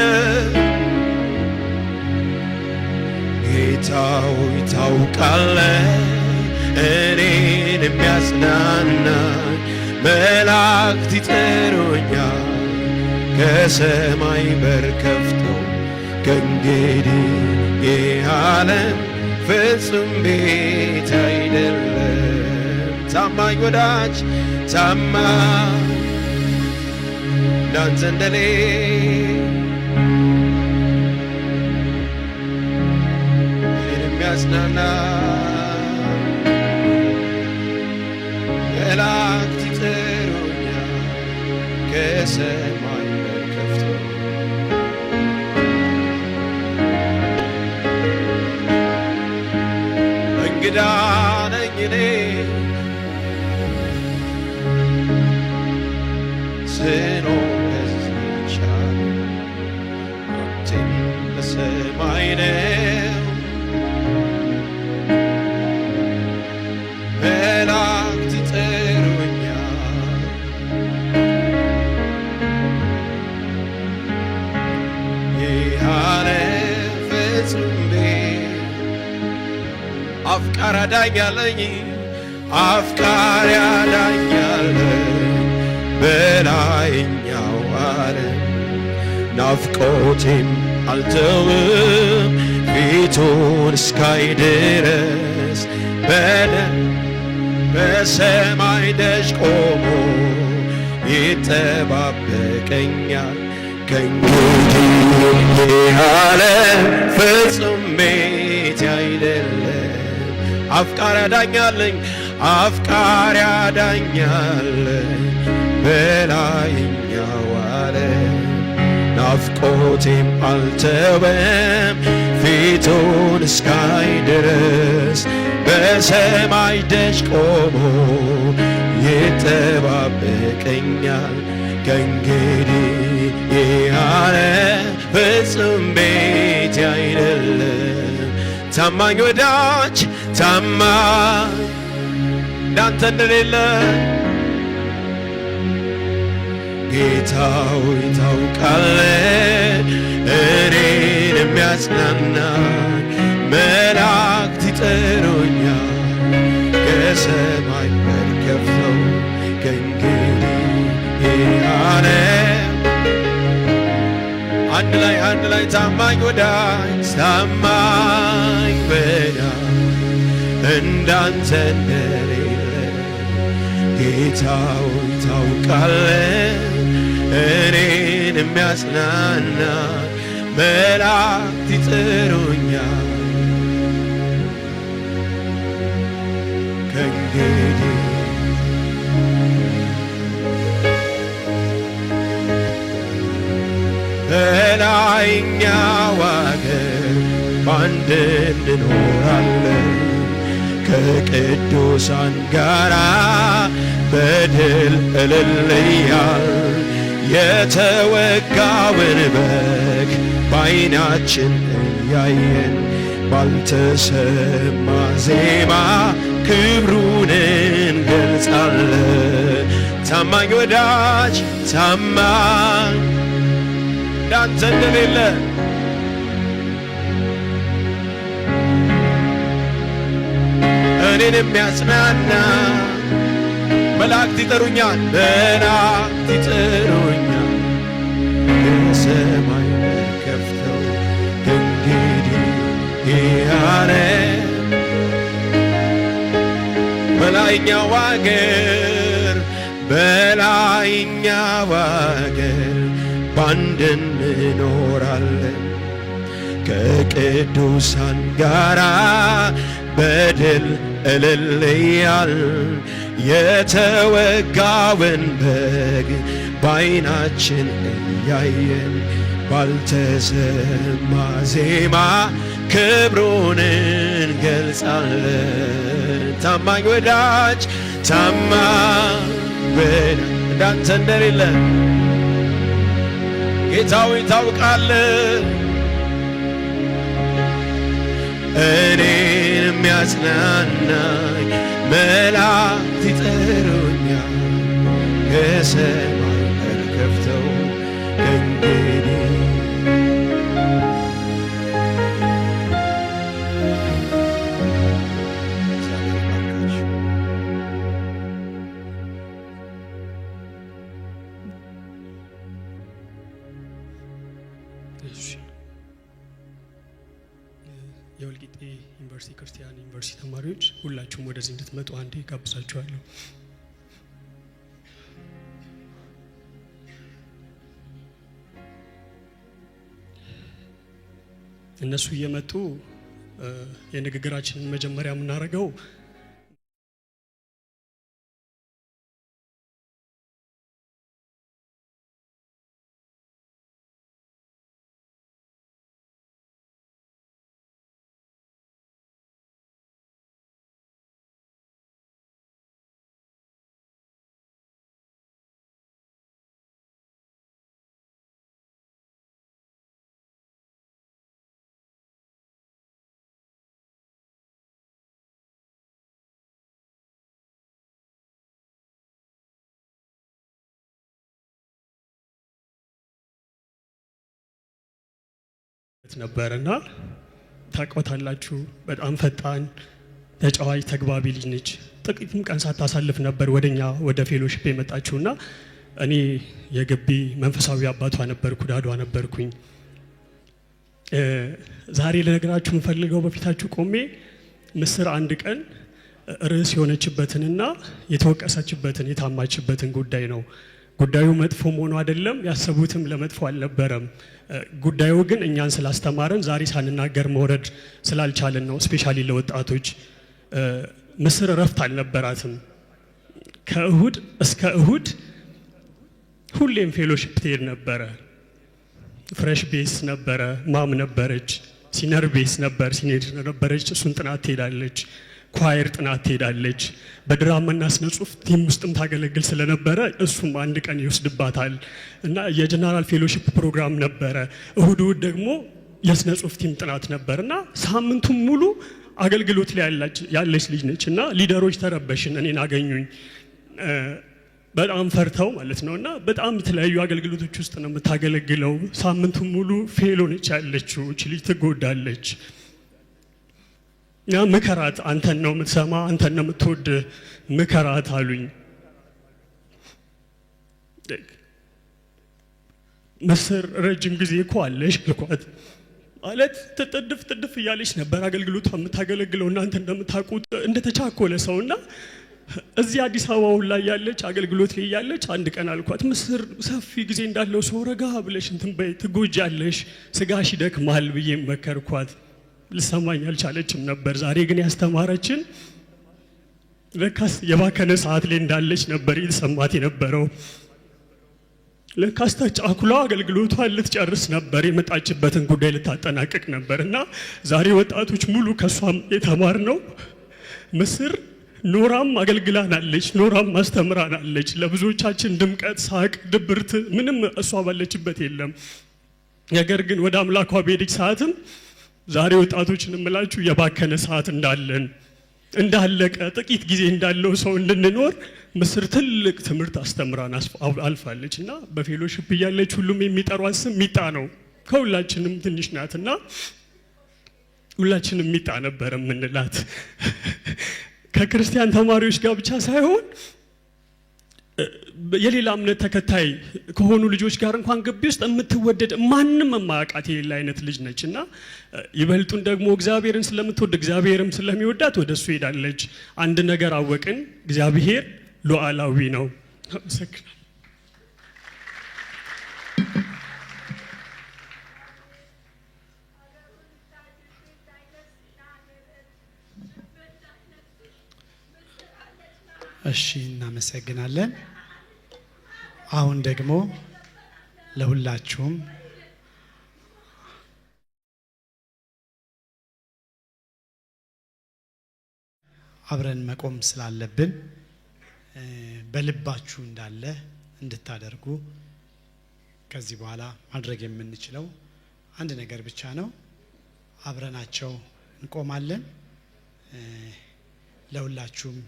S13: ጌታ ሆይ ታውቃለህ። እኔን የሚያጽናናኝ መላእክት ይጠሩኛል ከሰማይ በር ከፍተው ከእንግዲህ ይህ ዓለም ፍጹም ቤት አይደለም። ታማኝ ወዳጅ ታማኝ እንዳንተ እንደሌለ እኔን የሚያጽናና መላእክት ይጠሩኛል ከሰማይ በር ከፍተው እንግዳ ነኝ እኔ ስኖር በዚህች ዓለም ሀብቴም በሰማይ ነው። መላእክት ይጠሩኛል ይህ ዓለም ፍጹም ቤት አፍቃሪ አዳኝ አለኝ አፍቃሪ አዳኝ አለኝ በላይኛው ዓለም ናፍቆቴም አልተውም ፊቱን እስካይ ድረስ በሰማይ ደጅ ቆሞ ይጠባበቀኛል። ከእንግዲህ ይህ ዓለም ፍጹም ቤት አይደለም። አፍቃሪ አዳኝ አለኝ አፍቃሪ አዳኝ አለኝ በላይኛው ዓለም ናፍቆቴም አልተወም ፊቱን እስካይ ድረስ በሰማይ ደጅ ቆሞ ይጠባበቀኛል። ከእንግዲህ ይህ ዓለም ፍጹም ቤት አይደለም። ታማኝ ወዳጅ ታማኝ እንዳንተ እንደሌለ ጌታ ሆይ ታውቃለህ። እኔን የሚያጽናናኝ መላእክት ይጠሩኛል ከሰማይ በር ከፍተው ከእንግዲህ ይህ ዓለም አንድ ላይ አንድ ላይ ታማኝ ወዳጅ ታማኝ ወዳጅ እንዳንተ እንደሌለ ጌታ ሆይ ታውቃለህ። እኔን የሚያጽናና መላእክት ይጠሩኛል ከእንግዲህ በላይኛው አገር በአንድ እንኖራለን ከቅዱሳን ጋራ በድል እልል እያልን የተወጋውን በግ በዓይናችን እያየን ባልተሰማ ዜማ ክብሩን እንገልጻለን። ታማኝ ወዳጅ ታማኝ እንዳንተ እንደሌለ እኔን የሚያጽናና መላእክት ይጠሩኛል መላእክት ይጠሩኛል ከሰማይ በር ከፍተው ከእንግዲህ ይህ ዓለም በላይኛው አገር በላይኛው አገር ባንድ እንኖራለን ከቅዱሳን ጋራ በድል እልል እያልን የተወጋውን በግ ባይናችን እያየን ባልተሰማ ዜማ ክብሩን እንገልጻለን። ታማኝ ወዳጅ ታማኝ ወዳጅ እንዳንተ እንደሌለ ጌታ ሆይ ታውቃለህ። እኔን የሚያጽናናኝ መላእክት ይጠሩኛል ከሰማይ በር ከፍተው ከእንግዲህ
S6: እግዚአብሔር ይባርካችሁ።
S8: እሺ፣ የወልቂጤ ዩኒቨርሲቲ ክርስቲያን ዩኒቨርሲቲ ተማሪዎች ሁላችሁም ወደዚህ እንድትመጡ አንዴ ጋብዛችኋለሁ። እነሱ እየመጡ የንግግራችንን መጀመሪያ የምናደርገው ነበርና ታውቋታላችሁ። በጣም ፈጣን ተጫዋች ተግባቢ ልጅ ነች። ጥቂትም ቀን ሳታሳልፍ ነበር ወደኛ ወደ fellowship የመጣችውና እኔ የግቢ መንፈሳዊ አባቷ ነበርኩ፣ dad ዋ ነበርኩኝ። ዛሬ ልነግራችሁ የምፈልገው በፊታችሁ ቆሜ ምስር አንድ ቀን ርዕስ የሆነችበትንና የተወቀሰችበትን የታማችበትን ጉዳይ ነው። ጉዳዩ መጥፎ መሆኑ አይደለም፣ ያሰቡትም ለመጥፎ አልነበረም። ጉዳዩ ግን እኛን ስላስተማረን ዛሬ ሳንናገር መውረድ ስላልቻልን ነው። Specially ለወጣቶች ምስር እረፍት አልነበራትም። ከእሁድ እስከ እሁድ ሁሌም fellowship ትሄድ ነበረ። Fresh ቤስ ነበረ፣ mom ነበረች፣ senior ቤስ ነበር፣ senior ነበረች። እሱን ጥናት ትሄዳለች፣ choir ጥናት ትሄዳለች። በድራማና ስነ ጽሁፍ team ውስጥም ታገለግል ስለነበረ እሱም አንድ ቀን ይወስድባታል እና የ general fellowship ፕሮግራም ነበረ። እሁድ እሁድ ደግሞ የስነ ጽሁፍ team ጥናት ነበር እና ሳምንቱን ሙሉ አገልግሎት ላይ ያለች ልጅ ነች እና leader ኦች ተረበሽን፣ እኔን አገኙኝ በጣም ፈርተው ማለት ነው። እና በጣም የተለያዩ አገልግሎቶች ውስጥ ነው የምታገለግለው። ሳምንቱን ሙሉ fellow ነች ያለችው፣ እቺ ልጅ ትጎዳለች። እና ምከራት፣ አንተን ነው የምትሰማ፣ አንተን ነው የምትወድ፣ ምከራት አሉኝ። ምስር ረጅም ጊዜ እኮ አለሽ አልኳት። ማለት ትጥድፍ ጥድፍ እያለች ነበር አገልግሎቷ የምታገለግለው። እናንተ እንደምታውቁት እንደተቻኮለ ሰውና እዚህ አዲስ አበባ ላይ ያለች አገልግሎት ላይ ያለች አንድ ቀን አልኳት፣ ምስር ሰፊ ጊዜ እንዳለው ሰው ረጋ ብለሽ እንትን በይ፣ ትጎጃለሽ፣ ስጋሽ ይደክማል ብዬ መከርኳት። ልሰማኝ አልቻለችም ነበር። ዛሬ ግን ያስተማረችን ለካስ የባከነ ሰዓት ላይ እንዳለች ነበር የተሰማት የነበረው። ለካስ ተጫኩላ አገልግሎቷን ልትጨርስ ነበር፣ የመጣችበትን ጉዳይ ልታጠናቅቅ ነበር። እና ዛሬ ወጣቶች ሙሉ ከሷም የተማርነው ምስር ኖራም አገልግላናለች፣ ኖራም አስተምራናለች። ለብዙዎቻችን ድምቀት፣ ሳቅ፣ ድብርት ምንም እሷ ባለችበት የለም። ነገር ግን ወደ አምላኳ በሄደች ሰዓትም ዛሬ ወጣቶችን እምላችሁ የባከነ ሰዓት እንዳለን እንዳለቀ ጥቂት ጊዜ እንዳለው ሰው እንድንኖር ምስር ትልቅ ትምህርት አስተምራን አልፋለች። እና በ fellowship እያለች ሁሉም የሚጠሯት ስም ሚጣ ነው። ከሁላችንም ትንሽ ናትና ሁላችንም ሚጣ ነበር የምንላት። ከክርስቲያን ተማሪዎች ጋር ብቻ ሳይሆን የሌላ እምነት ተከታይ ከሆኑ ልጆች ጋር እንኳን ግቢ ውስጥ የምትወደድ ማንም የማያውቃት የሌላ አይነት ልጅ ነች። እና ይበልጡን ደግሞ እግዚአብሔርን ስለምትወድ እግዚአብሔርም ስለሚወዳት ወደ እሱ ሄዳለች። አንድ ነገር አወቅን፣ እግዚአብሔር ሉዓላዊ ነው። አመሰግናለሁ።
S2: እሺ፣ እናመሰግናለን። አሁን ደግሞ ለሁላችሁም አብረን መቆም ስላለብን በልባችሁ እንዳለ እንድታደርጉ ከዚህ በኋላ ማድረግ የምንችለው አንድ ነገር ብቻ ነው። አብረናቸው እንቆማለን። ለሁላችሁም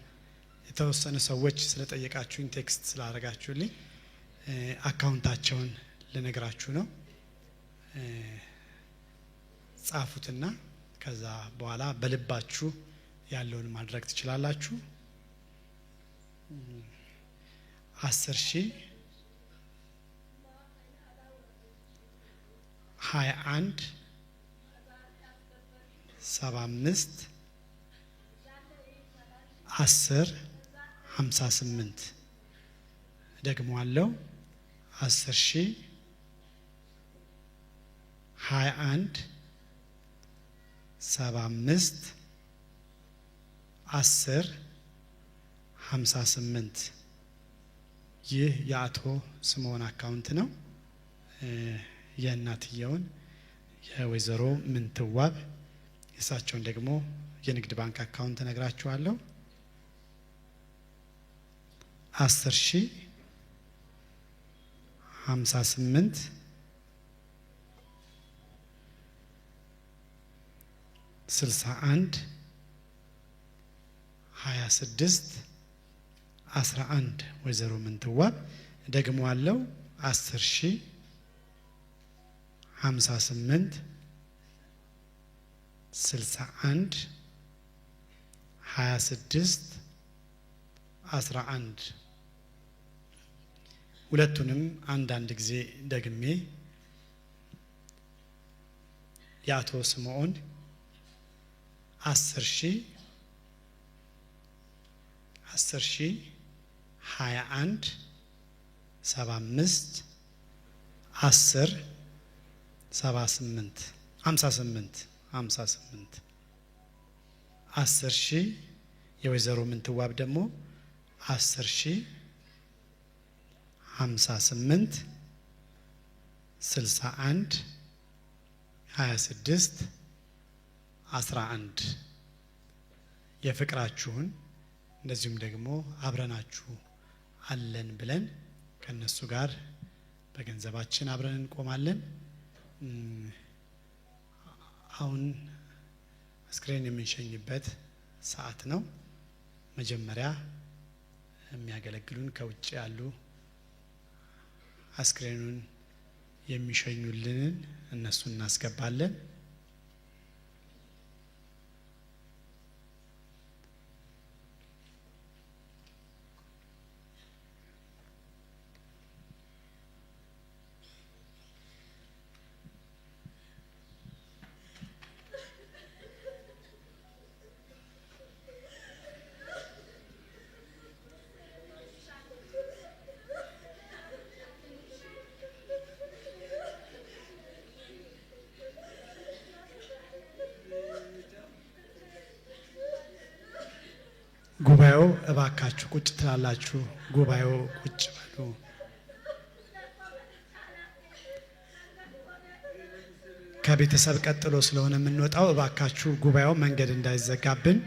S2: የተወሰኑ ሰዎች ስለጠየቃችሁኝ text ስላደረጋችሁልኝ አካውንታቸውን ልነግራችሁ ነው። ጻፉትና ከዛ በኋላ በልባችሁ ያለውን ማድረግ ትችላላችሁ። 10,000 21 75 10 58 ደግሞ አለው 10,000 21 75 10 58። ይህ የአቶ ስምዖን አካውንት ነው። የእናትየውን የወይዘሮ ምንትዋብ የእሳቸውን ደግሞ የንግድ ባንክ አካውንት እነግራችኋለሁ። 10,000 58 61 26 11 ወይዘሮ ምንትዋብ ደግሞ አለው 10,000 58 61 26 11። ሁለቱንም አንዳንድ ጊዜ ደግሜ የአቶ ስምዖን 10,000 10,000 21 75 10 78 58 58 10,000 የወይዘሮ ምንትዋብ ደግሞ 10,000 58 61 26 11። የፍቅራችሁን እንደዚሁም ደግሞ አብረናችሁ አለን ብለን ከነሱ ጋር በገንዘባችን አብረን እንቆማለን። አሁን አስክሬን የምንሸኝበት ሰዓት ነው። መጀመሪያ የሚያገለግሉን ከውጭ ያሉ አስክሬኑን የሚሸኙልንን እነሱን እናስገባለን። ጉባኤው እባካችሁ ቁጭ ትላላችሁ። ጉባኤው ቁጭ በሉ። ከቤተሰብ ቀጥሎ ስለሆነ የምንወጣው እባካችሁ ጉባኤው መንገድ እንዳይዘጋብን።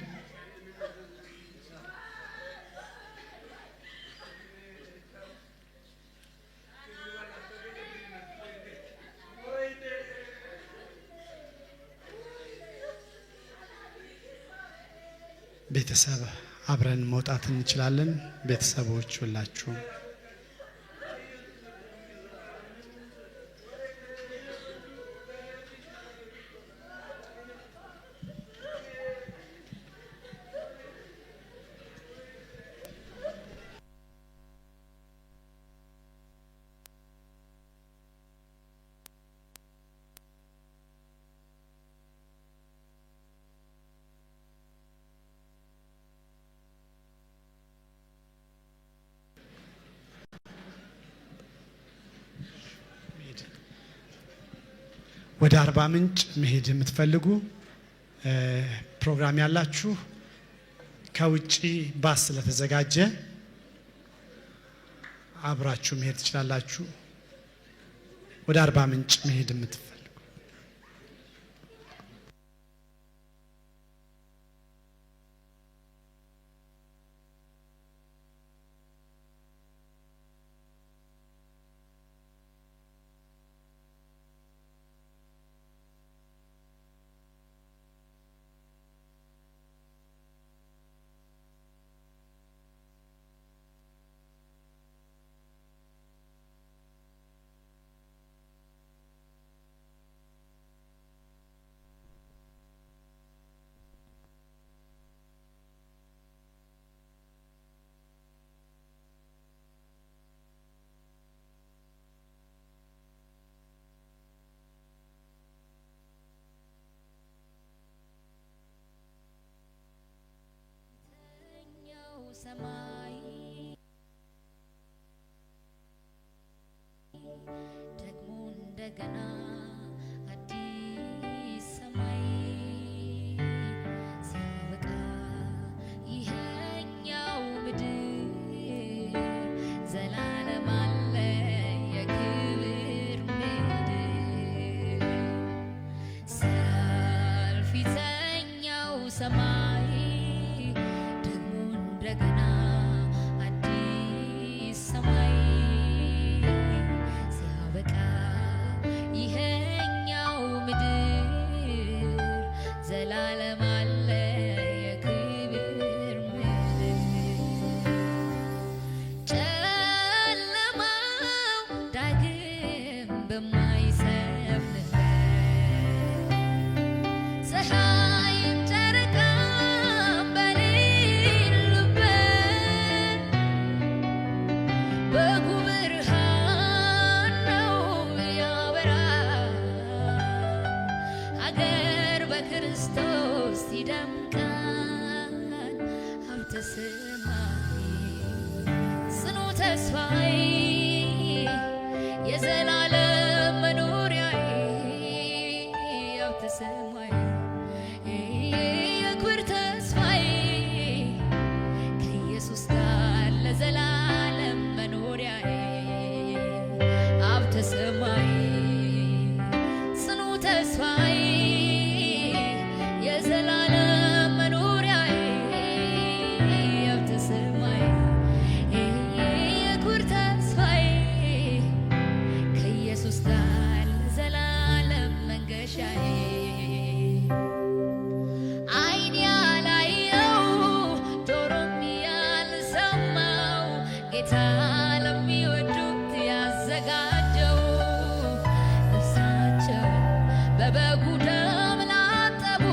S2: ቤተሰብ አብረን መውጣት እንችላለን። ቤተሰቦች ሁላችሁም ወደ አርባ ምንጭ መሄድ የምትፈልጉ ፕሮግራም ያላችሁ ከውጪ ባስ ስለተዘጋጀ አብራችሁ መሄድ ትችላላችሁ። ወደ አርባ ምንጭ መሄድ የምትፈልጉ
S14: ሰማይ ደግሞ እንደገና አዲስ ሰማይ ሲያበቃ ይኸኛው ምድር ዘላለም አለ የክብር ምድር። ሲያልፍ ፊተኛው ሰማይ ደግሞ እንደገና አዲስ ሰማይ ሲያበቃ ይኸኛው ምድር ዘላለም አለ የክብር ምድር። ጨለማው ዳግም በማይሰፍንበት፣ ፀሐይም ጨረቃም በሌሉበት፣ በጉ ብርሃን ነው ያበራ፣ ሀገር በክርስቶስ ይደምቃል። ሀብተ ሰማይ ጽኑ ተስፋዬ የዘላለም መኖሪያዬ፣ ሀብተ ሰማይ የክብር ተስፋዬ ከኢየሱስ ጋር ለዘላለም መኖሪያዬ፣ ሀብተ ሰማይ ጽኑ ተስፋዬ የዘላለም መኖሪያዬ፣ ሀብተ ሰማይ የክብር ተስፋዬ ከኢየሱስ ጋር ለዘላለም መንገሻዬ። ዓይን ያላየው ጆሮም ያልሰማው ጌታ ለሚወዱት ያዘጋጀው፣ ልብሳቸው በበጉ ደም ላጠቡ፣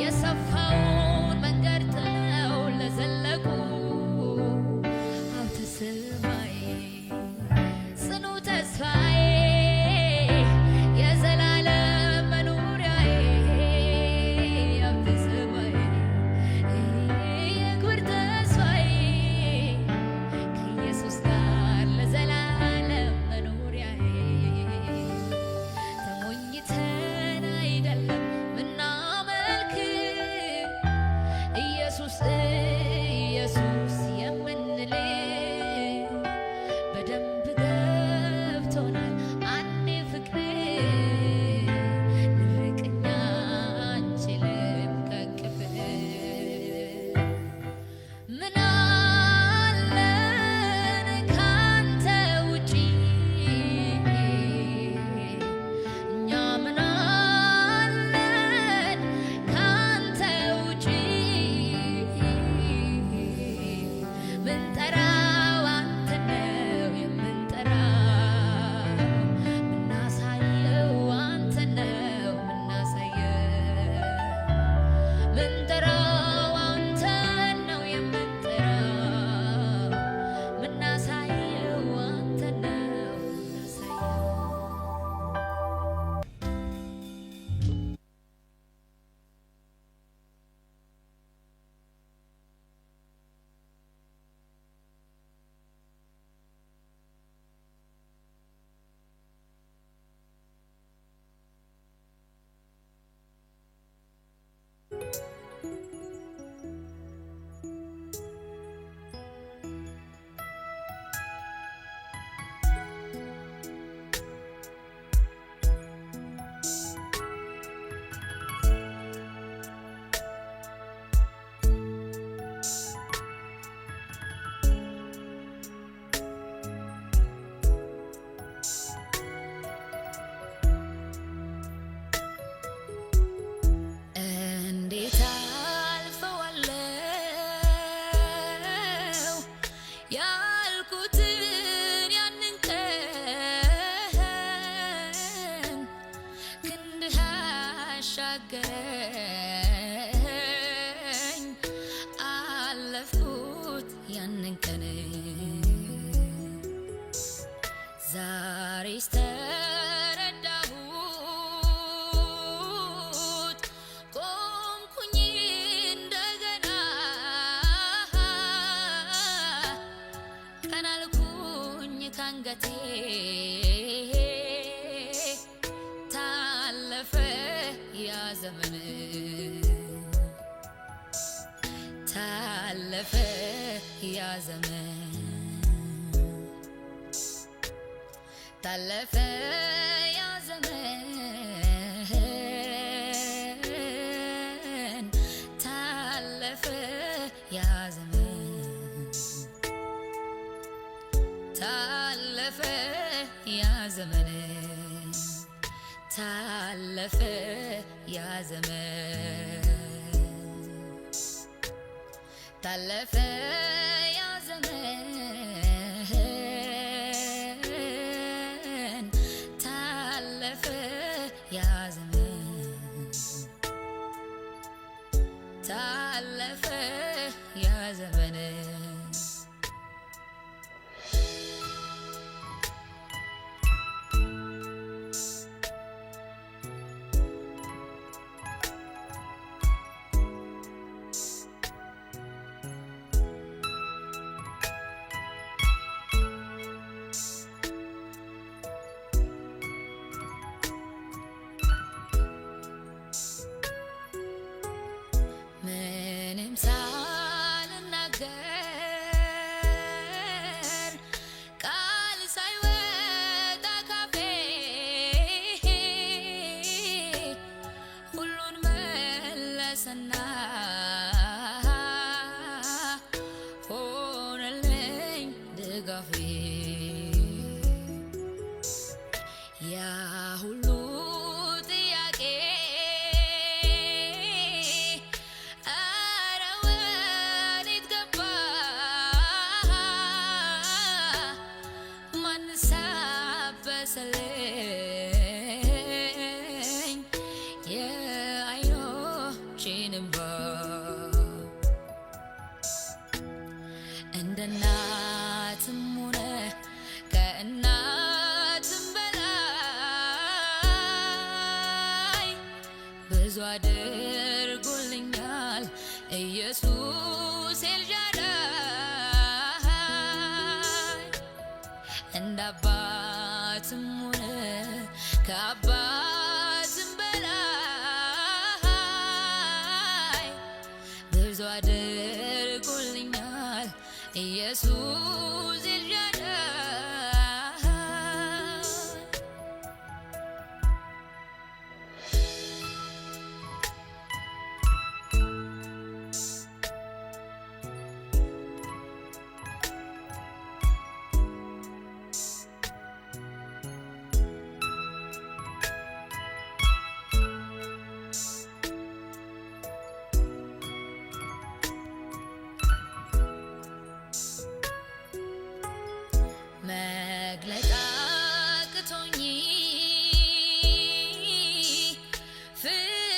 S14: የሰፋውን መንገድ ጥለው ለዘለቁ፣ ሀብተ ሰማይ ጽኑ ተስፋዬ የዘላለም መኖሪያዬ፣ ሀብተ ሰማይ የክብር ተስፋዬ ከኢየሱስ ጋር ለዘላለም መኖሪያዬ። ተሞኝተን አይደለም ምናመልክ፣ ኢየሱስ ኢየሱስ የምንል በደንብ ገብቶናል። አንዴ ፍቅር ልርቅኛ አንችልም ከቅፍህ። ምን አለን ካንተ ውጪ እኛ? ምን አለን ካንተ ውጪ? ምንጠራው አንተን ነው የምንጠራው፣ ምናሳየው አንተን ነው ምናሳየው፣ ምንጠራው አንተን ነው የምንጠራው፣ ምናሳየው አንተን ነው ምናሳየው። ያንን ቀን፣ ዛሬስ ተረዳሁት፣ ቆምኩኝ እንደገና፣ ቀና አልኩኝ ካንገቴ፣ ታለፈ ያ ዘመን፣ ታለፈ ያ ዘመን፣ ታለፈ ያ ዘመን፣ ታለፈ ያ ዘመን፣ ታለፈ ያ ዘመን፣ ታለፈ ያ ዘመን፣ ታለፈ ያ ዘመን፣ ታለፈ ያ ዘመን፣ ታለፈ ያ ዘመን። ምንም ሳልናገር፣ ቃል ሳይወጣ ካፌ፣ ሁሉን መለሰና ሆነልኝ ድጋፌ። ያ ሁሉ ጥያቄ ኧረ ወዴት ገባ? ማንስ አበሰለኝ የዓይኖቼን እንባ? እንደ እናትም ሆነ ከእናትም በላይ ብዙ አድርጎልኛል ኢየሱስ ኤልሻዳይ። እንደ አባትም ሆነ ከአባትም በላይ ብዙ አድርጎልኛል ኢየሱስ ኤልሻዳይ። መግለጥ አቅቶኝ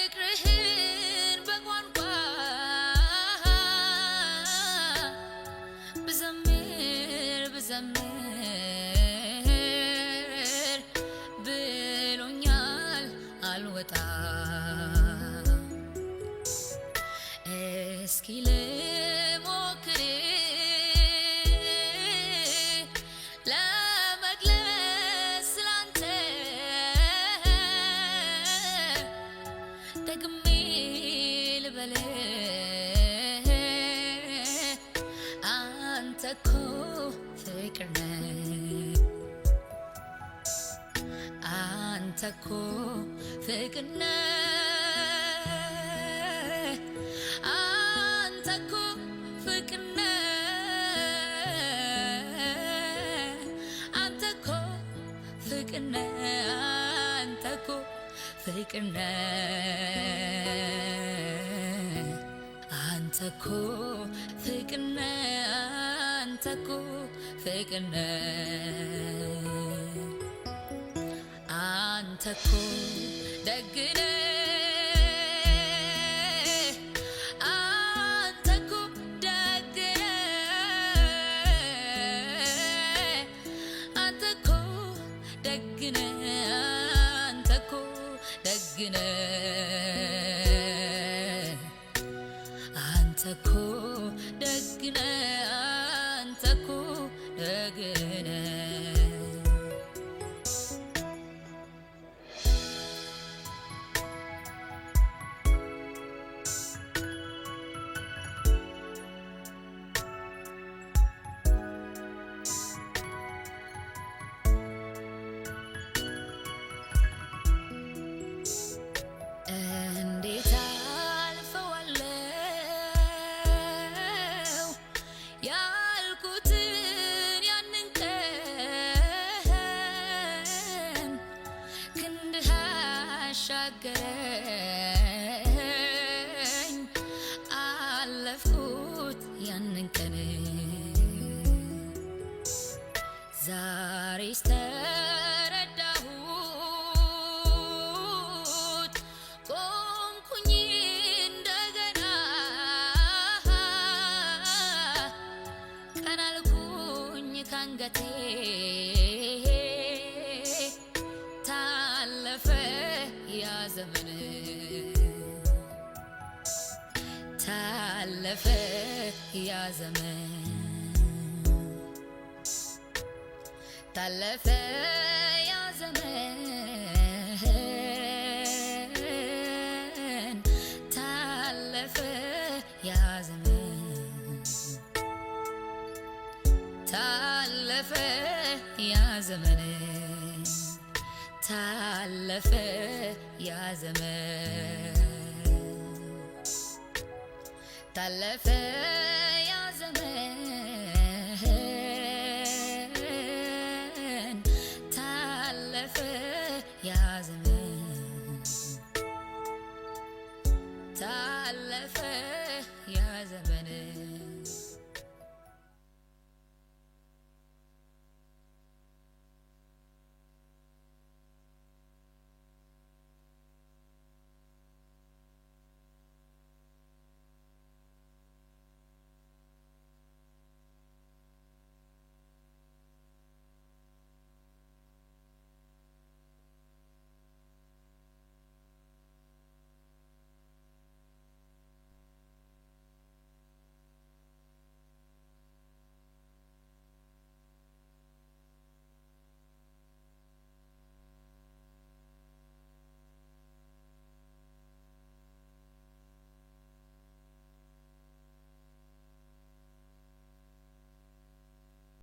S14: ፍቅርህን በቋንቋ፣ ብዘምር ብዘምር ብሎኛል አልወጣ። እስኪ ልሞክር ለመግለጽ ስላንተ፣ ደግሜ ልበል አንተ እኮ ፍቅር ነህ፣ አንተ እኮ ፍቅር ነህ፣ አንተ እኮ ፍቅር ነህ፣ አንተ እኮ ፍቅር ነህ፣ አንተ እኮ ፍቅር ነህ፣ አንተ እኮ ፍቅር ነህ፣ አንተ እኮ ፍቅር ነህ፣ አንተ እኮ ደግ ነህ፣ አንተ እኮ ደግ ነህ። ደግነህ። እንዴት አልፈዋለሁ ያልኩትን ያንን ቀን ክንድህ አሻገረኝ፣ አለፍኩት ያንን ቀን። ዛሬስ ተረዳሁት፣ ቆምኩኝ እንደገና፣ ቀና አልኩኝ ካንገቴ፣ ታለፈ ያ ዘመን፣ ታለፈ ያ ዘመን፣ ታለፈ ያ ዘመን፣ ታለፈ ያ ዘመን፣ ታለፈ ያ ዘመን፣ ታለፈ ያ ዘመን፣ ታለፈ